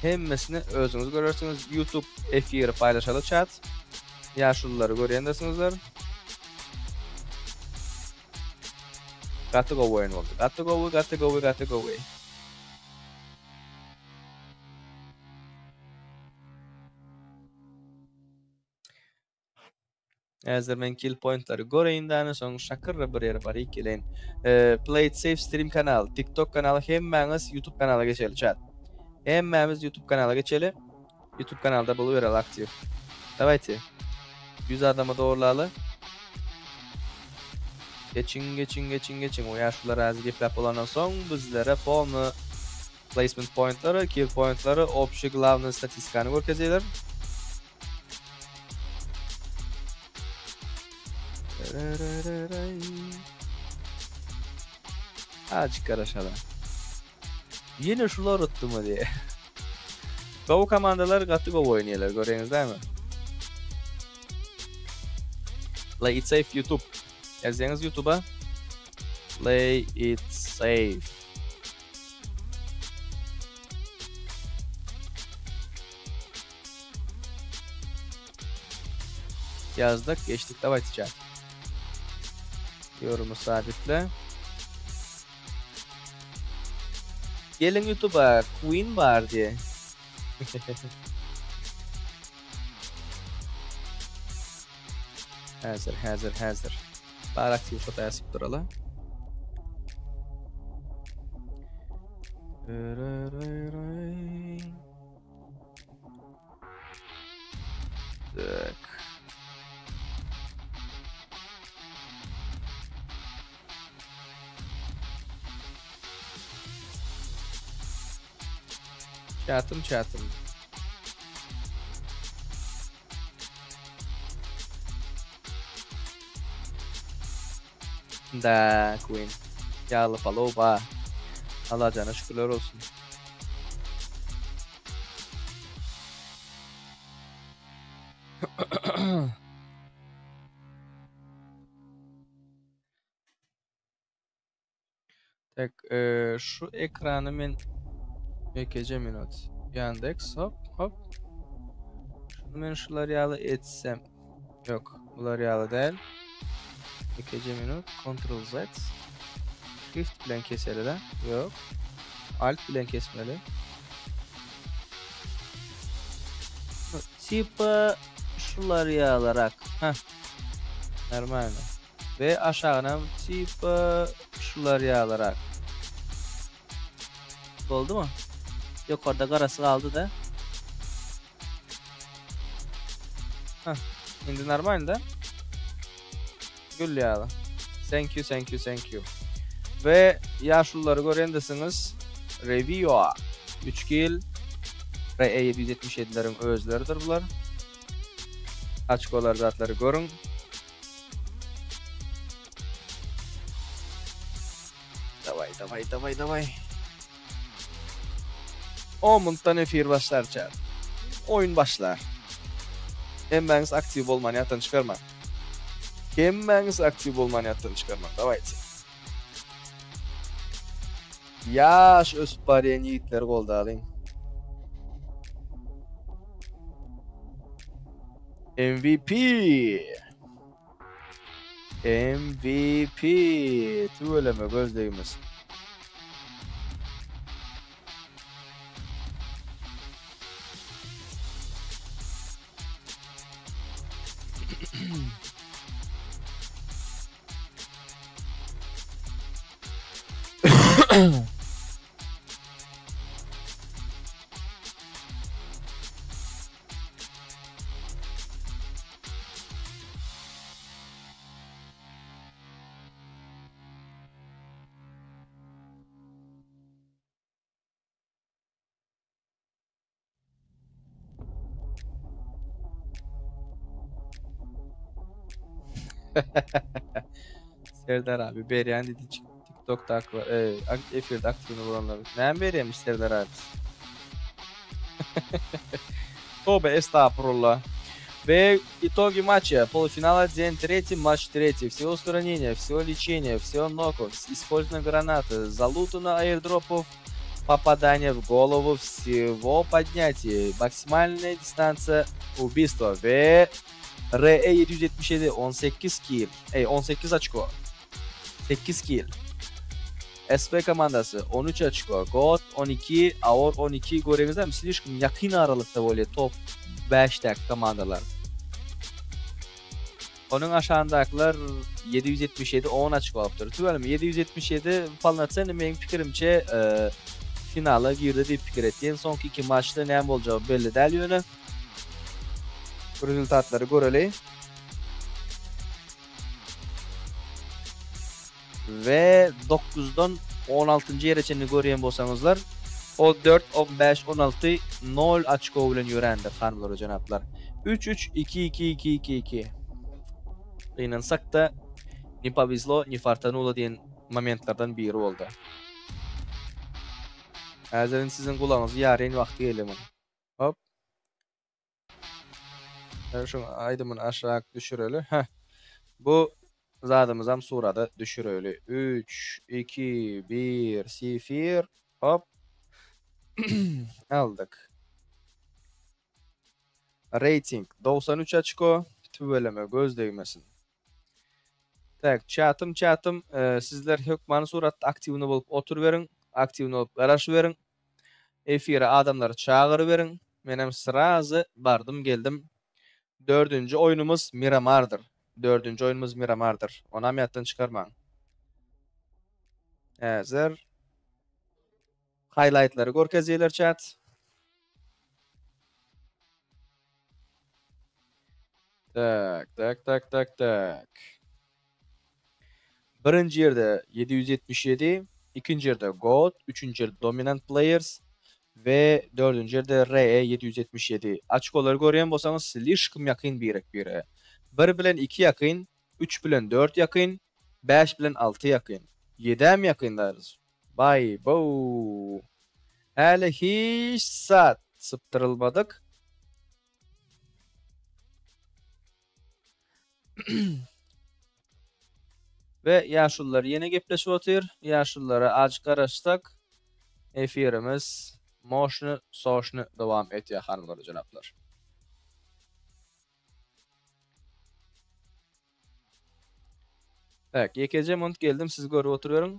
Hemmesini özüňiz görersiňiz. YouTube efiri paýlaşaly chat. Ýaşululary görýändirsiňizler. Gaty gowy oýun boldy. Gaty gowy, gaty gowy, gaty gowy. Häzir men kill pointlary göreýin däne soň şakyrra bir ýere baryp geleýin. Play it safe stream kanal, TikTok kanaly hemmäňiz YouTube kanala geçeli chat. Hemmämiz YouTube kanala geçeli. YouTube kanalda bolubereli aktiw. Dawayte. 100 adama dogurlaly. Geçiň, geçiň, geçiň, geçiň. O ýaşulular razy gepläp bolandan soň bizlere polny placement pointlary, kill pointlary, общий главный statistikany görkezýärler. Azjyk garaşaly. Ýene şular utdymy diýe. Gowy komandalar gaty gowy oýnaýarlar görýäňiz dämi? Play it safe YouTube. Ýazýaňyz YouTube'a. Play it safe. Ýazdyk, geçdik dawayte chat. Ýorumy sabitle. Geliň YouTube'a Queen bar diye. Häzir, häzir, häzir. Bar aktiw şota ýazyp duraly. Tak. Çatym çatym. Da Queen. Ýagly palow ba. Allajana şükürler olsun. Tak, e, şu ekrany men ýekeje minut. Yandex hop hop. Men şular ýaly etsem. Ýok, bular ýaly däl. Ikeje minut. Ctrl Z. Shift bilen keseli-de. Ýok. Alt bilen kesmeli. Tipa şular ýalyrak. Heh. Normalno. We aşagynam tipa şular ýalyrak. Boldumy? Ýokarda garasy galdy-da. Heh. Indi normalno-da. Gül ýaly. Thank you, thank you, thank you. We ýaşululary görendisiňiz. Review 3 kill. RE 777-leriň özleridir bular. Açkolar zatlary görüň. Daway, daway, daway, daway. 10 minutdan efir başlar chat. Oýun başlar. Hemmäňiz aktiw bolmany ýatdan çykarmaň. Hemmäňiz aktiw bolmany ýatdan çykarmaň. Dawayte. Ýaş ösüp barýan ýigitleri goldalyň. MVP! MVP! Tüweleme göz degmesin. Serdar abi berýän diýdi TikTokdaky e, efirde aktiwny bolanlar. Näme berýärmiş Serdar abi? Toba estağfurullah. Ve итоги матча. Полуфинала день третий, матч третий. Все устранения, все лечение, все ноков, использованы гранаты, залутано аирдропов, попадание в голову, всего поднятие, максимальная дистанция убийства. Ve RE 777 18 kill. Ey 18 очко. 8 kill. SP komandasy 13 oçko, God 12, Aor 12 görýäňizmi slişkom ýakyn aralykda bolýar top 5-däki komandalar. Onuň aşagyndakylar 777 10 oçko alypdyr. Tüweleme 777 polnocenny meň pikirimçe e, finala girdi diýip pikir etýän. Soňky iki maçda näme boljagy belli däl ýöne. Rezultatlary göreli. We 9-dan 16-njy ýere çenli görýän bolsaňyzlar, o 4, 15, 16 0 oçko bilen ýörändir, hanymlar we jenaplar. 3 3 2 2 2 2 2. Gynansak-da, ne повезло, ne fartanulo diýen momentlerden biri boldy. Häzir indi siziň gulagyňyzy ýaryn wagty geldi munuň. Hop. Şu aýdymyny aşak düşüreli. Heh. Bu zadymyzam surada düşüreli. 3 2 1 0 Hop. Aldyk. Rating 93 oçko. Tüweleme göz degmesin. Tak, çatym çatym, e, sizler hökmany suratda aktiwny bolup oturyberiň, aktiwny bolup garaşyberiň. Efire adamlary çagyryberiň. Menem srazy bardym geldim. Dördünji oýnumyz Miramardyr. Dördünji oýnumyz Miramardyr. Onam ýatdan çykarmaň. Häzir highlightlary görkezýärler chat. Tak, tak, tak, tak, tak. Birinji ýerde 777, ikinji ýerde God, üçünji ýerde Dominant Players we dördünji ýerde RE 777. Açkolary görýän bolsaňyz slişkom ýakyn birek-bire. 1 bilen 2 ýakyn, 3 bilen 4 ýakyn, 5 bilen 6 ýakyn. 7-äm ýakyn darys. Baý bow. Häli hiç zat sypdyrylmadyk. We ýaşulular ýene gepleşip otyr. Ýaşululara azjyk garaşsak, efirimiz moşny, soşny dowam etýär hanymlar we jenaplar. Tak, ýekeje munt geldim, siz görüp oturyberiň.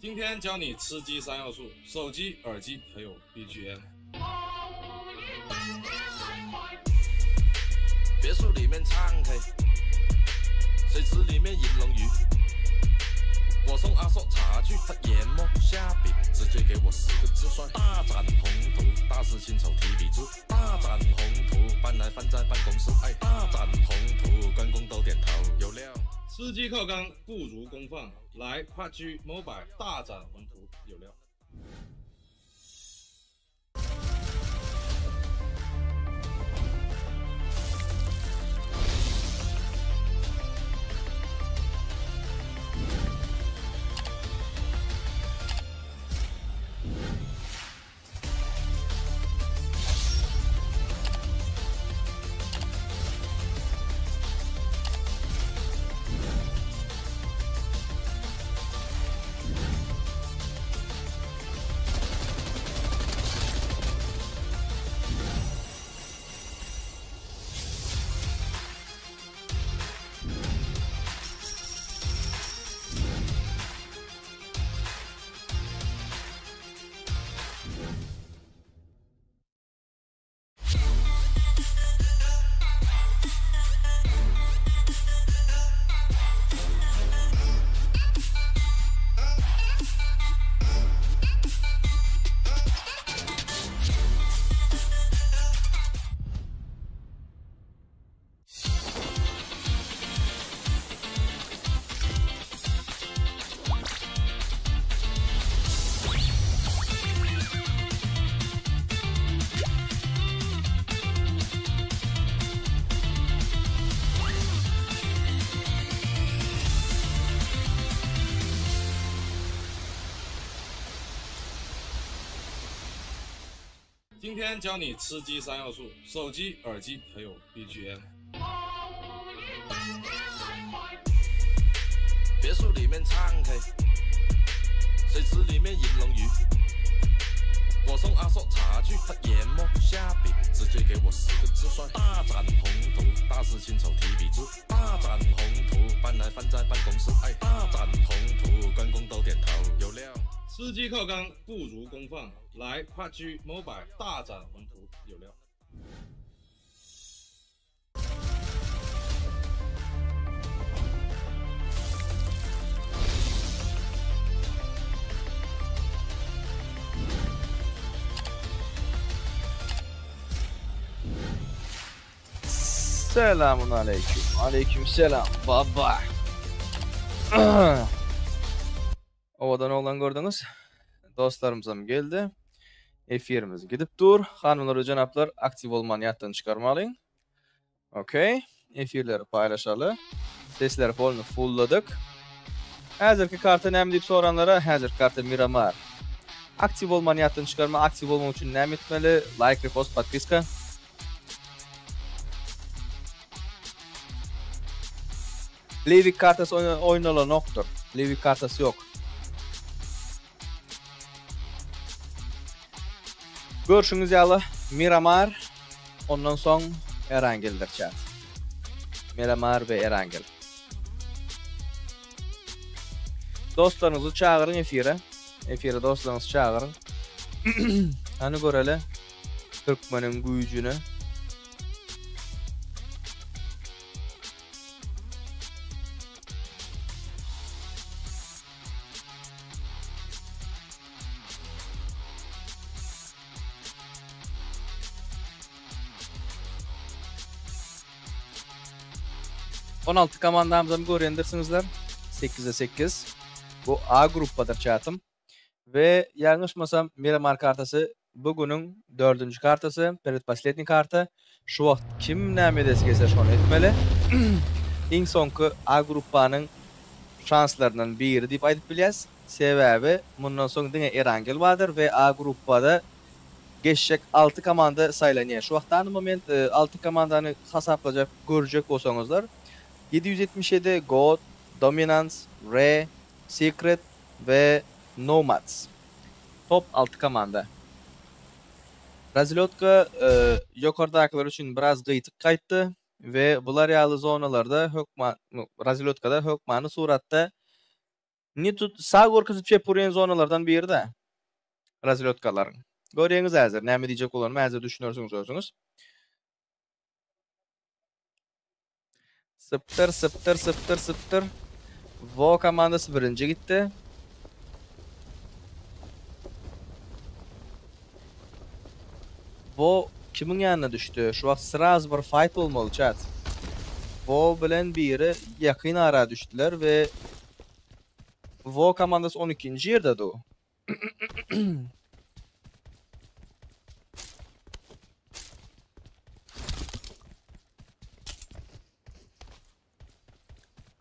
今天教你吃鸡三要素：手机、耳机还有 BGM。别墅里面唱 K，水池里面银龙鱼。我送阿硕茶具，他研墨下笔，直接给我四个字帅。大展宏图，大师亲手提笔字。大展宏图，搬来放在办公室。哎，大展宏图，关公都点头，有料。吃鸡靠刚不如公放，来 PUBG Mobile 大展宏图，有料。今天教你吃鸡三要素：手机、耳机还有 BGM。别墅里面唱 K，水池里面银龙鱼。我送阿硕茶具，他研墨下笔，直接给我四个字帅。大展宏图，大师亲手提笔字。大展宏图，搬来放在办公室。哎，大展宏图，关公都点头，有料。吃鸡靠刚不如公放，来 PUBG Mobile 大展宏图，有料。 Selamun aleyküm. Aleyküm selam baba. Owadan oglan gördüňiz. Dostlarymyzam geldi. Efirimiz gidip dur. Hanymlar we jenaplar aktiw bolmany ýatdan çykarmalyň. Okey. Efirleri paýlaşaly. Sesleri polny fulladyk. Häzirki karta näme diýip soranlara häzirki karta Miramar. Aktiw bolmany ýatdan çykarma. Aktiw bolmak üçin näme etmeli? Like, repost, podpiska. Livik kartasy oýnalanokdyr. Livik kartasy ýok. Görşüňiz ýaly Miramar ondan soň Erangeldir chat. Miramar we Erangel. Dostlaryňyzy çagyryň efire. Efire dostlaryňyzy çagyryň. Hany göreli türkmeniň güýjüni. On alty komandamyzam görýändirsiňizler. Sekize sekiz. Bu A gruppadyr çatym. We ýalňyşmasam Miramar kartasy bu günüň dördünji kartasy, predposledniý karta. Şu wagt kim näme edesi gelse şony etmeli. Iň soňky A gruppanyň şanslaryndan biri diýip aýdyp bilýäs. Sebäbi mundan soň diňe Erangel bardyr we A gruppada geçjek alty komanda saýlanýar. Şu wagt dany moment alty komandany hasaplajak görjek bolsaňyzlar 777, God, Dominance, Re, Secret we Nomads. Top alty komanda. Razlýotka ýokardakylar üçin biraz gyýtyk gaýtdy we bular ýaly zonalarda hökman razlýotkada hökmany suratda. Ne tut sag görkezip çep urýan zonalardan biri-de. Razlýotkalaryň. Görýäňiz häzir, näme diýjek bolanymy häzir düşünersiňiz özüňiz. Sypdyr, sypdyr, sypdyr, sypdyr. Vo komandasy birinji gitdi. Vo kimiň ýanyna düşdi? Şu wagt sraz bir fight bolmaly chat. Vo bilen biri ýakyn ara düşdüler we Vo komandasy 12-nji ýerde du.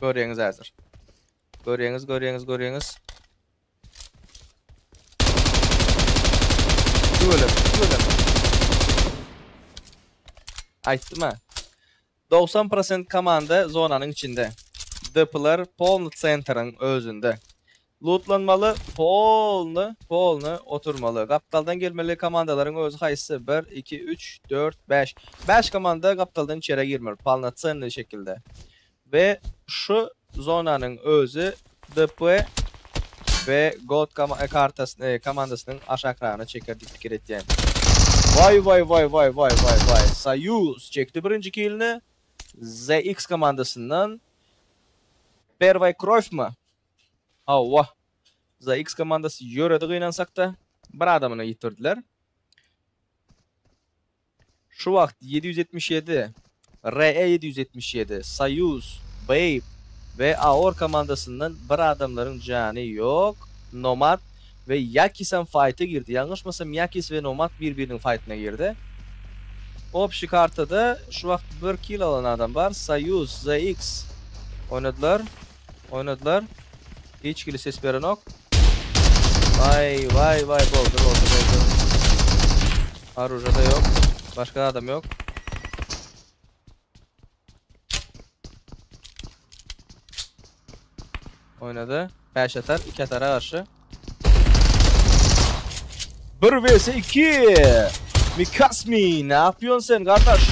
Görýäňiz häzir. Görýäňiz, görýäňiz, görýäňiz. Tüweleme, tüweleme. Aýtdym ha. 90% komanda zonanyň içinde. DP-ler polny sentryň özünde. Lootlanmaly, polny, polny oturmaly. Gapdaldan gelmeli komandalaryň özi haýsy? 1, 2, 3, 4, 5. 5 komanda gapdaldan içeri girmeli, polnocennyý şekilde. We şu zonanyň özi DP we God kartasyny, komandasynyň aşakragyna çeker diýip pikir etýän. Waý waý waý waý waý waý waý. Soýuz çekdi birinji kilini. ZX komandasyndan. Perwaý Krowmy? Hawa. ZX komandasy ýöredi gynansak-da, bir adamyny ýitirdiler. Şu wagt 777, RE 777, Soýuz, Babe we Aor komandasyndan bir adamlaryň jany ýok. Nomad we Ýakisem faýta girdi. Ýalňyşmasam Ýakis we Nomad bir-biriniň faýtyna girdi. Obşi kartada şu wagt bir kill alan adam bar. Soýuz, ZX oýnadylar. Oýnadylar. Hiç hili ses berenok. Vay vay vay boldy boldy boldy. Aruja da yok. Başka adam yok. Oynadı. 5 atar, 2 atara karşı. 1 vs 2. Mikasmi ne yapıyorsun sen kardeş?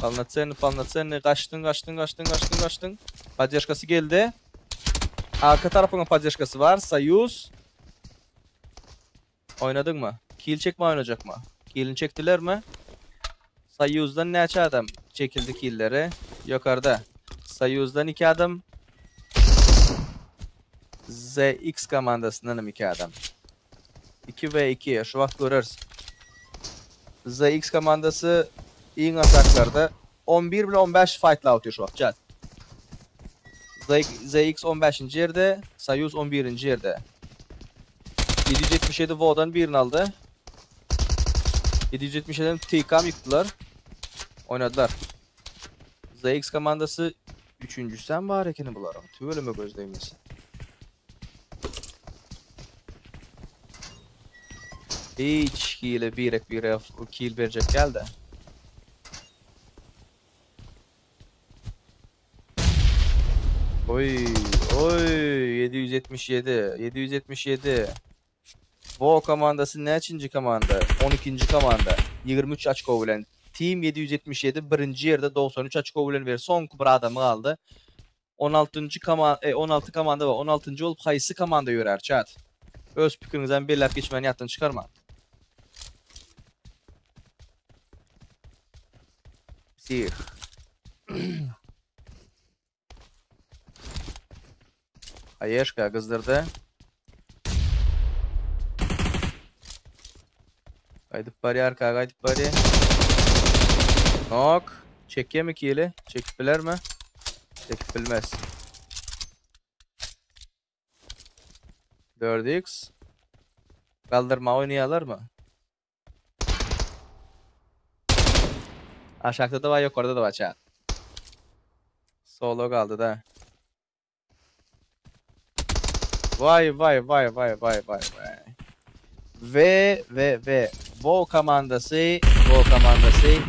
Polnocenny, polnocenny gaçdyň, gaçdyň, gaçdyň, gaçdyň, gaçdyň. Podderžkasy geldi. Arka tarapyň podderžkasy bar. Soýuz. Oýnadyňmy? Kill çekme oýnajakmy? Killini çekdilermi? Soýuzdan näçe adam çekildi killeri? Ýokarda. Soýuzdan 2 adam. ZX komandasyndan hem 2 adam. 2 ve 2 şu wagt göreris. ZX komandasy iň aşaklarda 11 bilen 15 fightla otyr şu wagt chat. ZX 15. ýerde, Soýuz 11. ýerde. 777 Vodan birini aldy. 777 TK'm ýykdylar. Oýnadylar. ZX komandasy üçünjüsem bar ekeni bularyň. Tüweleme göz degmesin. Hiç hili birek bire kill berjek geldi. Oy oy 777 777 Vo komandasy näçinji komanda? 12-nji komanda. 23 oçko bilen. Team 777 birinji ýerde 93 oçko bilen we soňky bir adamy galdy. 16-njy komanda, 16 komanda we 16-njy bolup haýsy komanda ýörär chat? Öz pikiriňizem belläp geçmäni ýatdan çykarmaň. Psih. Aýeşka gyzdyrdy. Gaýdyp barýar, ka gaýdyp barýar. Nok. Çekýärmi kili? Çekip bilermi? Çekip bilmez. 4x. Galdyrma oýnaýarlarmy? Aşakda da var, yukarıda da var chat. Solo kaldı da. Vay vay vay vay vay vay vay. V V V. Vo komandasy, Vo komandasy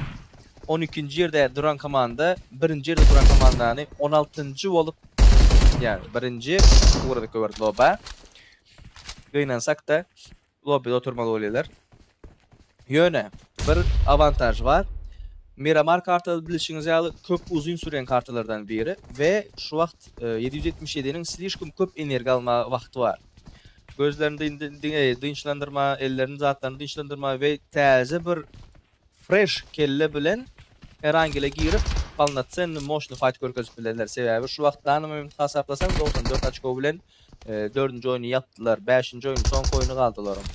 12-nji ýerde duran komanda, birinji ýerde duran komandany 16-njy bolup, ýagny birinji ugradyk göberdi loba. Gynansak-da lobbyda oturmaly bolýarlar. Ýöne bir awantaž bar. Miramar karta bilişiňiz ýaly köp uzyn sürýän kartalardan biri we şu wagt 777-niň slişkom köp energiýa almaga wagty bar. Gözlerini dynçlandyrma, ellerini zatlaryny dynçlandyrma we täze bir fresh kelle bilen Erangele girip polnocenny moşny fight görkezip bilerler. Sebäbi şu wagt dany moment hasaplasaň 94 oçko bilen dördünji oýny ýapdylar. Bäşinji oýun soňky oýny galdy olaryň.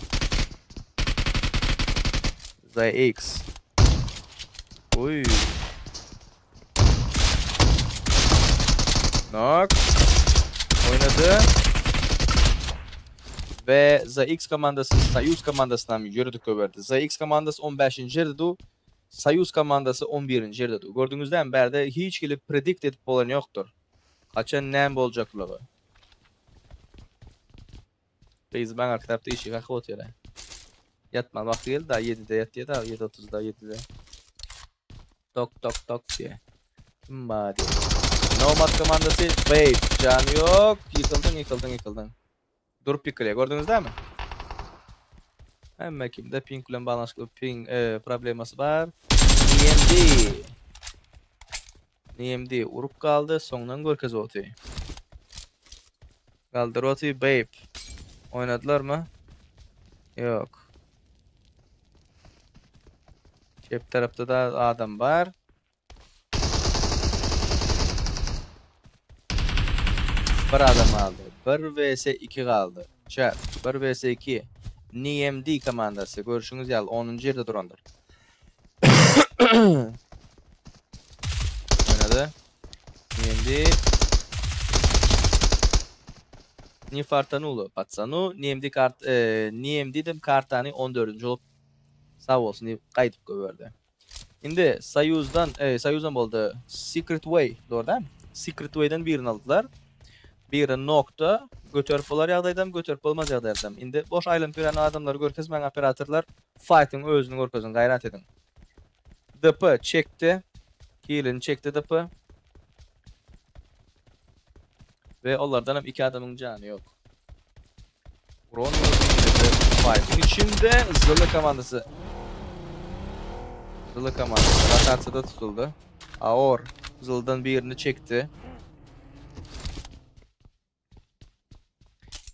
ZX. Uy. Knock. Oynady. Ve ZX komandasy Soyuz komandasyndan ýöredik goýberdi. ZX komandasy 15-nji ýerde du. Soyuz komandasy 11-nji ýerde du. Gördüňizden bärde hiç hili predikt edip bolan ýokdur. Haçan näme boljaklygy. Gyz maňa kitapda işi kakyp otyr. Ýatma wagty geldi da 7-de ýatýar da 7:30-da 7-de. Tok tok tok diýe. Kim bar diýe. Nomad komandasy Babe. Jany ýok. Ýykyldyň, ýykyldyň, ýykyldyň. Durup ýykylýar. Gördüňiz dämi? Hemme kimde ping bilen baglanyşykly ping e, problemasy bar. NMD. NMD urup galdy, soňdan görkez oty. Galdyr oty Babe. Oynadylar mı? Yok. Çep tarapda da adam bar. Bir adam aldy. 1 vs 2 galdy. Chat 1 vs 2. NMD komandasy görüşüňiz ýaly 10. ýerde durandyr. Oynady. NMD Ne fartanulo patsanu NMD kart e, NMD dem kartany 14. bolup sag bolsun diýip gaýdyp goýberdi. Indi Soyuzdan, e, Soyuzdan boldy. Secret Way, dogry dämi? Secret Way'den birini aldylar. Biri nokta göterip bolar ýagdaýdam, göterip bolmaz ýagdaýdam. Indi boş aýlanyp ýören adamlary görkezmäň operatorlar. Fighting özüni görkeziň, gaýrat ediň. DP çekdi. Kilini çekdi DP. Ve onlardan hem iki adamın canı yok. Ron Fight'ın içinde Zılı komandası. Zılı komandası rotasyada tutuldu. Aor Zılı'dan birini çekti.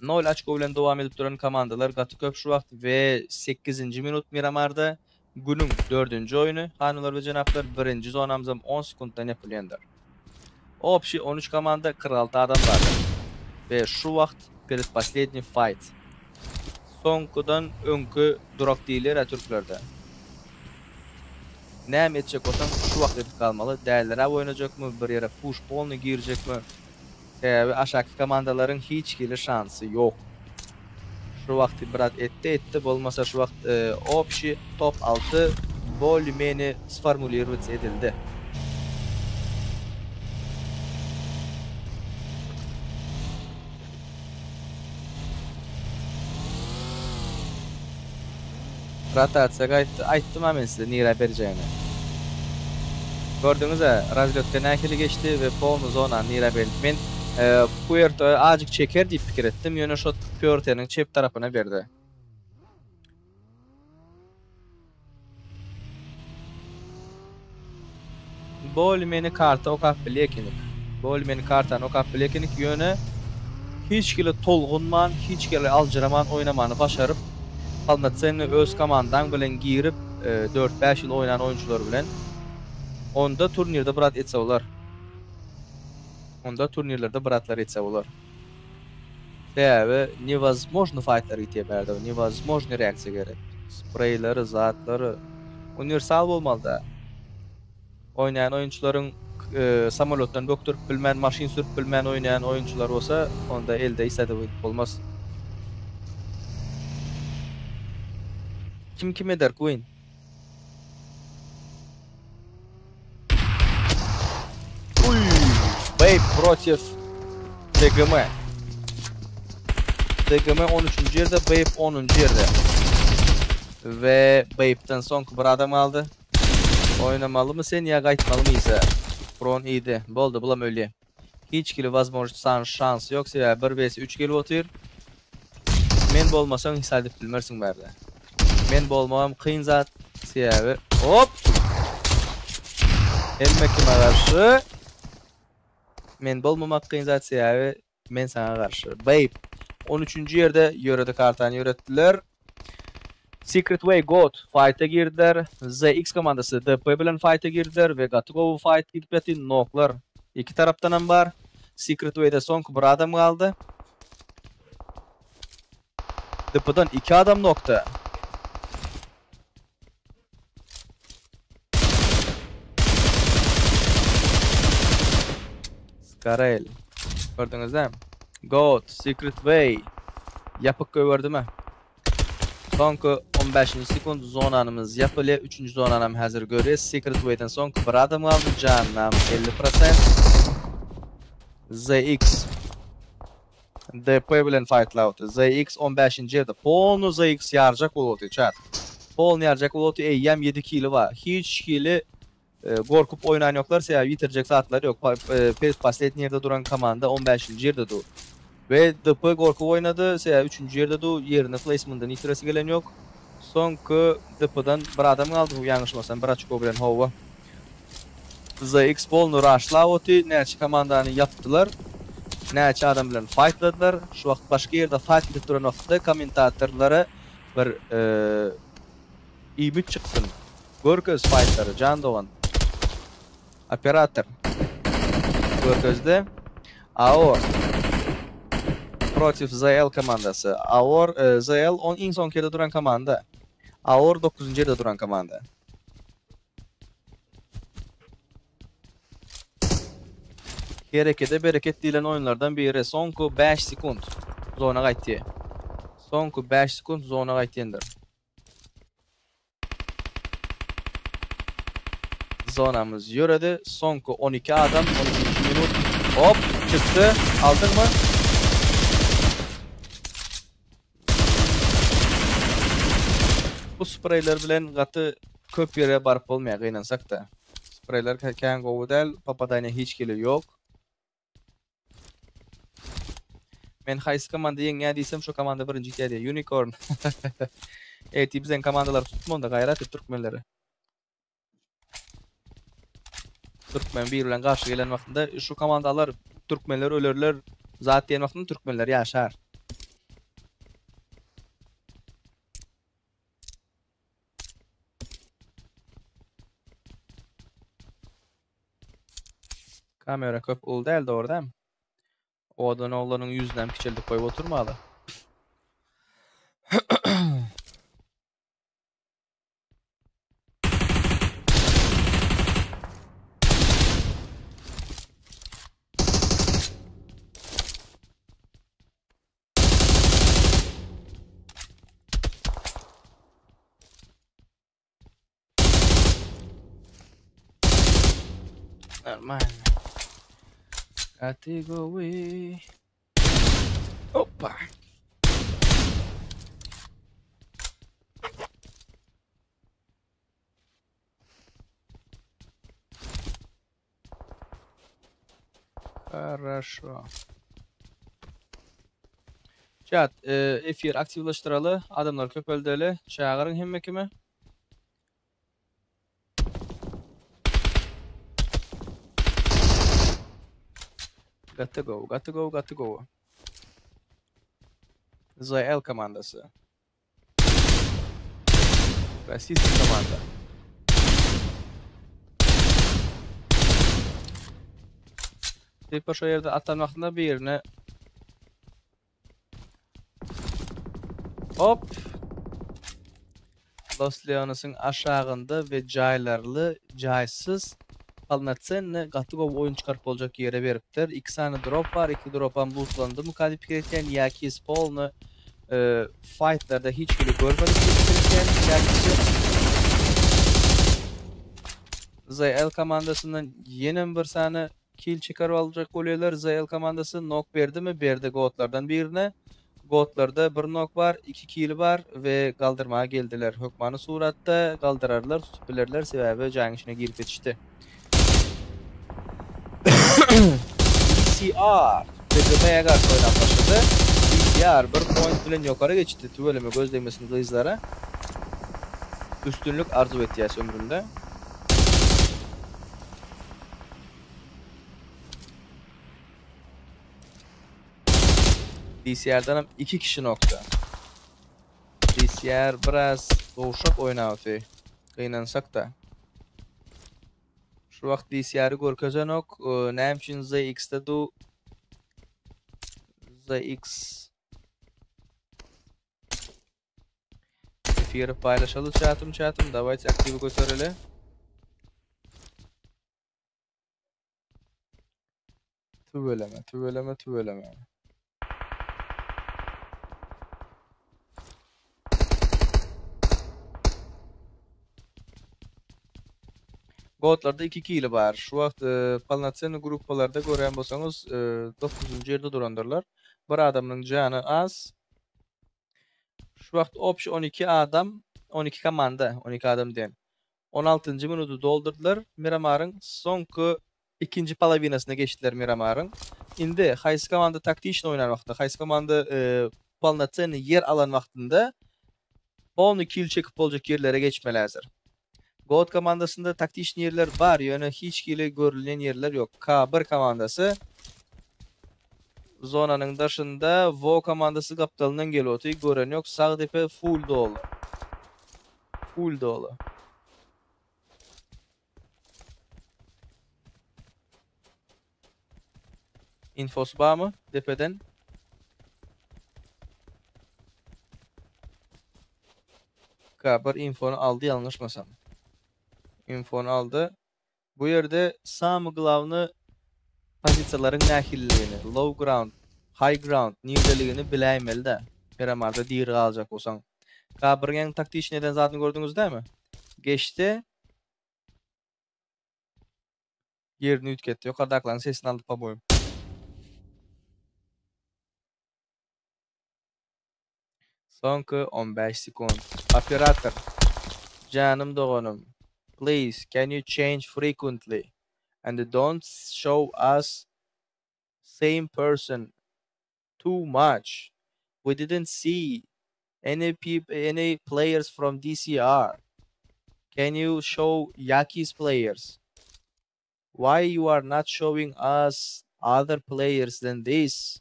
Nol açko bilen dowam edip duran komandalar gaty köp şu wagt we 8. minut Miramarda günüň 4. oýny hanymlar we jenaplar birinji zonamyzam 10 sekunddan ýapylýandyr. Общий 13 komanda 46 adam bardy. We şu wagt predposledний fight. Soňkudan öňki durak diýilýär türklerde. Näme etjek bolsaň şu wagt edip galmaly. Dälirap oýnajakmy, bir ýere push polny girjekmi? Sebäbi aşaky komandalaryň hiç hili şansy ýok. Şu wagty biraz etdi etdi bolmasa şu wagt e, общий top 6 более-менее сформулировать edildi. Rotasiýa gaýtdy. Aýtdym ha men size nirä berjegini. Gördüňiz ha, razlёtka nähili geçdi we polny zona nirä berdi. Men e, Puerto azıcık çeker diýip pikir etdim. Ýöne şo Puerto'nyň çep tarapyna berdi. Bol meni karta okap bilýekinik. Bol meni kartany okap bilýekinik. Ýöne hiç hili tolgunman, hiç hili aljyraman oýnamany başaryp, polnocenny öz komandaň bilen girip, 4-5 ýyl oýnan oýunçylar bilen onda turnirde brat etse bolar. Onda turnirlerde bratlar etse bolar. Sebäbi nevozможно fightlar gitýär bärde. Nevozможно reaksiýa gerek. Spreyleri, zatlary universal bolmaly da. Oýnaýan oýunçylaryň e, samolýotdan bökdürip bilmän, maşyn sürüp bilmän oýnaýan oýunçylar bolsa, onda elde istedi bolmaz. Kim kim eder Queen? Uy, Babe против TGM. TGM 13. ýerde, Babe 10. ýerde. Ve Babe'den soňky bir adam aldy. Oynamaly mı sen ya gaýtmaly mı ise? Bron iyiydi. Boldy bulam ölýä. Hiç hili возможность san şans ýok. Sebäbi 1 vs 3 gelip otyr. Men bolmasaň hisap edip bilmersiň bärde. Men bolmagam kyn zat. Sebäbi hop. Hemme kime garşy? Men bolmamak kyn zat sebäbi men saňa garşy. Babe. 13-nji ýerde ýöredi kartany ýöretdiler. Secret Way God fight-a girdiler. ZX komandasy DP bilen fight-a girdiler we gaty gowy fight gidip ýatyr. Noklar iki tarapdanam bar. Secret Way-de soňky bir adam galdy. DP-dan iki adam nokda. Skarel. Gördüňizmi? God, Secret Way. Ýapyk goýberdimi? Soňky 15-nji sekund zonanymyz ýapylýar. Üçünji zonanam häzir görýäs. Secret Way-den soňky bir adam galdy. Janam 50%. ZX DP bilen fightlawdy. ZX 15-nji ýerde. Polny ZX ýarjak boldy chat. Polny ýarjak boldy. Eýýäm 7 kili bar. Hiç hili gorkup oýnan ýoklar. Sebäbi ýitirjek zatlary ýok. Posledniý ýerde duran komanda 15-nji ýerde dur. We DP gorkup oýnady. Sebäbi 3-nji ýerde dur. Ýerine placement'dan ýitiresi gelen ýok. Soňky DP-dan bir adam galdy. Bu ýalňyşmasam bir açko bilen howa. ZX polny rushlap oty. Näçe komandany ýapdylar. Näçe adam bilen fightladylar. Şu wagt başga ýerde fight gidip duran wagtda kommentatorlara bir iýmit çyksyn. Görkez fightlary jan dogan. Operator. Görkezdi. Aor. Protiv ZL komandasy. Aor ZL on iň soňky ýerde duran komanda. Aor 9-njy ýerde duran komanda. Herekede bereket diýlen oýunlardan biri. Soňky 5 sekund zona gaýtdy. Soňky 5 sekund zona gaýtýandyr. Zonamyz ýöredi. Soňky 12 adam, 12 minut. Hop, çykdy. Aldyňmy? Bu spreyler bilen gaty köp ýere baryp bolmaýar gynansak-da. Spreyler kän gowy däl, popadaniýa hiç hili ýok. Men haýsy komanda ýeňýär diýsem, şo komanda birinji gitýär diýýär. Unicorn. Eti biziň komandalar tutmanda gaýrat et türkmenleri. Türkmen bir bilen garşy gelen wagtynda şu komandalar türkmenler ölerler zat diýen wagtynda türkmenler ýaşar. Kamera köp uly däl dogry dämi? Owadan oglanyň ýüzünem kiçeldip goýup oturmaly. Нормально. Gaty gowy. Hoppa. Хорошо. Chat, efir aktiwleşdireli, adamlar köpeldeli, çagyryň hemme kimi. Gaty gowy, gaty gowy, gaty gowy. ZL komandasy. Rossiýski komanda. Tipa şo ýerde atan wagtynda birine Hop. Los Leonesyň aşagynda we jaýlarly, jaýsyz polnocenny gaty gowy oýun çykaryp boljak ýere beripdir. Iki sany drop bar, iki dropam lootlandymyka diýip pikir etýän, ýa ki polny fightlarda hiç hili görmedik diýip pikir etýän, ýa kisi ZL komandasyndan ýenem bir sany kill çykaryp aljak bolýarlar. ZL komandasy nok berdimi? Berdi gotlardan birine. Gotlarda bir nok bar, iki kill bar we galdyrmaga geldiler. Hökmany suratda galdyrarlar, tutup bilerler, sebäbi jaýyň içine girip ýetişdi. VCR BGM-ä garşy oýnap başlady. VCR bir point bilen ýokary geçdi. Tüweleme göz degmesin gyzlara. Üstünlik arzuw etýäs ömründe. DCR-den hem 2 kişi nokta. DCR biraz gowşak oýnapdy. Gynansak-da. Şu wagt DCR-i görkezenok. Näme üçin ZX-de du ZX Efiri paýlaşaly çatym çatym. Dawajte aktiwi götereli. Tüweleme, tüweleme, tüweleme. Gotlarda 2 kili bar. Şu wagt e, polnocenny gruppalarda görýän bolsaňyz, e, 9-njy ýerde durandyrlar. Bir adamyň jany az. Şu wagt obşi 12 adam, 12 komanda, 12 adam diýen. 16-njy minudy doldurdylar. Miramaryň soňky ikinji polowinasyna geçdiler Miramaryň. Indi haýsy komanda taktiçny oýnan wagtda, haýsy komanda e, polnocenny ýer alan wagtynda polny kill çekip boljak ýerlere geçmeli häzir. God komandasynda taktiçny ýerler bar, ýöne hiç hili görülýän ýerler ýok. K1 komandasy zonanyň daşynda, Vo komandasy gapdalyndan gelip otyr, gören ýok. Sag depe full doly. Full doly. Infosy barmy depeden? K1 infony aldy ýalňyşmasam. Infony aldy. Bu ýerde samy glawny pozisiýalaryň nähililigini, low ground, high ground niredeligini biläýmeli-dä. Miramarda diri galjak bolsaň. K1-iň iň taktiçny eden zadyny gördüňiz dämi? Geçdi. Ýerini üýtgetdi. Ýokardakylaryň sesini aldy po-moýem. Soňky 15 sekund. Operator. Janym doganym. Please, can you change frequently? And don't show us same person too much. We didn't see any peop any players from DCR. Can you show Yaki's players? Why you are not showing us other players than this?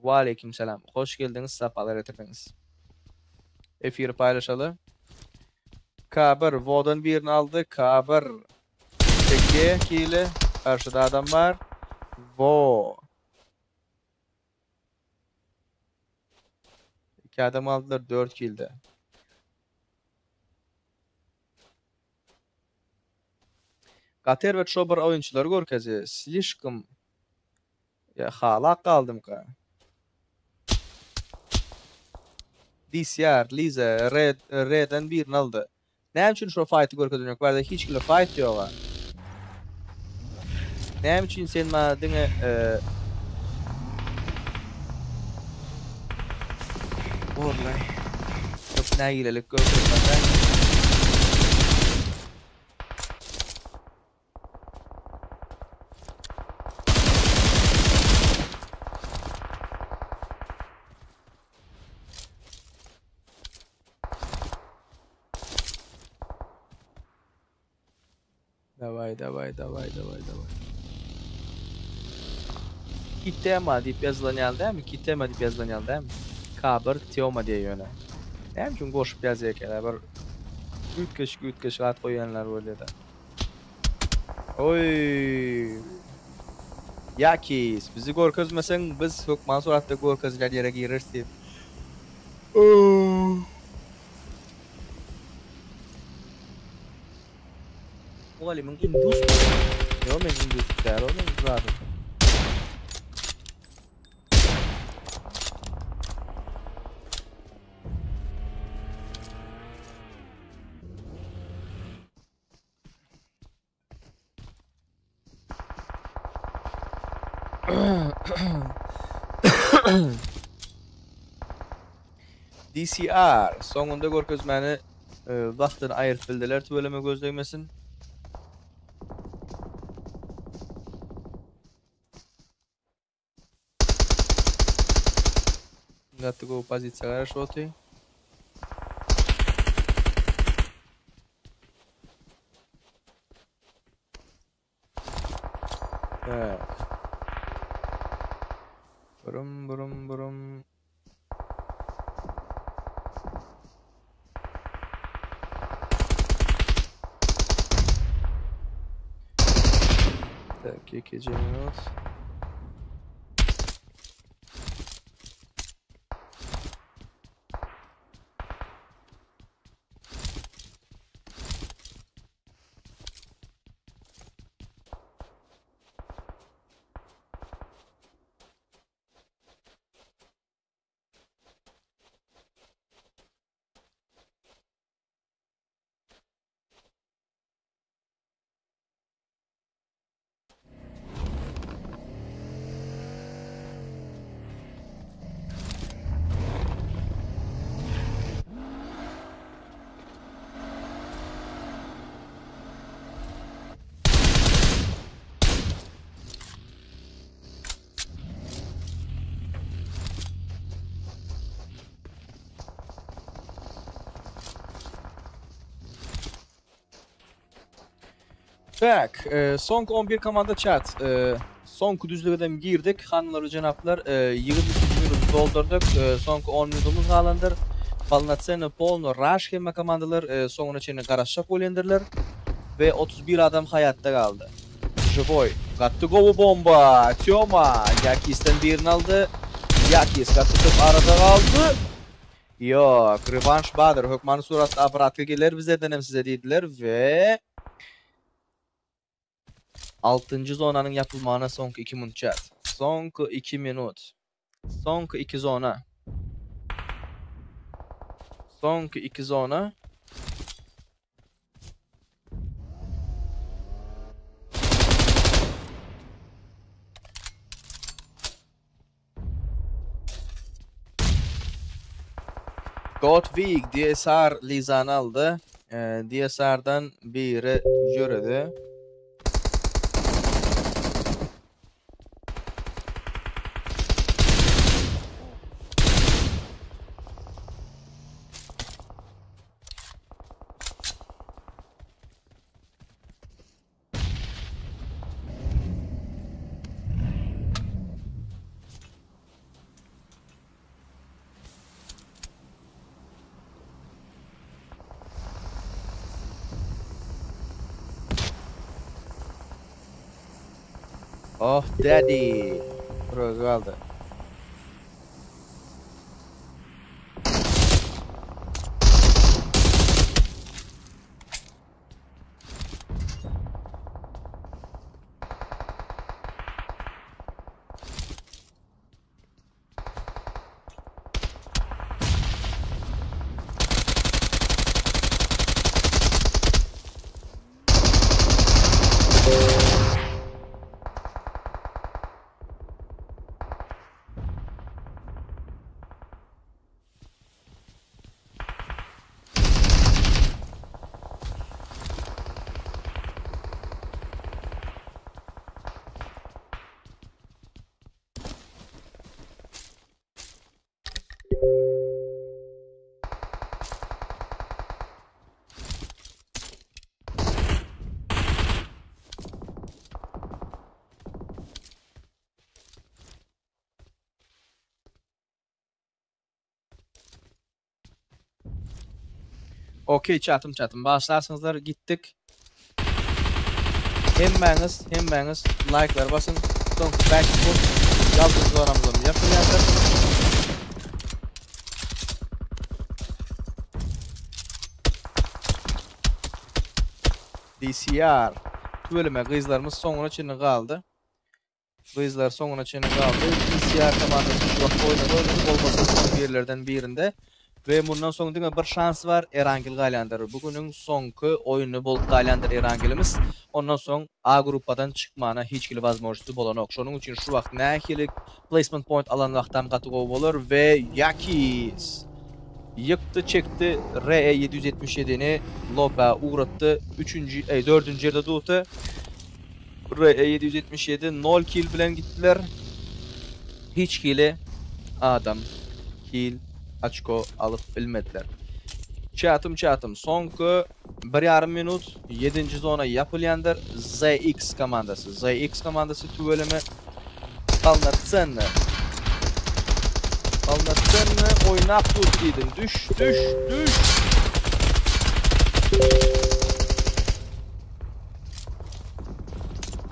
Waleýkim salam. Hoş geldiňiz, sapalar getirdiňiz. Efiri paýlaşaly. K1 Vodan birini aldy. K1 Teke kili. Garşyda adam bar. Vo. 2 adam aldylar 4 kilde. Gaty erbet şo bir oýunçylary görkezýär. Slişkom ýa halak galdymka. DCR, Liza, Red, Red'den birini aldy. Näme üçin şo fight görkezenok? Barda hiç hili fight ýok. Näme üçin sen maňa diňe e, Wallahi. Köp nägilelik görkezmese. Daway daway daway daway daway. Kitema diýip ýazylan ýaly dälmi? Kitema diýip ýazylan ýaly dälmi? K1 Teoma diýe ýöne. Näme üçin goşup ýazýar ekenler bir üýtgeşik üýtgeşik at goýanlar bolýar-da. Oý. Yakis, bizi görkezmeseň biz hökman suratda görkezilen ýere gireris diýip. Mugallymyň indus Ýok men indus däl o men zadym. DCR soňunda görkezmäni e, wagtyny aýyryp bildiler tüweleme göz degmesin. Gaty gowy pozisiýa garaşyp otyr. Tak. Burum burum burum. Tak, ýekeje minut. Tak, soňky 11 komanda chat. Soňky düzlügedem girdik. Hanymlar we jenaplar, 22-nji minuty doldurdyk. Soňky 10 minutymyz galandyr. Polnocenno, polno rush hemme komandalar soňuna çenli garaşjak bolýandyrlar. We 31 adam haýatda galdy. Živoý. Gaty gowy bomba. Týoma Ýakisden birini aldy. Ýakis gaty köp arada galdy. Ýok, rewanş bardyr. Hökmany suratda obratka geler bizlerdenem size diýdiler we altynjy zonanyň ýapylmagyna soňky iki minut chat. Soňky iki minut. Soňky iki zona. Soňky iki zona. Godwig DSR Lizany aldy. DSR-dan biri ýöredi. Oh daddy. Bir özi galdy. Okey çatym çatym başlarsyňyzlar gitdik. Hemmäňiz hemmäňiz laýklar basyň. Soň back put ýaldyz zoramyzam ýapylýandyr. DCR. Tüweleme gyzlarymyz soňuna çenli galdy. Gyzlar soňuna çenli galdy. DCR komandasy şu wagt oýnady oýnady bolmasa soň birlerden birinde. We mundan soň diňe bir şans bar Erangel galýandyr. Bu günüň soňky oýny bolup galýandyr Erangelimiz. Ondan soň A gruppadan çykmana hiç hili wazmožnosty bolanok. Şonuň üçin şu wagt nähili placement point alan wagtam gaty gowy bolar we Ýakis ýykdy çekdi RE 777-ni lobä ugratdy. Üçünji, eý dördünji ýerde durdy. RE 777 nol kill bilen gitdiler. Hiç hili adam kill açko alyp bilmediler. Çatym çatym soňky bir ýarym minut ýedinji zona ýapylýandyr. ZX komandasy. ZX komandasy tüweleme polnocenny. Polnotsenny oýnap dur diýdim. Düş, düş, düş.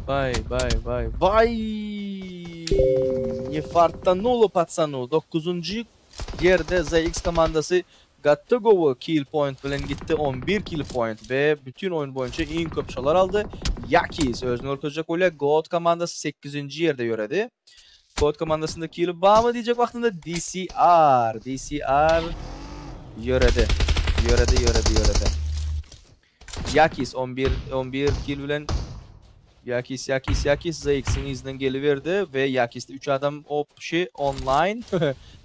Vay vay vay vay. Ne fartanulo patsanu. 9. ýerde ZX komandasy gaty gowy kill point bilen gitdi. 11 kill point we bütün oýun boýunça iň köp şolar aldy. Yakis özüni görkezjek bolýar. God komandasy 8. ýerde ýöredi. God komandasynda kill barmy diýjek wagtynda DCR, DCR ýöredi. Ýöredi, ýöredi, ýöredi. Yakis 11 11 kill bilen Yakis Yakis Yakis ZX-iň yzyndan geliberdi we Yakisde 3 adam opşy online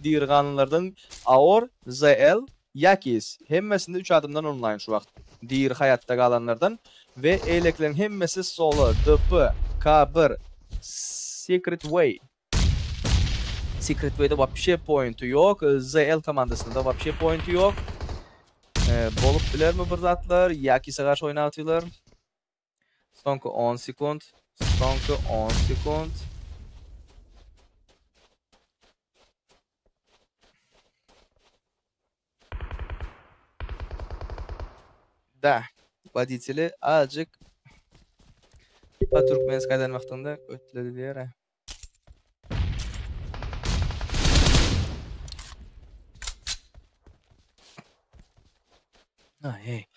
diri galanlardan Aor, ZL, Yakis hemmesinde 3 adamdan online şu wagt diri haýatda galanlardan we eýlekileň hemmesi solo, DP, K1, Secret Way. Secret Way'de wapşe pointi ýok. ZL komandasynda wapşe pointi ýok. Ee, bolup bilermi bir zatlar? Yakis'e garşy oýnap Soňky 10 sekund. Soňky 10 sekund. Da. Voditeli azajyk Pa Türkmenistan'dan wagtynda ötledi diýer. Ay.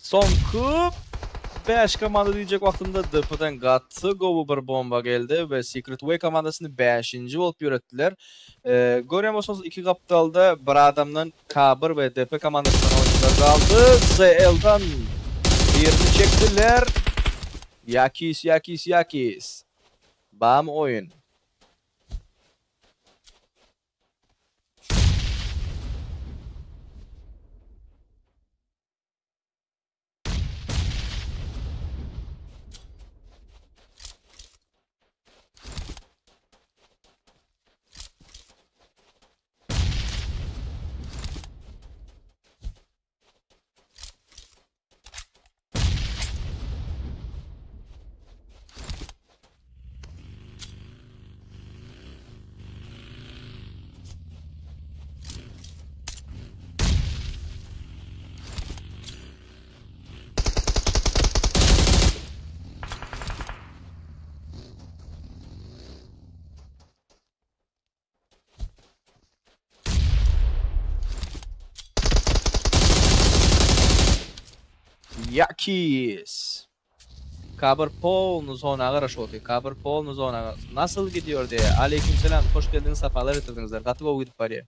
Soňky 5 komanda diýjek wagtynda DP-den gaty gowy bir bomba geldi we Secret Way komandasyny 5-nji bolup ýöretdiler. Ee, görýän bolsaňyz iki gapdalda bir adamdan K1 we DP komandasyndan oýunçylar galdy. ZL-dan birini çekdiler. Yakis, Yakis, Yakis. Bam oýun. Yakis. Kabir polnu zona garaşyp otyr. Kabir polnu zona nasıl gidiyor diye. Aleykümselam. Hoş geldiniz. Sapalar getirdiniz. Gaty gowy gidip barýar.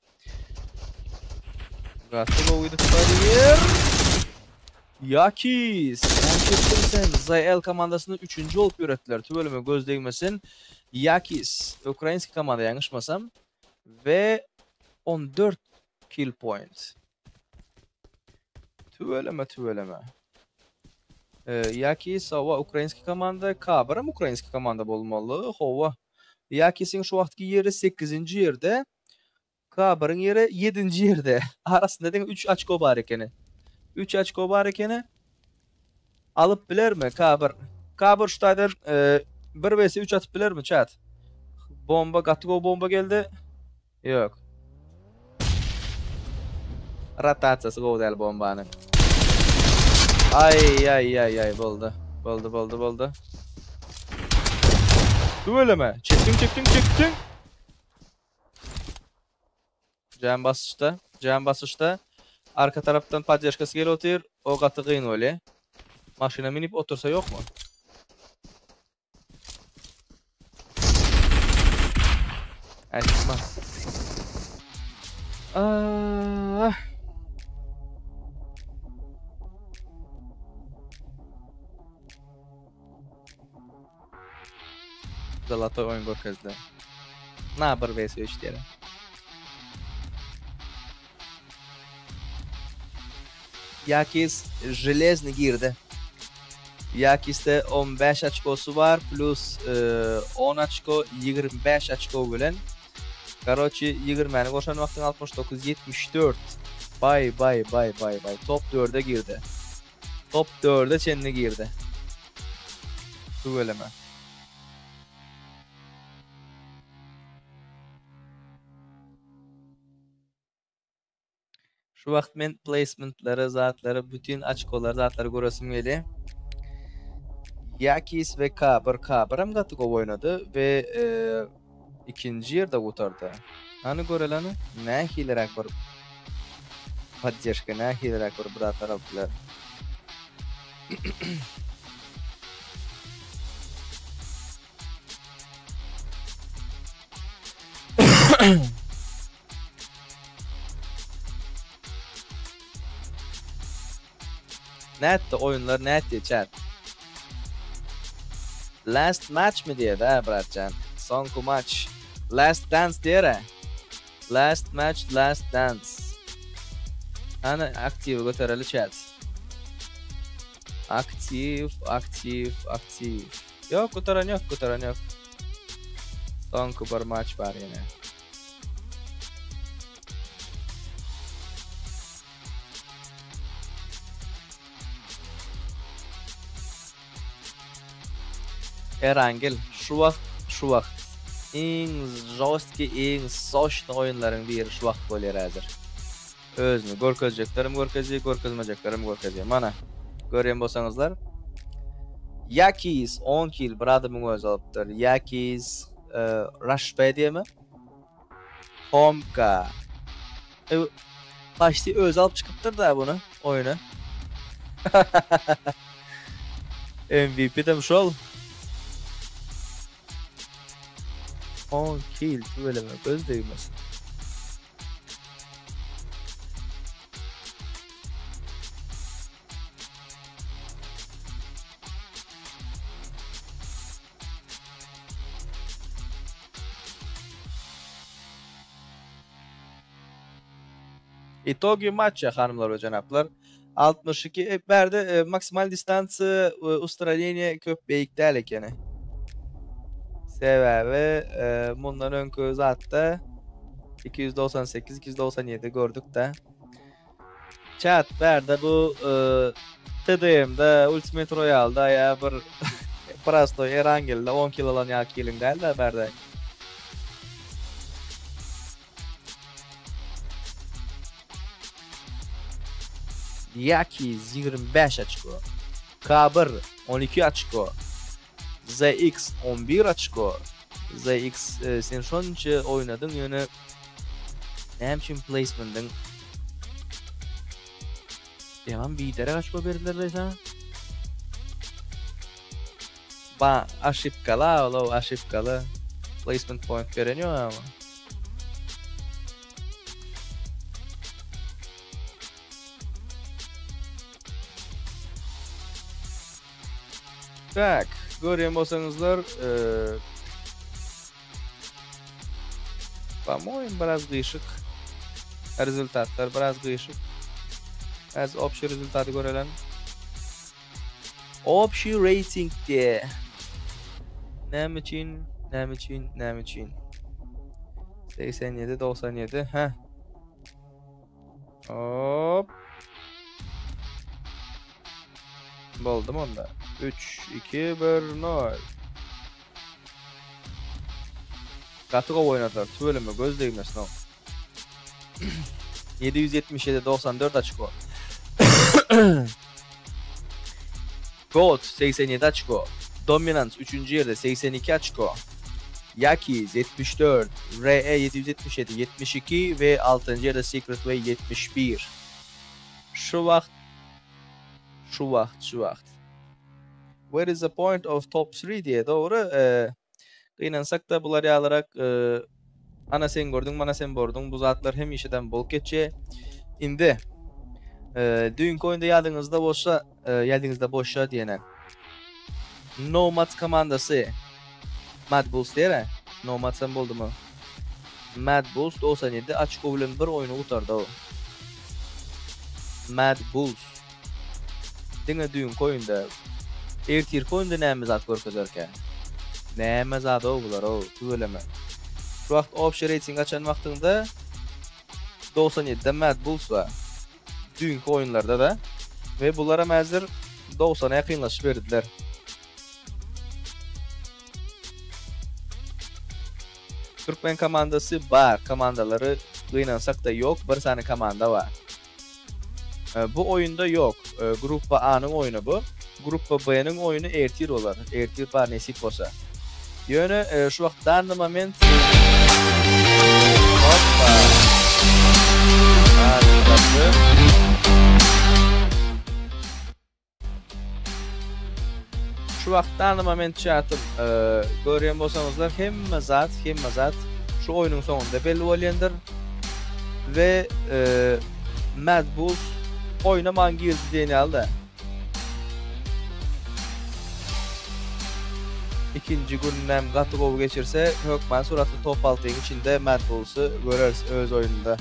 Gaty gowy gidip barýar. Yakis. Sen ZL komandasyny 3. bolup ýöretdiler. Tüweleme göz degmesin. Yakis. Ukrainski komanda ýalňyşmasam we 14 kill point. Tüweleme tüweleme. Ee, Yakis hawa ukrainski komanda, K1 hem ukrainski komanda bolmaly. Hawa. Yakis'iň şu wagtky ýeri 8. ýerde. K1-iň ýeri 7. ýerde. Arasynda diňe 3 açko bar ekeni. 3 açko bar ekeni. Alyp bilermi K1? K1 şu taýdan e, 1 vs 3 atyp bilermi chat? Bomba, gaty gowy bomba geldi. Ýok. Rotasiýasy gowy däl bombanyň. Ay ay ay ay boldy. Boldy boldy boldy. Tüweleme. Çekdiň çekdiň çekdiň. Jam basyşda, jam basyşda. Arka tarapdan poddeşkasy gelip otyr. O gaty gyn bolýar. Maşyna minip otursa ýok mu? Ay çıkmaz. Ah. Zalatoý oýun görkezdi. Na 1 vs 3 diýeli. Ýakis železny girdi. Ýakisde 15 oçkosy bar plus 10 oçko 25 oçko bilen. Karoçi 20-ni goşan wagtyň 69 74. Bay bay bay bay bay top 4-e girdi. Top 4-e çenli girdi. Tüweleme. Şu wagt men placementlere, zatlara, bütin açkolary, zatlary göresim gelýär. Yakis we K1, K1 hem gaty gowy oýnady we e, ikinji ýerde gutardy. Hany göreleni, nähiliräk bir poddeşka, nähiliräk bir zatlar alyp biler. Nätdi oýunlar nätdi chat? Last match mi diýedi ha bratjan? Soňky maç. Last dance diýer ha. Last match, last dance. Hany aktiwi götereli chat. Aktiw, aktiw, aktiw. Ýok, gutaran ýok, gutaran ýok. Soňky bir maç bar ýene. Erangel şu wagt şu wagt iň žostki iň soçny oýunlaryň biri şu wagt bolýar häzir. Özüni görkezjeklerim görkezýär, görkezmejeklerim görkezýär. Mana görýän bolsaňyzlar Yakis 10 kill bir adamyň özi alypdyr. Yakis e, Rush B diýemi? Homka. E, Başty özi alyp çykypdyr da bunu oýuna. MVP dem şol. 10 kill tüweleme göz degmesin. Itogi maça hanymlar we jenaplar. 62 e, bärde e, maksimal distansiýa e, ustranение köp beýik däl ekeni. Sebäbi e, mundan öňki zatda 298 297 gördük de. Chat bärde bu e, TDM-de Ultimate Royale-da ýa bir prostoý Erangel-de 10 kill alan ýa killiň däl de bärde. Yakiz 25 oçko. K1 12 oçko. ZX 11 oçko. ZX e, sen şonça oýnadyň ýöne näme üçin placement'in Ýaman biderek oçko berdiler le sana. Ba aşipkala ol aşipkala. Placement point beren ýok ama. Tak, görýän bolsaňyzlar, e, по-моему, biraz gyşyk. Rezultatlar biraz gyşyk. Az общий rezultaty görelen. Общий rating diye. Näme üçin? Näme üçin? Näme üçin? 87 97 hä. Hop. Boldum onda. 3 2 1 0. Gaty gowy oýnadylar. Tüweleme göz degmesin o. 777 94 oçko. Gold 87 oçko. Dominance 3. ýerde 82 oçko. Yakiz 74, RE 777 72 we 6. ýerde Secret Way 71. Şu wagt şu wagt şu wagt. Where is the point of top 3 diýe dogry. E, gynansak-da bular ýalyrak e, ana sen gördüň, mana sen borduň. Bu zatlar hemişeden bolup geçýär. Indi e, düýnki oýunda ýadyňyzda bolsa, e, ýadyňyzda boşa diýene. Nomads komandasy. Mad Bulls diýer-ä. Nomadsam boldumy? Mad Bulls 97 oçko bilen bir oýny gutardy. Mad Bulls. Diňe düýnki oýunda. Ertirki oýunda näme zat görkezerkä? Näme zat-ow bular-ow, tüweleme. Şu wagt obşi reýting açan wagtyňda 97-de Mad Bulls bar. Düýnki oýunlarda-da. We bularam häzir 90-a ýakynlaşyp berdiler. Türkmen komandasy bar, komandalary gynansakda ýok, bir sany komanda bar. Bu oýunda ýok. Gruppa A-nyň oýny bu. Gruppa B-niň oýny ertir bolar. Ertir bar nesip bolsa. Ýöne şu wagt danny moment Hoppa. Şu wagt danny moment çatym görýän bolsaňyzlar hemme zat hemme zat şu oýnuň soňunda belli bolýandyr. We Mad Bulls oýnaman girdi diýen ýaly-da. Ikinji gününem gaty gowy geçirse, hökman suratly top altyň içinde Mad Bullsy göreris öz oýnunda.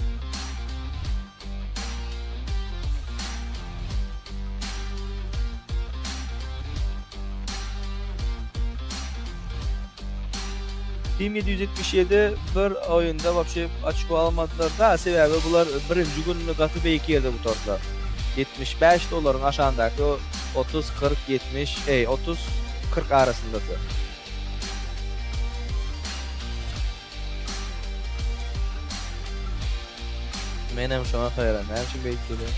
Team 777 bir oýunda wapşe oçko almadylar da, sebäbi bular birinji gününi gaty beýik ýerde gutardylar. 75 dolaryň aşagyndaky 30, 40, 70, eý 30, 40 arasyndady. Menem şoňa haýran, näme üçin beýik gelýär?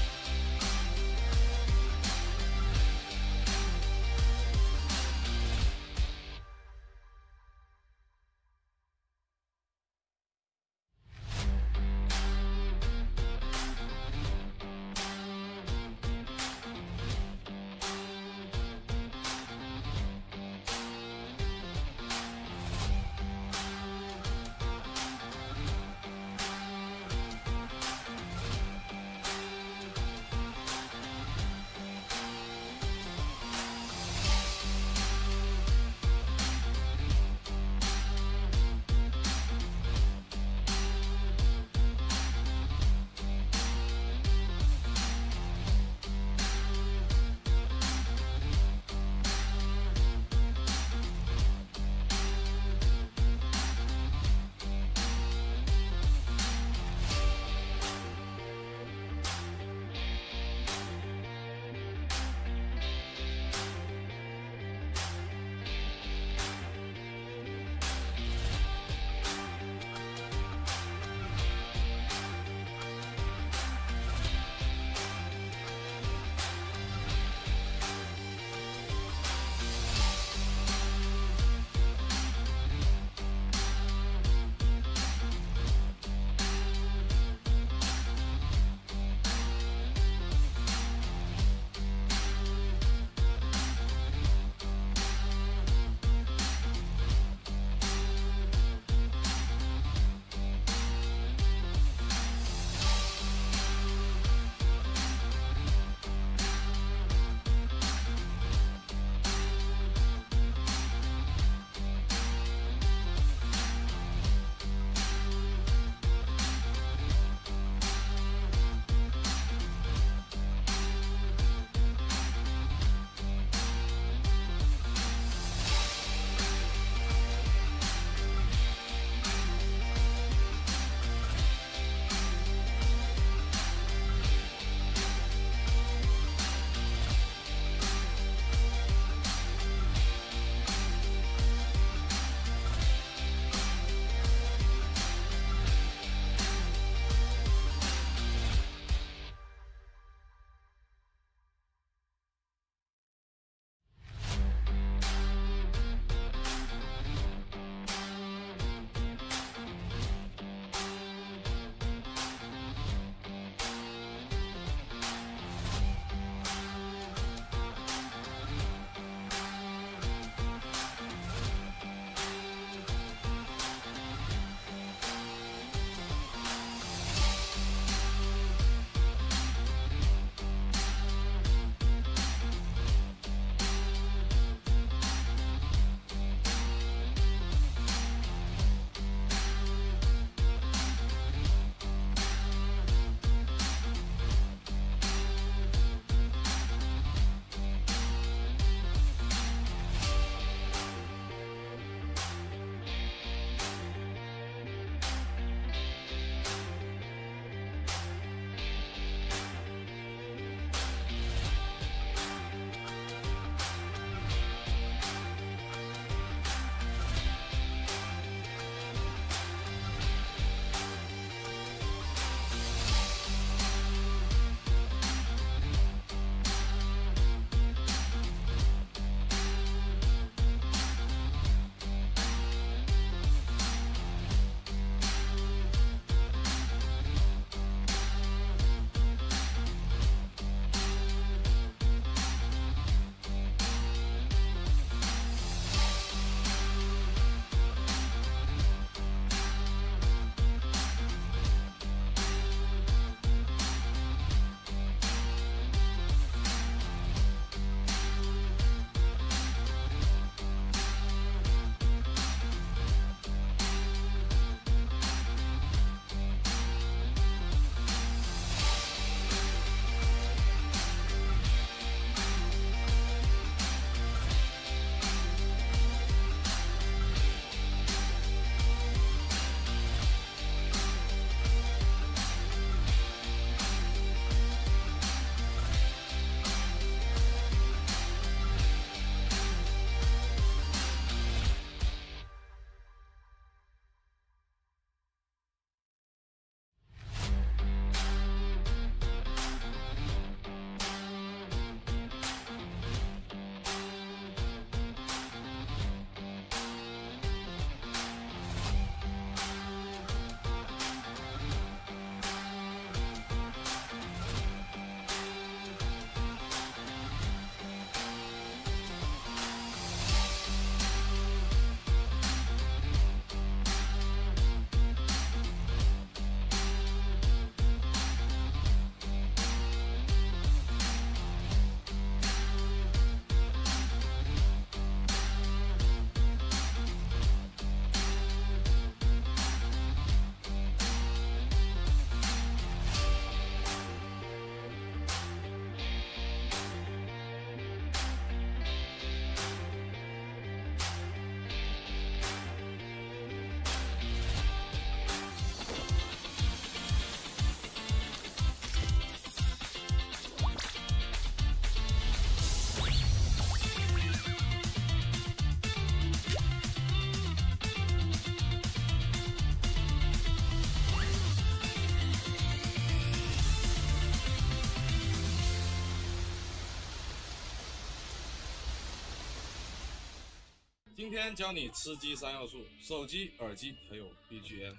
今天教你吃鸡三要素：手机、耳机还有 BGM。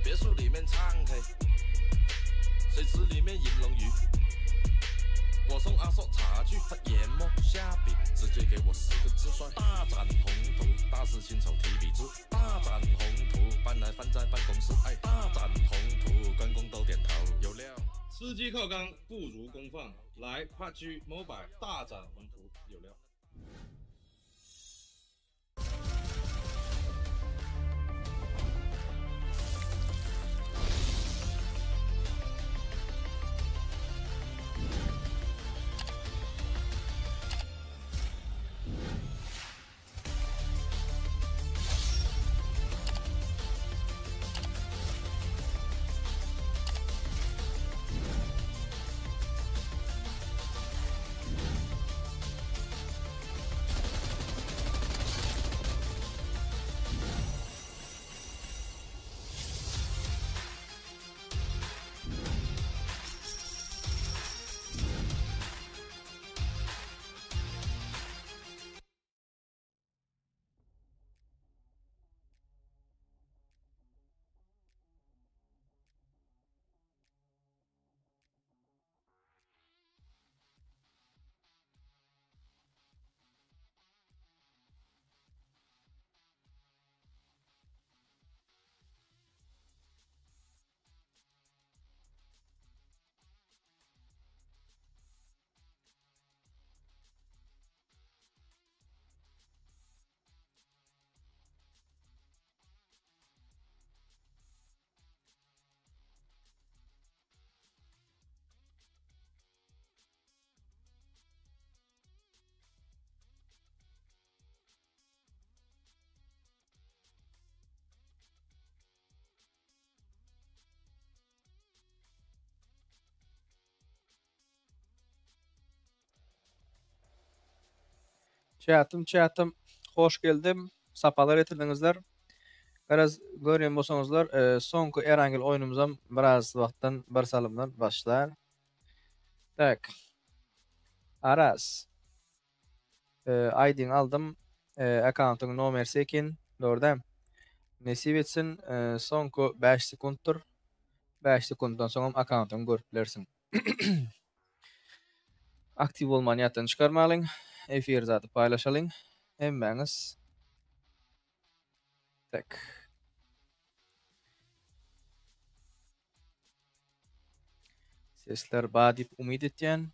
别墅里面唱 K，水池里面银龙鱼。我送阿硕茶具，他研墨下笔，直接给我四个字帅。大展宏图，大事亲手提笔字。大展宏图，搬来放在办公室。哎，大展宏图，关公都点头，有料。吃鸡靠刚不如公放，来 PUBG Mobile 大展宏图，有料。 Çatym çatym hoş geldim. Sapalar getirdiňizler. Garaz görýän bolsaňyzlar, e, soňky Erangel oýnumyzam biraz wagtdan bir salymdan başlar. Tak. Aras. E, ID'ni aldym. E, accountyň nomersi eken. Dogry däl. Nesip etsin, e, soňky 5 sekuntdyr. 5 sekuntdan soňam accountyňy görüp bilersiň. Aktiw bolmany ýatdan çykarmalyň. Efir zady paýlaşalyň. Hemmäňiz. Tak. Sesler bar diýip umyt etýän.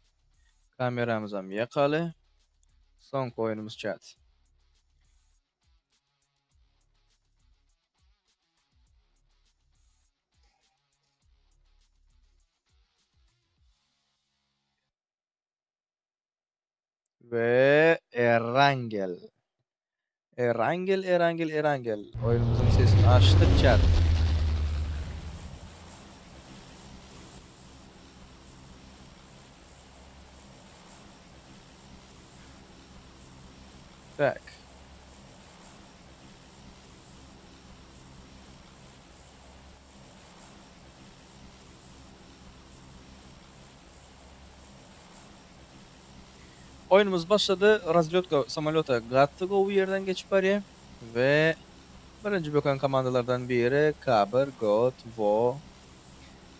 Kameramyzam ýakaly. Soňky oýnumyz chat. We Erangel. Erangel, Erangel, Erangel. Oýnumyzyň sesini açdyk chat. Tak. Oýnumyz başlady. Razlyotka samolýota gaty gowy ýerden geçip barýar we birinji böken komandalardan biri Kabir, God, Wo.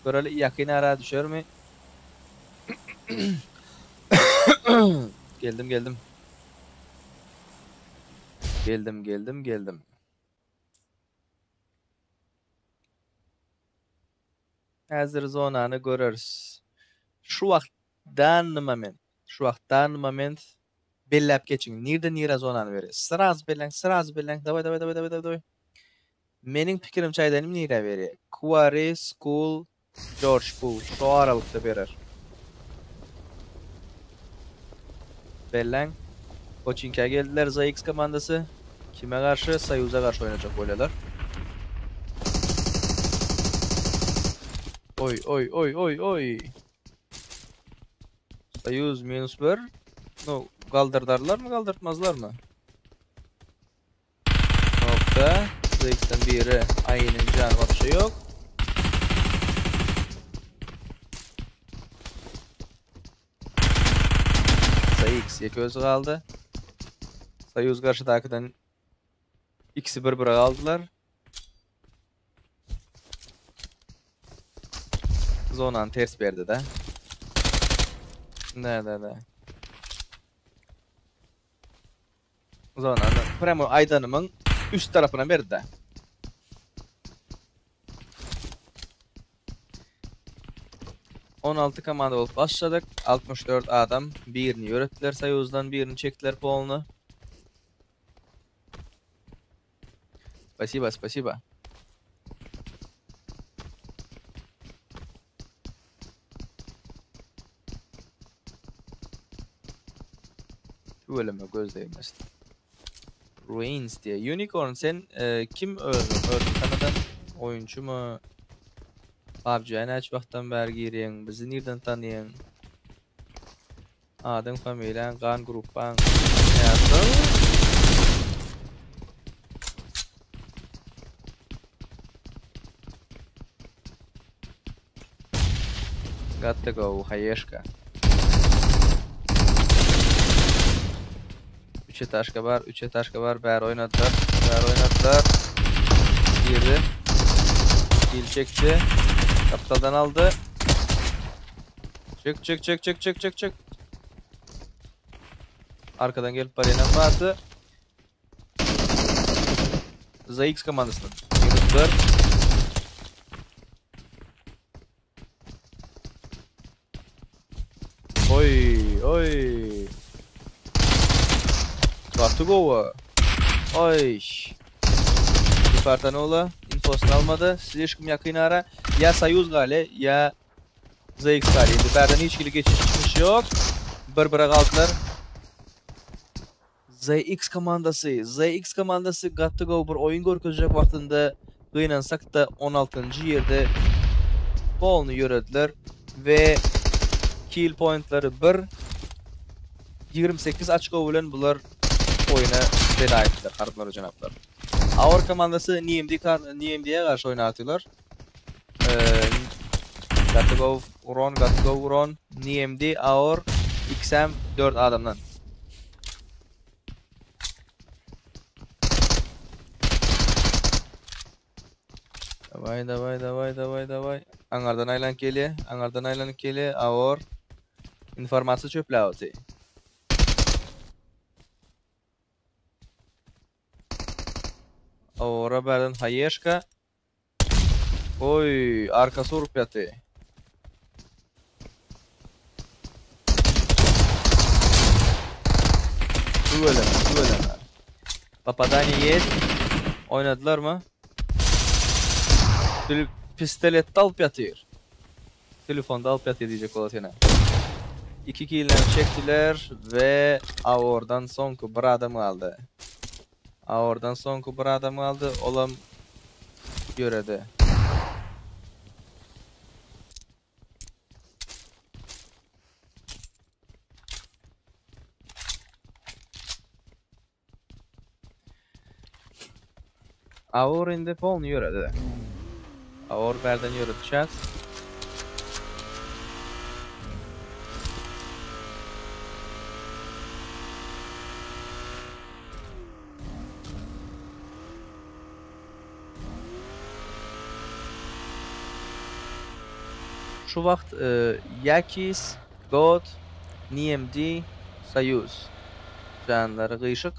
Göreli ýakyn ara düşermi? Geldim, geldim. Geldim, geldim, geldim. Häzir zonany göreris. Şu wagt danny moment, şu wagt danny moment belläp geçiň. Nirde nirä zonany berýär? Sraz belläň, sraz belläň. Daway, daway, daway, daway, daway. Meniň pikirimçe aýdaýyn nirä berýär? Quarry, School, George Pool şu aralykda berer. Belläň. Koçinkä geldiler ZX komandasy. Kime garşy? Soýuza garşy oýnajak bolýarlar. Oý, oý, oý, oý, oý. Soýuz minus 1. No, galdyrdarlarmy, galdyrtmazlarmy? Nokta. ZX'den biri Ay'nin canı vapşe yok. ZX. Yakis ýeke özi galdy. Soýuz garşydakydan ikisi bir-bire galdylar. Zonany ters berdi de. Da da da. Zonany premo aýdanymyň üst tarapyna berdi de. 16 komanda bolup başladyk. 64 adam birini ýöretdiler Soýuzdan, birini çekdiler polny. Spasiba, spasiba. Tüweleme göz degmesin. Ruins diýe. Unicorn sen e, kim özüň? Özüň tanadan oýunçymy? PUBG-ä näçe wagtdan bäri girýäň? Bizi nirden tanýaň? Adyň, familiýaň, gan gruppaň näsıl? Gaty gowy haýeşka. Üç etaşka bar, üç etaşka bar, bäri oýnadylar, bäri oýnadylar. Girdi. Kill çekdi. Kaptaldan aldy. Çık çık çık çık çık çık çık. Arkadan gelip barýanam bardy. ZX komandasyndan. Minus 4. Oý, oý. Gaty gowy. Oý. Spartanola infosyny almady. Slişkom ýakyn ara. Ýa Soýuz galy, ýa ZX galy. Indi bärden hiç hili geçiş çykyş ýok. Bir-bire galdylar. ZX komandasy, ZX komandasy gaty gowy bir oýun görkezjek wagtynda gynansak-da 16-njy ýerde polny ýörediler we kill pointlary 1, 28 oçko bilen bular oýuna veda etdiler, harplar we jenaplar. Aor komandasy NMD NMD-ye garşy oýnatylar. Gaty gowy uran, gaty gowy uran. NMD, Aor, XM 4 adamdan. Daway, daway, daway, daway, daway. Aňardan aýlanyp gelýär, aňardan aýlanyp gelýär. Aor informasiýa çöpläp otyr. Aora bärden haýeşka. Oý, arkasy urup ýaty. Tüweleme, tüweleme. Popadaniýe ýest. Oýnadylarmy? Dil pistoletde alyp ýatyr. Telefonda alyp ýatyr diýjek bolar sene. 2 killem çekdiler we Aordan soňky bir adam galdy. Aordan soňky bir adam galdy, olam ýöredi. Aor indi polny ýöredi. Aor bärden ýöredi çat. Şu wagt Yakis, God, NMD, Soýuz. Janlary gyşyk.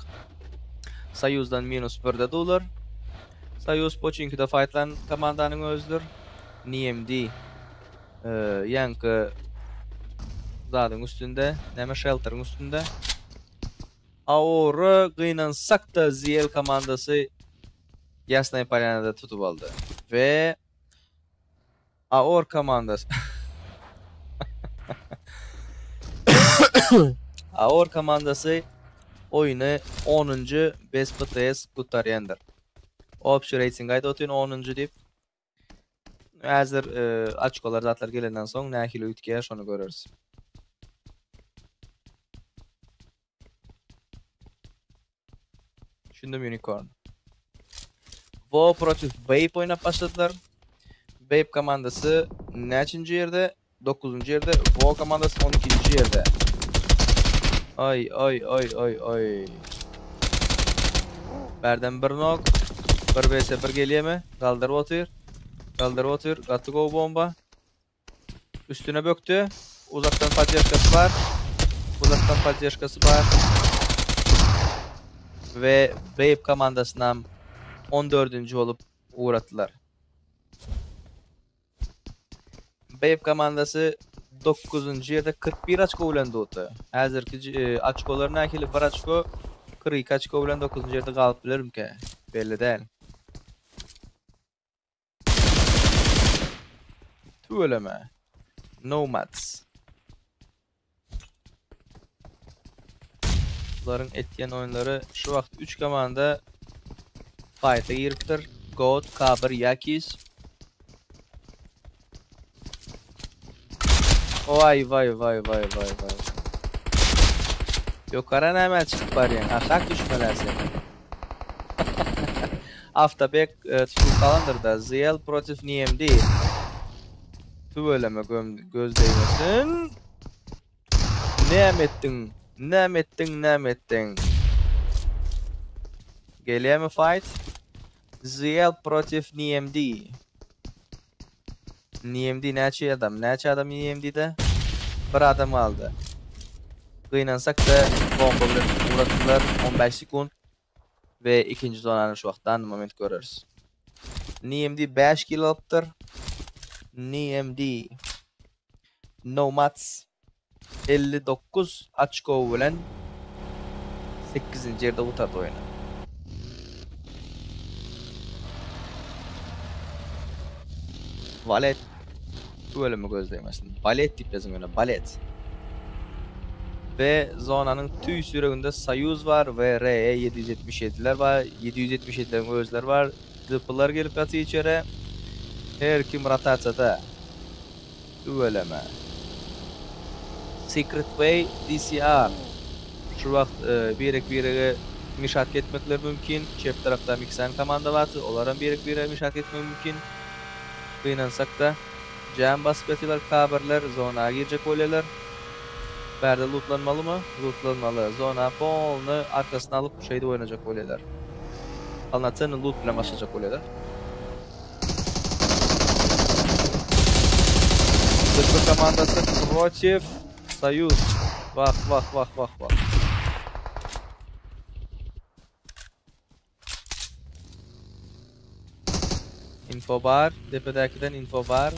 Soýuzdan minus birde dular. Soýuz Poçinkide faýtlan komandanyň özüdir. NMD ýaňky zadyň üstünde, näme şelteriň üstünde. Aora gynansak-da ZL komandasy Ýasnaýa Polýanada tutup aldy we Aor komandasy Aor komandasy oýny onunjy bez PTS gutarýandyr. Obşi reýting aýdyp otyryn onunjy diýip. Häzir oçkolar zatlar gelenden soň nähili üýtgeýär şony göreris. Düşündim Unicorn. Wo protiv Bape oýnap başladylar. Bape komandasy näçinji ýerde? 9-njy ýerde. Wo komandasy 12-nji ýerde. Oý oý oý oý oý. Bärden bir nok. Bir vs bir gelýärmi? Galdyryp otyr. Galdyryp otyr. Gaty gowy bomba. Üstüne bökdi. Uzakdan podderžkasy bar. Uzakdan podderžkasy bar. We Babe komandasynam 14-nji bolup ugratdylar. Babe komandasy 9-njy ýerde 41 oçko bilen durdy. Häzirki e, oçkolar nähili? 1 oçko 42 oçko bilen 9-njy ýerde galyp bilermikä? Belli däl. Tüweleme. Nomads. Bularyň etýän oýunlary şu wagt 3 komanda fight'a giripdir. God, K1, Yakis. Vay vay vay vay vay vay. Ýokara näme çykyp barýaň? Aşak düşmeli sen. Avtabek e, tutup galandyr-da. ZL protiv NMD. Tüweleme göz degmesin. Näme etdiň? Näme etdiň? Näme etdiň? Gelýärmi fight? ZL protiv NMD. NMD näçe adam? Näçe adam NMD'de? Bir adam galdy. Gynansak-da bomba bilen uğratdylar. 15 sekund. We ikinji zonany şu wagtdan moment göreris. NMD 5 kill alypdyr. NMD Nomads 59 oçko bilen 8-nji ýerde gutardy oýny. Valet bölümi gözlemesin. Balet diýip ýazyň ýöne, balet. We zonanyň tüýs ýüreginde Soýuz bar we RE 777-ler bar, 777-leriň özleri bar. DP-lar gelip ýatyr içeri. Her kim rotasiýada. Tüweleme. Secret Way DCR. Şu wagt e, birek-birege mişat etmekler mümkin. Çep tarapda Miksan komanda bar. Olaram birek-birege mişat etmek mümkin. Gynansak-da jam basyp ýatyrlar kabirler, zona girjek bolýarlar. Bärde lootlanmalymy? Lootlanmaly. Zona polny arkasyna alyp şeýdip oýnajak bolýarlar. Polnocenny loot bilen başlajak bolýarlar. DP komandasy protiv Soýuz. Wah wah wah wah wah. Info bar. Depedäkiden info bar.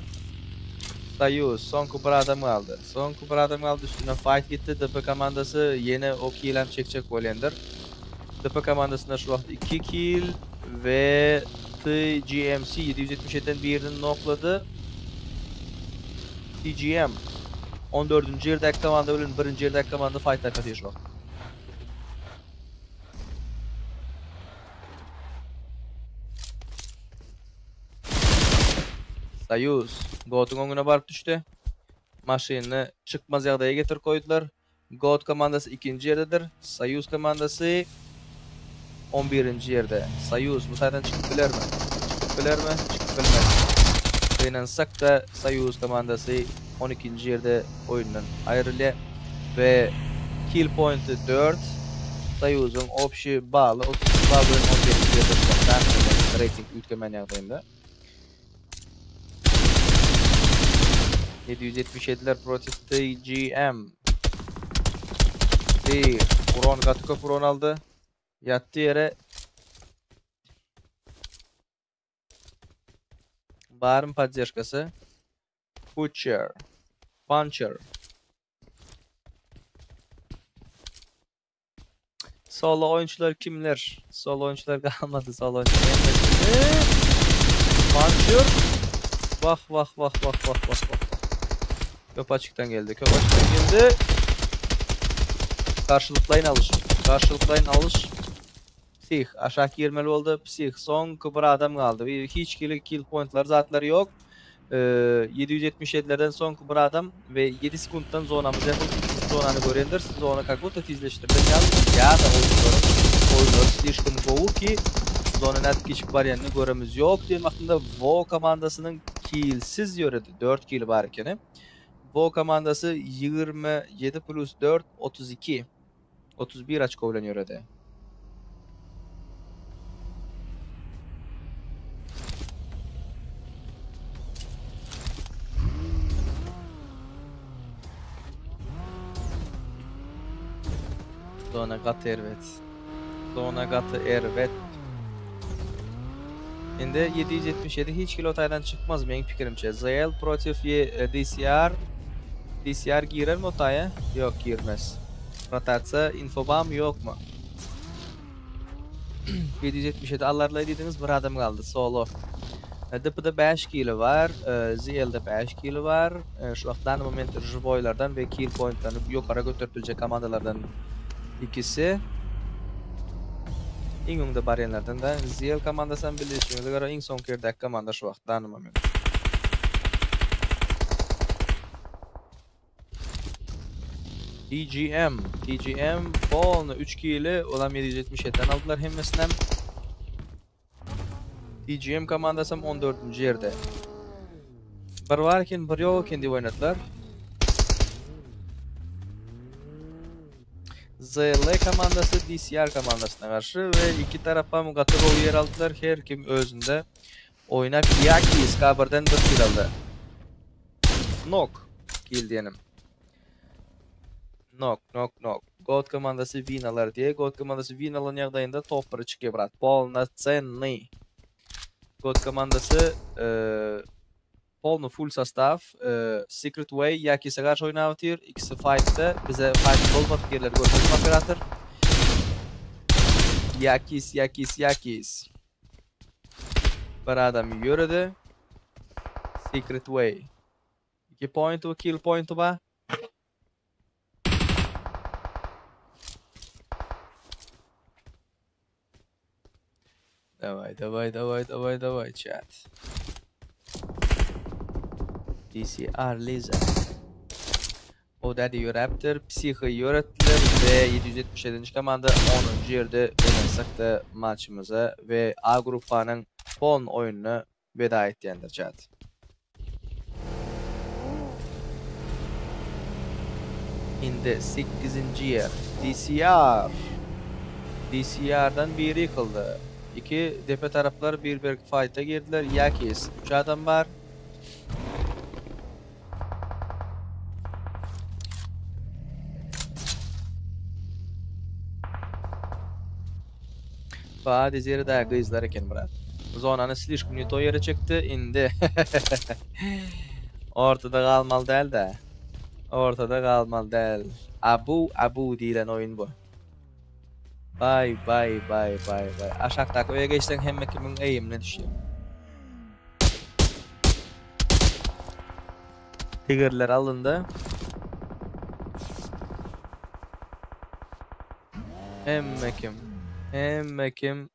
Soýuz. Soňky bir adam galdy. Soňky bir adam galdy. Üstüne fight gitdi. DP komandasy ýene o kill hem çekjek bolýandyr. DP komandasynda şu wagt 2 kill we TGMC 777-den birini noklady. TGM 14-nji ýerdäki komanda bilen 1-nji ýerdäki komanda fight atýar şu wagt. Soýuz God'uň öňüne baryp düşdi. Maşynyny çykmaz ýagdaýa getirip goýdular. God komandasy ikinji ýerdedir. Soýuz komandasy 11-nji ýerde. Soýuz bu taýdan çykyp bilermi? Çykyp bilermi? Çykyp bilmez. Gynansak-da Soýuz komandasy 12-nji ýerde oýundan aýrylýar we kill pointy 4. Soýuzyň общий baly 32 bal bilen 11-nji ýerde durmakda. Rating üýtgemän ýagdaýynda. 777'ler protiv TGM. Bir. Uron gaty köp uron aldy. Ýatdy ýere. Barym podderžkasy. Butcher. Puncher. Solo oýunçylar kimler? Solo oýunçylar galmady. Solo oýunçylar hemmesi. Puncher. Vah vah vah vah vah vah vah. Köp açykdan geldi. Köp açykdan geldi. Garşylyklaýyn alyş. Garşylyklaýyn alyş. Psih aşak girmeli boldy. Psih soňky bir adam galdy. Bir hiç hili kill pointlar zatlary ýok. 777-lerden soňky bir adam we 7 sekuntdan zonamyz ýapyldy. Ikinji zonany görendir. Zona как будто tizleşdirilen ýaly ýa-da oýunçylaryň oýunlary слишком gowy ki zona nädip geçip barýanyny göremiz ýok diýen wagtynda Vo komandasynyň killsiz ýöredi. 4 kill bar ekeni. Vo komandasy 27 plus 4 32. 31 oçko bilen ýöredi. Zona gaty erbet. Zona gaty erbet. Indi 777 hiç kilo taýdan çykmaz meň pikirimçe. ZL protiv DCR. DCR girermi o taýa? Ýok girmez. Rotasiýa info barmy ýokmy? 777 alarlaý diýdiňiz bir adam galdy solo. DP-da 5 kilo bar, ZL-de 5 kilo bar. Şu wagt dany moment živoýlardan we kill pointlaryny ýokara göterip biljek komandalardan ikisi. Iň öňde barýanlardan da ZL komandasy hem bilişiňize görä iň soňky ýerdäki komanda şu wagt dany moment. TGM, TGM polny 3 kili, olam 777-den aldylar hemmesinem. TGM komandasy hem 14-nji ýerde. Bir bar eken, bir ýok eken diýip oýnadylar. ZL komandasy DCR komandasyna garşy we iki tarapam gaty gowy ýer aldylar. Her kim özünde oýnap Ýaki SK birden bir kill aldy. Nok kill diýenim. Nok, nok, nok. God komandasy win alar diýe. God komandasy win alan ýagdaýynda top 1-e çykýar brat. Polnocennyý. God komandasy e, polny full sostaw. E, Secret Way Yakis'e garşy oýnap otyr. Ikisi fightda. Bize fight bolmadyk ýerleri görkezme operator. Yakis, Yakis, Yakis. Bir adam ýöredi. Secret Way. 2 point we kill pointy bar. Daway, daway, daway, daway, daway, chat. DCR Liza. O Daddy ýöräpdir, Psiho ýöretdiler we 777-nji komanda 10-njy ýerde gynansak-da maçymyza we A gruppanyň polny oýnuna weda etýändir chat. Indi sekizinji ýer. DCR. DCR-dan biri ýykyldy. Iki depe taraplar bir-bir faýta girdiler. Ýakis. Üç adam bar. Ba dezeri da gyzlar eken brat. Zonany slişkom ne to ýere çekdi indi. Ortada galmaly däl de. Ortada galmaly däl. Abu abu diýlen oýun bu. Bay bay bay bay bay. Aşakdaky öýe geçseň hemme kimiň eýimine düşýär. Tigirler alyndy. Hemme kim? Hemme kim?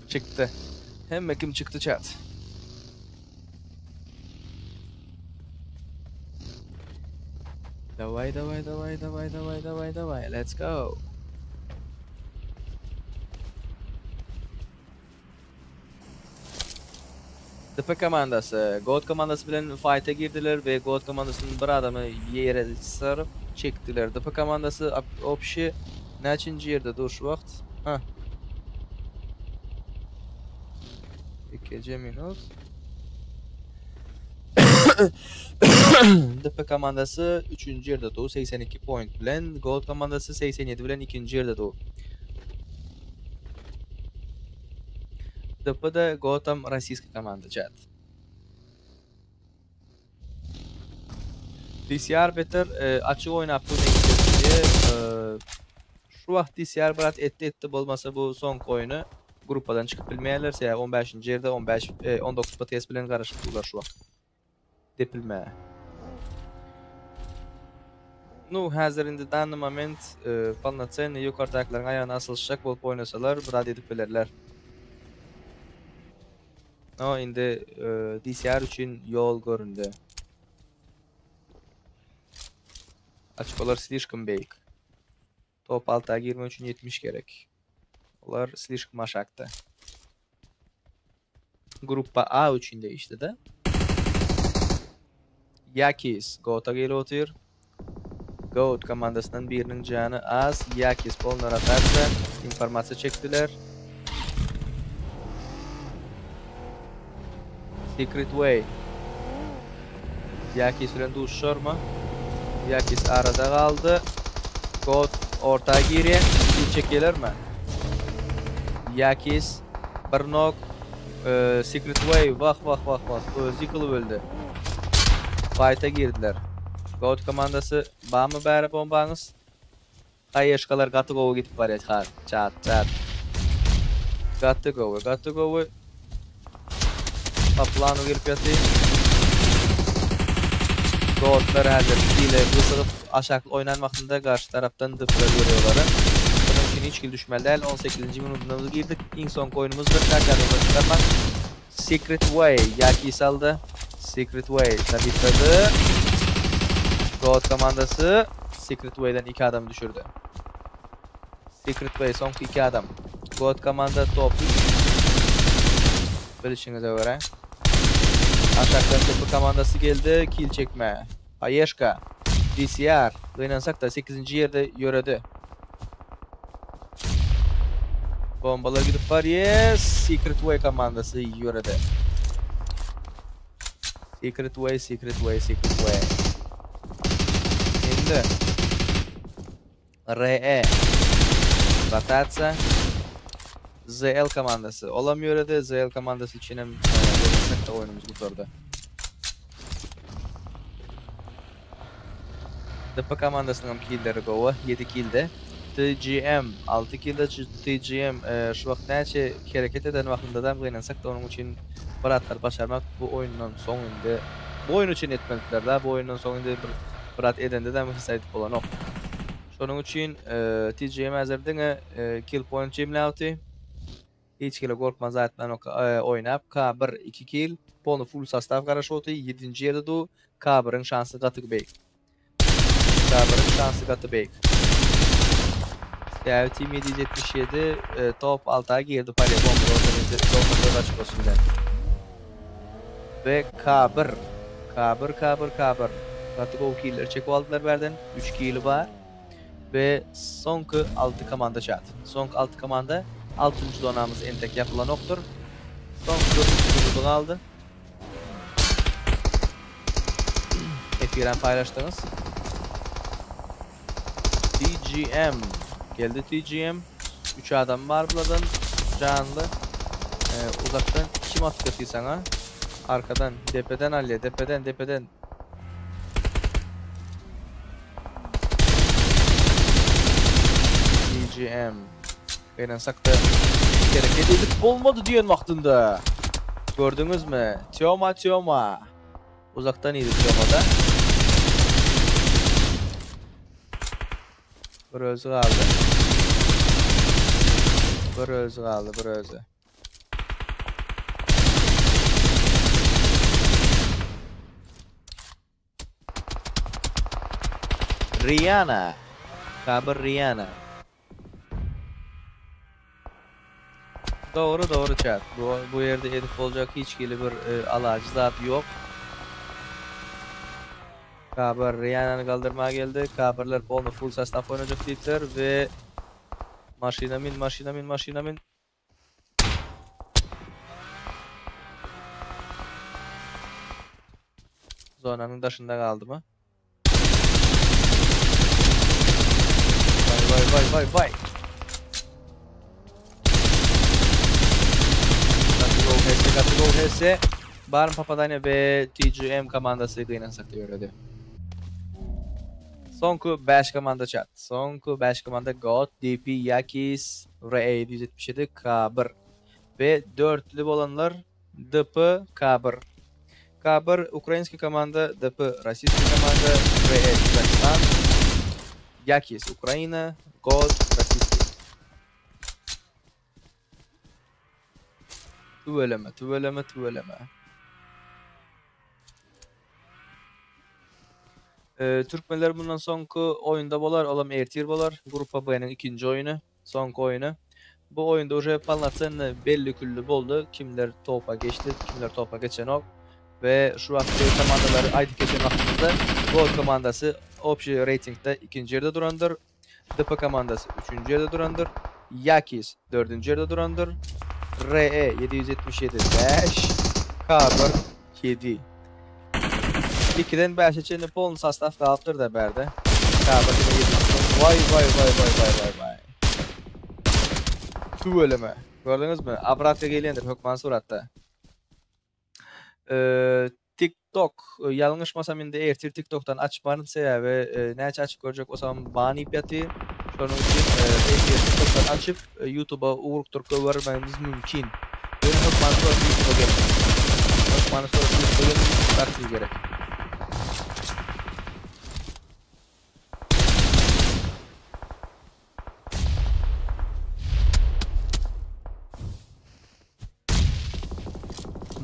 Çykdy. Hemme kim çykdy chat. Daway daway daway daway daway daway daway. Let's go. DP komandasy God komandasy bilen fighta girdiler we God komandasynyň bir adamy ýere syryp çekdiler. DP komandasy obşi näçinji ýerde dur şu wagt? Ha. Ikije minut. DP komandasy üçünji ýerde dur 82 point bilen. God komandasy 87 bilen ikinji ýerde dur. DP-de Gotham rossiýski komanda chat. DCR beter e, açyk oýnap dur diýe. E, şu wagt DCR brat etdi etdi bolmasa bu soňky oýny gruppadan çykyp bilmeýärler. Sebäbi 15-nji ýerde 15 e, 19 PTS bilen garaşyp durlar şu wagt. Depilmäge. Nu, häzir indi danny moment e, polnocennyý ýokardakylaryň aýagyna asylyşjak bolup oýnasalar, biraz edip bilerler. No, indi e, DCR üçin ýol göründi. Açkolar slişkom beýik. Top 6-a girmek üçin 70 gerek. Olar slişkom aşakda. Gruppa A üçin degişli-de. Yakis Gota gelip otyr. Goat komandasyndan biriniň jany az. Yakis polny rotasiýa. Informasiýa çekdiler. Secret Way. Yakis bilen duşuşarmy? Yakis arada galdy. Goat orta girýär. Kill çekýärlermi? Yakis bir nok. Secret Way wah wah wah wah özi ýykylyp öldi. Fight'a girdiler. Goat komandasy barmy bäri bombaňyz? Haýeşkalar gaty gowy gidip barýar ha çat çat. Gaty gowy gaty gowy. Paplano gelip ýaty. Goatlar häzir hile gysygyp aşak oýnan wagtynda garşy tarapdan dyplar görýärler. Munuň üçin hiç hili düşmeli däl. 18-nji minutynda girdik. Iň soňky oýnumyzdyr. Tak ýadyňyzdan çykarmaň. Secret Way Ýaki saldy. Secret Way tabitlady. Goat komandasy Secret Way'den 2 adam düşürdi. Secret Way soňky 2 adam. Goat komanda top 3. Bilişiňize görä. Aşakdan TP komandasy geldi. Kill çekme. Paýeşka. DCR. Gynansak-da 8-nji ýerde ýöredi. Bombalar gidip barýar. Secret Way komandasy ýöredi. Secret Way, Secret Way, Secret Way. Indi RE rotasiýa ZL komandasy. Olam ýöredi. ZL komandasy üçin hem e, oýnumyz gutardy. DP komandasynyň killleri gowy. 7 killde. TGM 6 killde. TGM e, şu wagt näçe hereket eden wagtynda da gynansak da onuň üçin bir atlar başarmak bu oýundan soň indi bu oýun üçin etmelidiler da bu oýundan soň indi bir bir at edende de hiç aýdyp bolanok. Şonuň üçin e, TGM häzir diňe e, kill point jemläpdi. Hiç kile gorkman zatdan e, oýnap K1 2 kill, polny full sostaw garaşypdy. 7-nji ýerde du K1-iň şansy gaty beýik. K1-iň şansy gaty beýik. Dev Team 777 e, top 6'a girdi Palya bomba organize bomba açık olsun bilen. Ve K1 K1 K1 K1 Gaty gowy killleri çekip aldylar berden. 3 killi bar. Ve soňky 6 komanda çat. Soňky 6 komanda 6. donamyz entek yapylan okdur. Soňky 3 minuty galdy. Efiren paylaştınız. TGM geldi TGM. 3 adam var buradan canlı. Uzaktan kim attı sana? Arkadan, depeden Ali, depeden, depeden. TGM. Gynansak da hereket edip bolmady diýen wagtynda. Gördüňiz mi? Tioma Tioma. Uzaktan iyiydi Tioma'da. Bir özü kaldı. Bir özü kaldı, bir özü. Rihanna. Kabir Rihanna. Doğru doğru chat. Bu yerde edip olacak hiç bir alacı zat yok. Kabir Rihanna'nı kaldırmaya geldi. Kabirler polny full sostav oynayacak diýipler ve maşina min, maşina min, maşina min. Zonanın daşında kaldı mı? Vay vay vay vay vay. Gaty go HS, gaty go HS. Barn Papadanya ve TGM komandasy gynansak diýip Soňky 5 komanda chat. Soňky 5 komanda God, DP, Yakis, RE 777, K1 ve dörtlü bolanlar DP, K1. K1 ukrainski komanda, DP российский komanda, RE Kazakistan, Yakis Ukraina, God российский. Tüweleme, tüweleme, tüweleme. Türkmenler bundan soňky oýunda bolar, olam ertir bolar. Grupa B-niň ikinji oýunu, soňky oýunu. Bu oýunda уже полноценно belli küllü boldy. Kimler topa geçdi, kimler topa geçenok. We şu wagtky komandalary aýdyp geçen wagtymyzda Gold komandasy obşi reýtingde ikinji ýerde durandyr. DP komandasy üçünji ýerde durandyr. Yakis dördünji ýerde durandyr. RE 777 bäş, K1 ýedi. Ikiden bäşe çenli polny sostaw galypdyr-da bärde. K1 diňe ýedinji orun. Waý waý waý waý waý waý waý. Tüweleme. Gördüňizmi? Obratka gelýändir hökman suratda. TikTok ýalňyşmasam indi ertir TikTokdan açmaryn sebäbi näçe açyp görjek bolsam ban iýip ýatyr. Şonuň üçin efir TikTokdan açyp YouTubea ugrukdyryp goýbermegimiz mümkin. Ýöne hökmany suratda YouTubea geliň. Hökmany suratda YouTubea geliň YouTube aktiw gerek.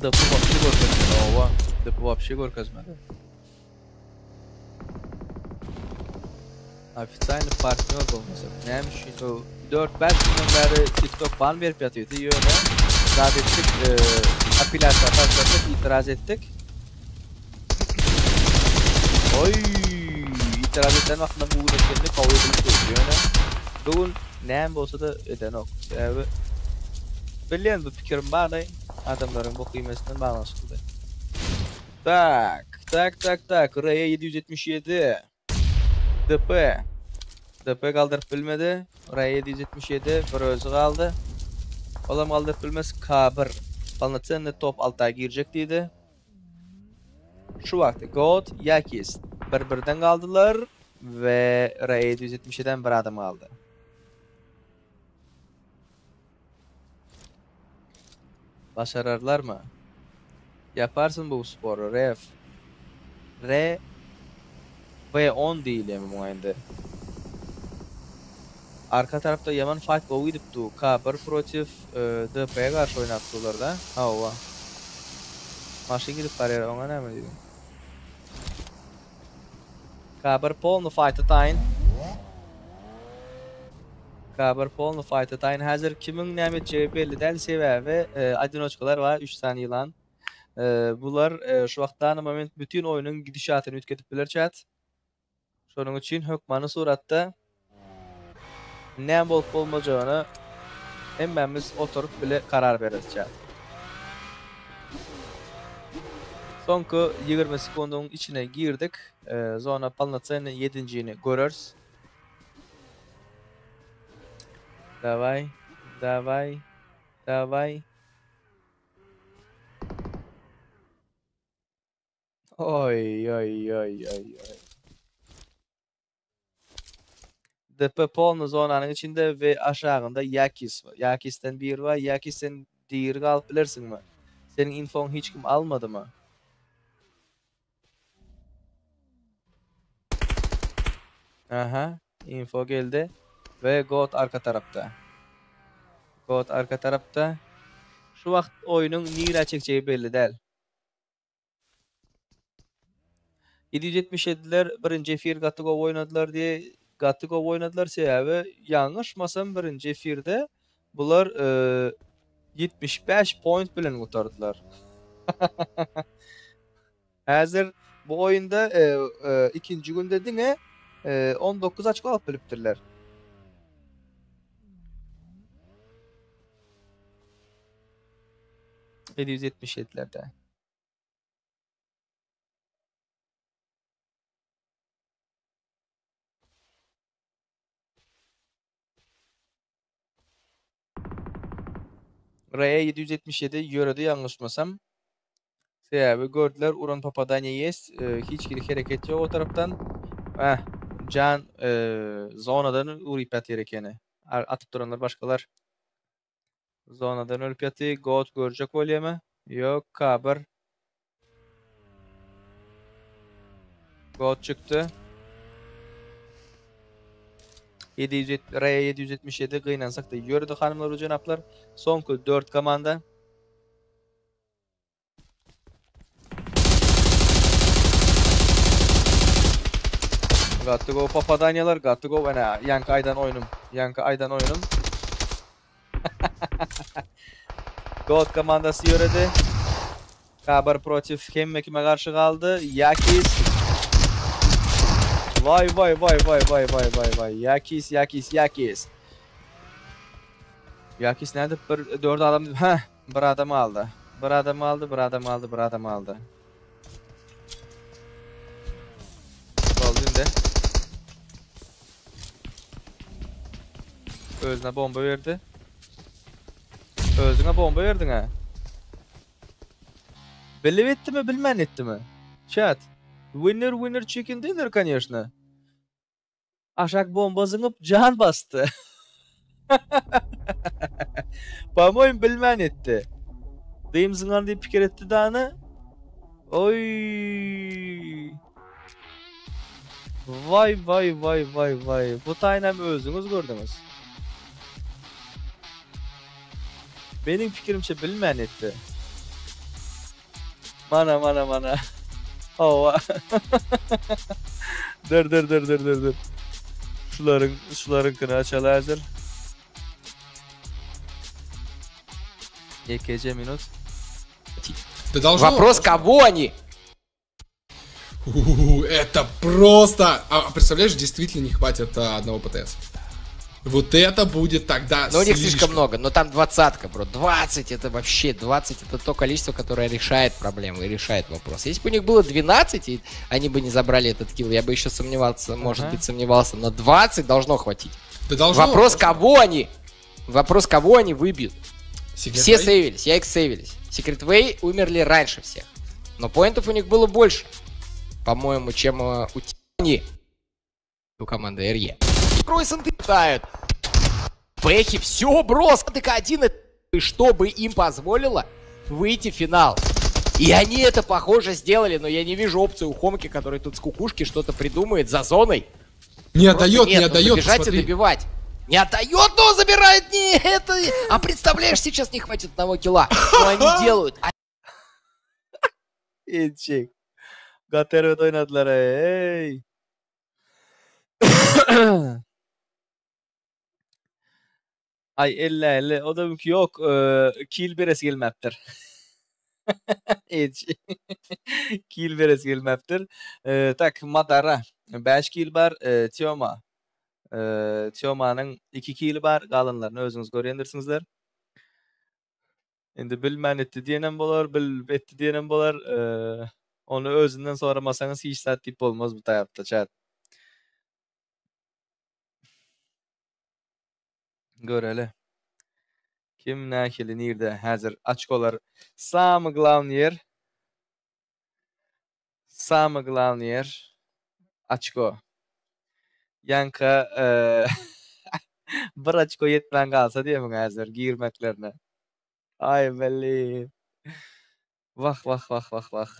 Dapı wapşe görkezmedi owa. Dapı wapşe görkezmedi. Ofitsialny partnýor bolmasak. Näme üçin o 4-5 günden bäri TikTok ban berip ýatyrdy ýöne zat etdik, apelýasiýa tabşyrdyk, itiraz etdik. Oý, itiraz eden wagtynda bu güne çenli kabul edilip durdy. Ýöne bu gün näme bolsa-da edenok. Sebäbi bilýän bu pikirim bardy, adamlaryň bok iýmesinden baglanyşyklydy. Tak, tak, tak, tak, RE 777. DP. DP galdyryp bilmedi. RE 777 bir özi galdy. Olam galdyryp bilmez. K1. Polnocenny top 6-a girjek diýdi. Şu wagt God, Yakis bir-birden galdylar we RE 777-den bir adam galdy. Başararlarmy? Ýaparsyn bu spory, Ref. R V10 diýilýärmi muňa indi? Arka tarapda ýaman fight gowy gidip dur. K1 protiv DP-ye garşy oýnap durlar-da. Hawa. Maşyn gidip barýar, oňa näme diýdiň? K1 polny fight-a taýyn. K1 polny fight-a taýyn. Häzir kimiň näme etjegi belli däl, sebäbi odinoçkalar bar, 3 sany ýylan. Bular şu wagt dany moment bütin oýnuň gidişatyny üýtgedip biler chat. Şonuň üçin hökmany suratda näme bolup bolmajagyna hemmämiz oturyp bile karar bereris chat. Soňky 20 sekundyň içine girdik. Zona polnocennyý ýedinjini göreris. Daway, daway, daway. Oý oý oý oý oý. DP polny zonanyň içinde we aşagynda Yakis bar. Yakisden biri bar. Yakis sen diri galyp bilersiňmi? Seniň infoň hiç kim almadymy? Aha, info geldi. We God arka tarapda. God arka tarapda. Şu wagt oýnuň nirä çekjegi belli däl. 777-ler birinji efir gaty gowy oýnadylar diýe gaty gowy oýnadylar sebäbi ýalňyşmasam birinji efirde bular 75 point bilen gutardylar. Häzir bu oýunda ikinji günde diňe 19 oçko alyp bilipdirler. 777-lerde. RE 777 ýöredi ýalňyşmasam. Sebäbi gördüler uran popadaniýa ýest, hiç hili hereket ýok o tarapdan. Eh, jan zonadan uryp ýatyr ekeni. Atyp duranlar başgalar. Zonadan ölüp ýaty. God görjek bolýamy? Ýok, K1. God çykdy. 700 R 777 gynansak da ýöredi hanymlar we jenaplar. Soňky 4 komanda. Gaty gowy popadaniýalar, gaty gowy ene ýaňky aýdan oýnum. Ýaňky aýdan oýnum. God komandasy ýöredi. K1 protiv hemme kime garşy galdy? Yakis. Vay vay vay vay vay vay vay vay. Yakis Yakis Yakis. Yakis nädip bir 4 adam heh bir adam aldy. Bir adam aldy, bir adam aldy, bir adam aldy. Boldy indi. Özüne bomba berdi. Özüňe bomba berdiň ha. Bilip etdimi, bilmän etdimi? Chat. Winner winner chicken dinner конечно. Aşak bomba zyňyp jan basdy. По-моему bilmän etdi. Dym zyňan diýip pikir etdi dany. Oý. Vay vay vay vay vay. Bu taýynam özüňiz gördüňiz. Meniň pikirimçe bilmän etdi. Mana mana mana. Hawa. Dur dur dur dur dur dur. Şularyň şularyňkyny açaly häzir. Ýekeje minut. Да должно. Вопрос, кого они? У, Это просто... А, представляешь, действительно не хватит одного ПТС. Вот это будет тогда Но у них слишком много, но там двадцатка, бро. 20 это вообще, 20 это то количество, которое решает проблему и решает вопрос. Если бы у них было 12, и они бы не забрали этот килл, я бы еще сомневался, может быть, сомневался, но 20 должно хватить. Да должно. Вопрос, кого они? Вопрос, кого они выбьют? Secret Все Way? сейвились, я их сейвились. Secret Way умерли раньше всех. Но поинтов у них было больше, по-моему, чем у Тини. У команды РЕ. Ройсон тают. Бэхи, все, брос, ТК-1, и чтобы им позволило выйти в финал. И они это, похоже, сделали, но я не вижу опции у Хомки, который тут с кукушки что-то придумает за зоной. Не Просто отдает, нет, не нужно отдает, бежать и посмотри. добивать. Не отдает, но забирает. Не, это... А представляешь, сейчас не хватит одного килла. Что они делают? А Etjek. Gaty erbet oýnadylar eý. Aý elle elle o da mümkin ýok kill beresi gelmäpdir. Etjek. Kill beresi gelmäpdir. Tak Madara 5 kill bar, Tioma. Tiomanyň 2 kill bar, galanlaryny özüňiz görýändirsiňizler. Indi bilmän etdi diýenem bolar, bilip etdi diýenem bolar. Ony özünden soramasaňyz hiç zat diýip bolmaz bu tarapda chat. Göreli. Kim nähili nirde häzir açkolar samый главный ýer. Samый главный ýer açko. Ýanka bir açko ýetmän galsa diýemiň häzir girmeklerine. Ay belli. Wah wah wah wah wah.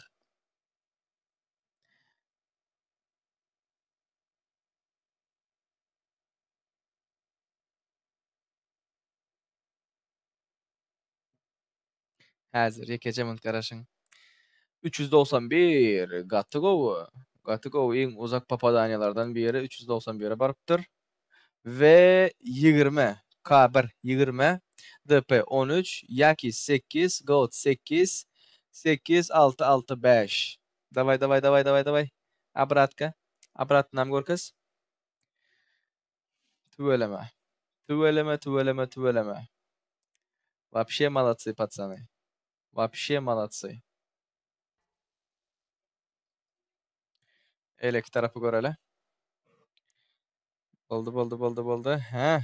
Häzir ýekeje minut garaşyň. 391 gaty gowy. Gaty gowy iň uzak popadaniýalardan biri 391-e barypdyr. Ve 20 K1 20 DP 13 Yaki 8 Gold 8 8 6 6 5. Давай давай давай давай давай. Обратка. Обратно görkez. Tüweleme. Tüweleme tüweleme tüweleme. Вообще молодцы, пацаны. Вообще молодцы. Elek tarapy göreli. Boldy boldy boldy boldy. Hä.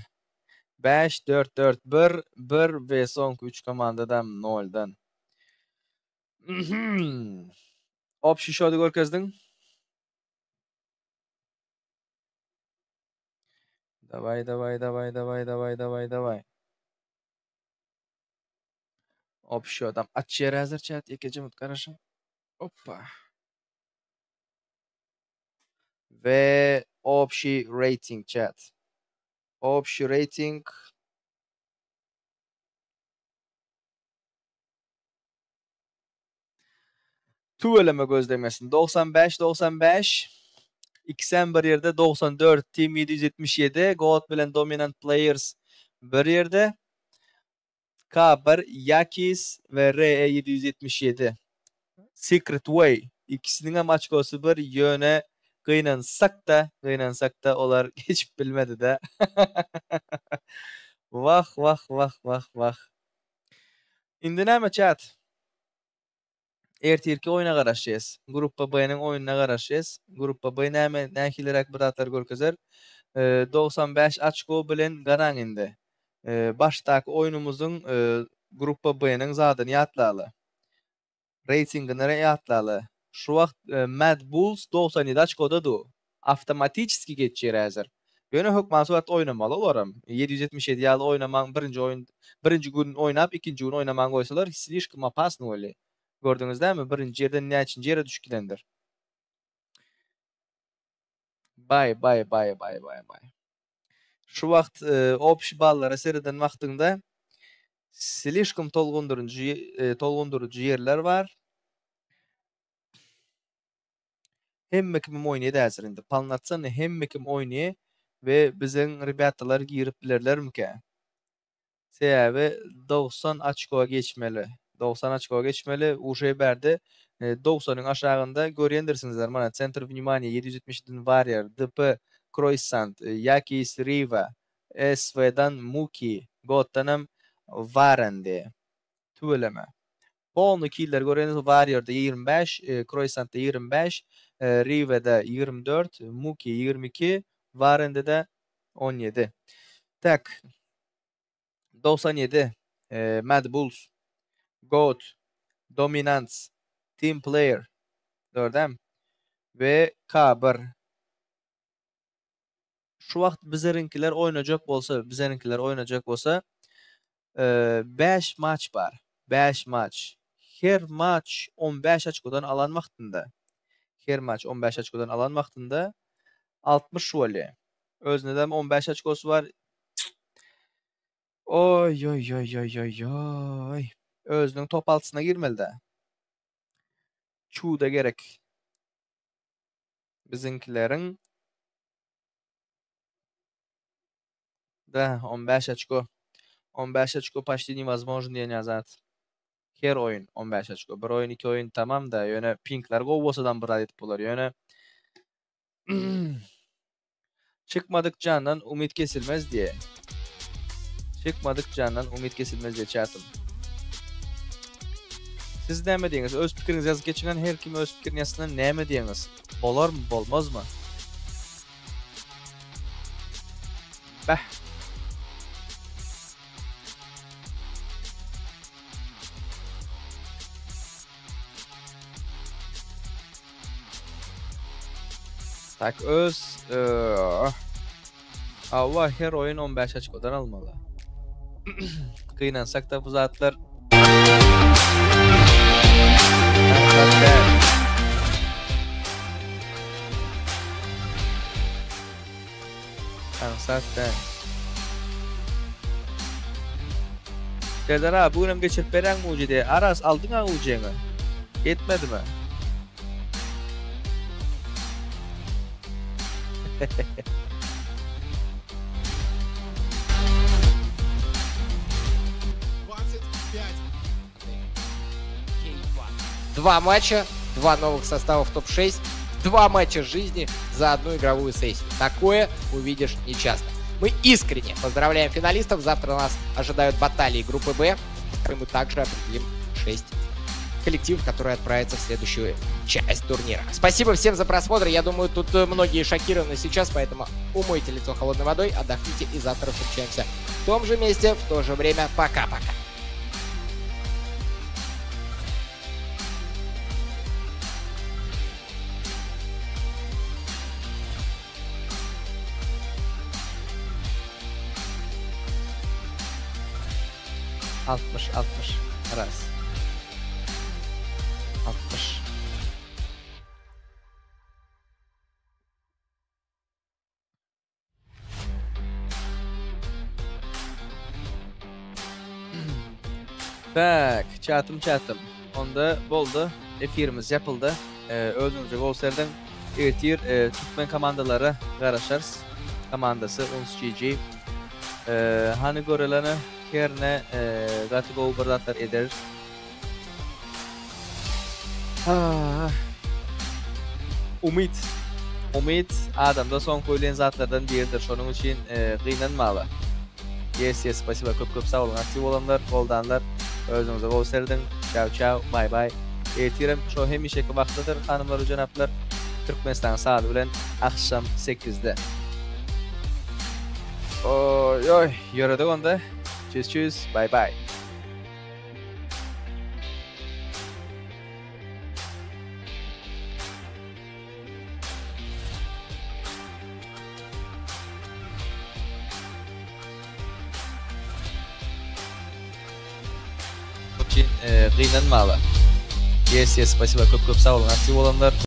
5 4 4 1 1 we soňky 3 komandadan 0-dan. Mhm. Общий счет görkezdiň. Давай, давай, давай, давай, давай, давай, давай. Общий adam açýar häzir chat ýekeje minut garaşyň. Oppa. Ve общий rating chat. Общий rating Tüweleme gözlemesin. 95 95 XM bir ýerde 94 Team 777 God bilen Dominant Players bir ýerde K1 Yakis ve RE 777. Secret Way ikisiniňem oçkosy bir ýöne gynansak-da gynansak-da olar geçip bilmedi-de. Wah wah wah wah wah. Indi näme chat? Ertirki oýna garaşýas. Gruppa B-niň oýnuna garaşýas. Gruppa B näme nähiliräk bir zatlar görkezer. 95 oçko bilen garaň indi. Başdaky oýnumyzyň Gruppa B-niň zadyny ýatlaly. Reýtingini ýatlaly. Şu wagt Mad Bulls 97 oçkoda du. Awtomatiçeski geçýär häzir. Ýöne hökman suratda oýnamaly olaram. 777 ýaly oýnaman birinji oýun birinji gün oýnap ikinji gün oýnaman goýsalar slişkom opasny bolýa. Gördüňiz dämi birinji ýerden näçinji ýere düşüp gidendir. Baý baý baý baý baý baý. Şu wagt obşi ballara sereden wagtyňda slişkom tolgundyryjy tolgundyryjy ýerler bar. Hemme kimem oýnaýa häzir indi. Polnotsennyý hemme kim oýnaýa we biziň rebýatalar girip bilerlermikä? Sebäbi 90 oçko geçmeli. 90 oçko geçmeli. Uje bärde 90-yň aşagynda görýändirsiňizler. Mana Centr vnimaniýa 777 Warrior, DP Croissant, Yakis Riva, SV-dan Muki, Goddanam Warren diýe. Tüweleme. Polny killeri göreniz Warriorda 25, Croissantda 25, Rivede 24, Muki 22, Warrende-de 17. Tak. 97 Mad Bulls, Goat, Dominance, Team Player, dördem we K1. Şu wagt bizeriňkiler oýnajak bolsa, bizeriňkiler oýnajak bolsa, 5 maç bar. 5 maç. Her maç 15 oçkodan alan wagtynda, her maç 15 oçkodan alan wagtynda 60 bolýar. Özünde 15 oçkosy bar. Oý oý oý oý oý oý. Özüniň top altysyna girmeli de. Çuda gerek. Biziňkileriň Da, 15 oçko. 15 oçko почти невозможно diýen zat. Her oýun 15 oçko. Bir oýun, iki oýun tamam da, ýöne pinkler gowy bolsadan bir zat edip bolar. Ýöne Çykmadyk jandan umyt kesilmez diýe. Çykmadyk jandan umyt kesilmez diýe chatym. Siz näme diýeňiz? Öz pikiriňizi ýazyp geçiň her kim öz pikirini ýazsyn näme diýeňiz? Bolarmy, bolmazmy? Beh. Tak öz Hawa her oýun 15 oçkodan almaly. Gynansak da bu zatlar Aňsat däl. Aňsat däl. Serdar abi bu günem geçirip beräňmi UJD? Aras aldyň-a UJ-ňi. Ýetmedimi? Два матча, два новых состава в топ-6, два матча жизни за одну игровую сессию. Такое увидишь нечасто. Мы искренне поздравляем финалистов. Завтра нас ожидают баталии группы Б, в которой мы также определим 6 коллективов, которые отправятся в следующую часть турнира. Спасибо всем за просмотр. Я думаю, тут многие шокированы сейчас, поэтому умойте лицо холодной водой, отдохните и завтра встречаемся в том же месте, в то же время. Пока-пока. Altmyş, altmyş. Ras. Altmyş. Tak, çatym çatym. Onda boldy. Efirimiz ýapyldy. Özüňize gol serdiň. Ertir türkmen komandalary garaşarys. Komandasy Uns GG. Hany görelene herne gaty gowy bir zatlar ederis. Ah. Umyt. Umyt adamda soňky ölýän zatlardan biridir. Şonuň üçin e, gynanmaly. Yes, yes, spasiba. Köp köp sag boluň. Aktiw bolanlar, goldanlar. Özüňize gowy serediň. Çau çau, bay bay. Ertirem şo hemişeki wagtdadyr, hanymlar we jenaplar. Türkmenistan saady bilen akşam 8-de. Oý oý, ýöredik onda. Çüz çüz, bay bay. Üçin e, gynanmaly. Yes, yes, spasiba. Köp köp sag boluň. Aktiw bolanlar.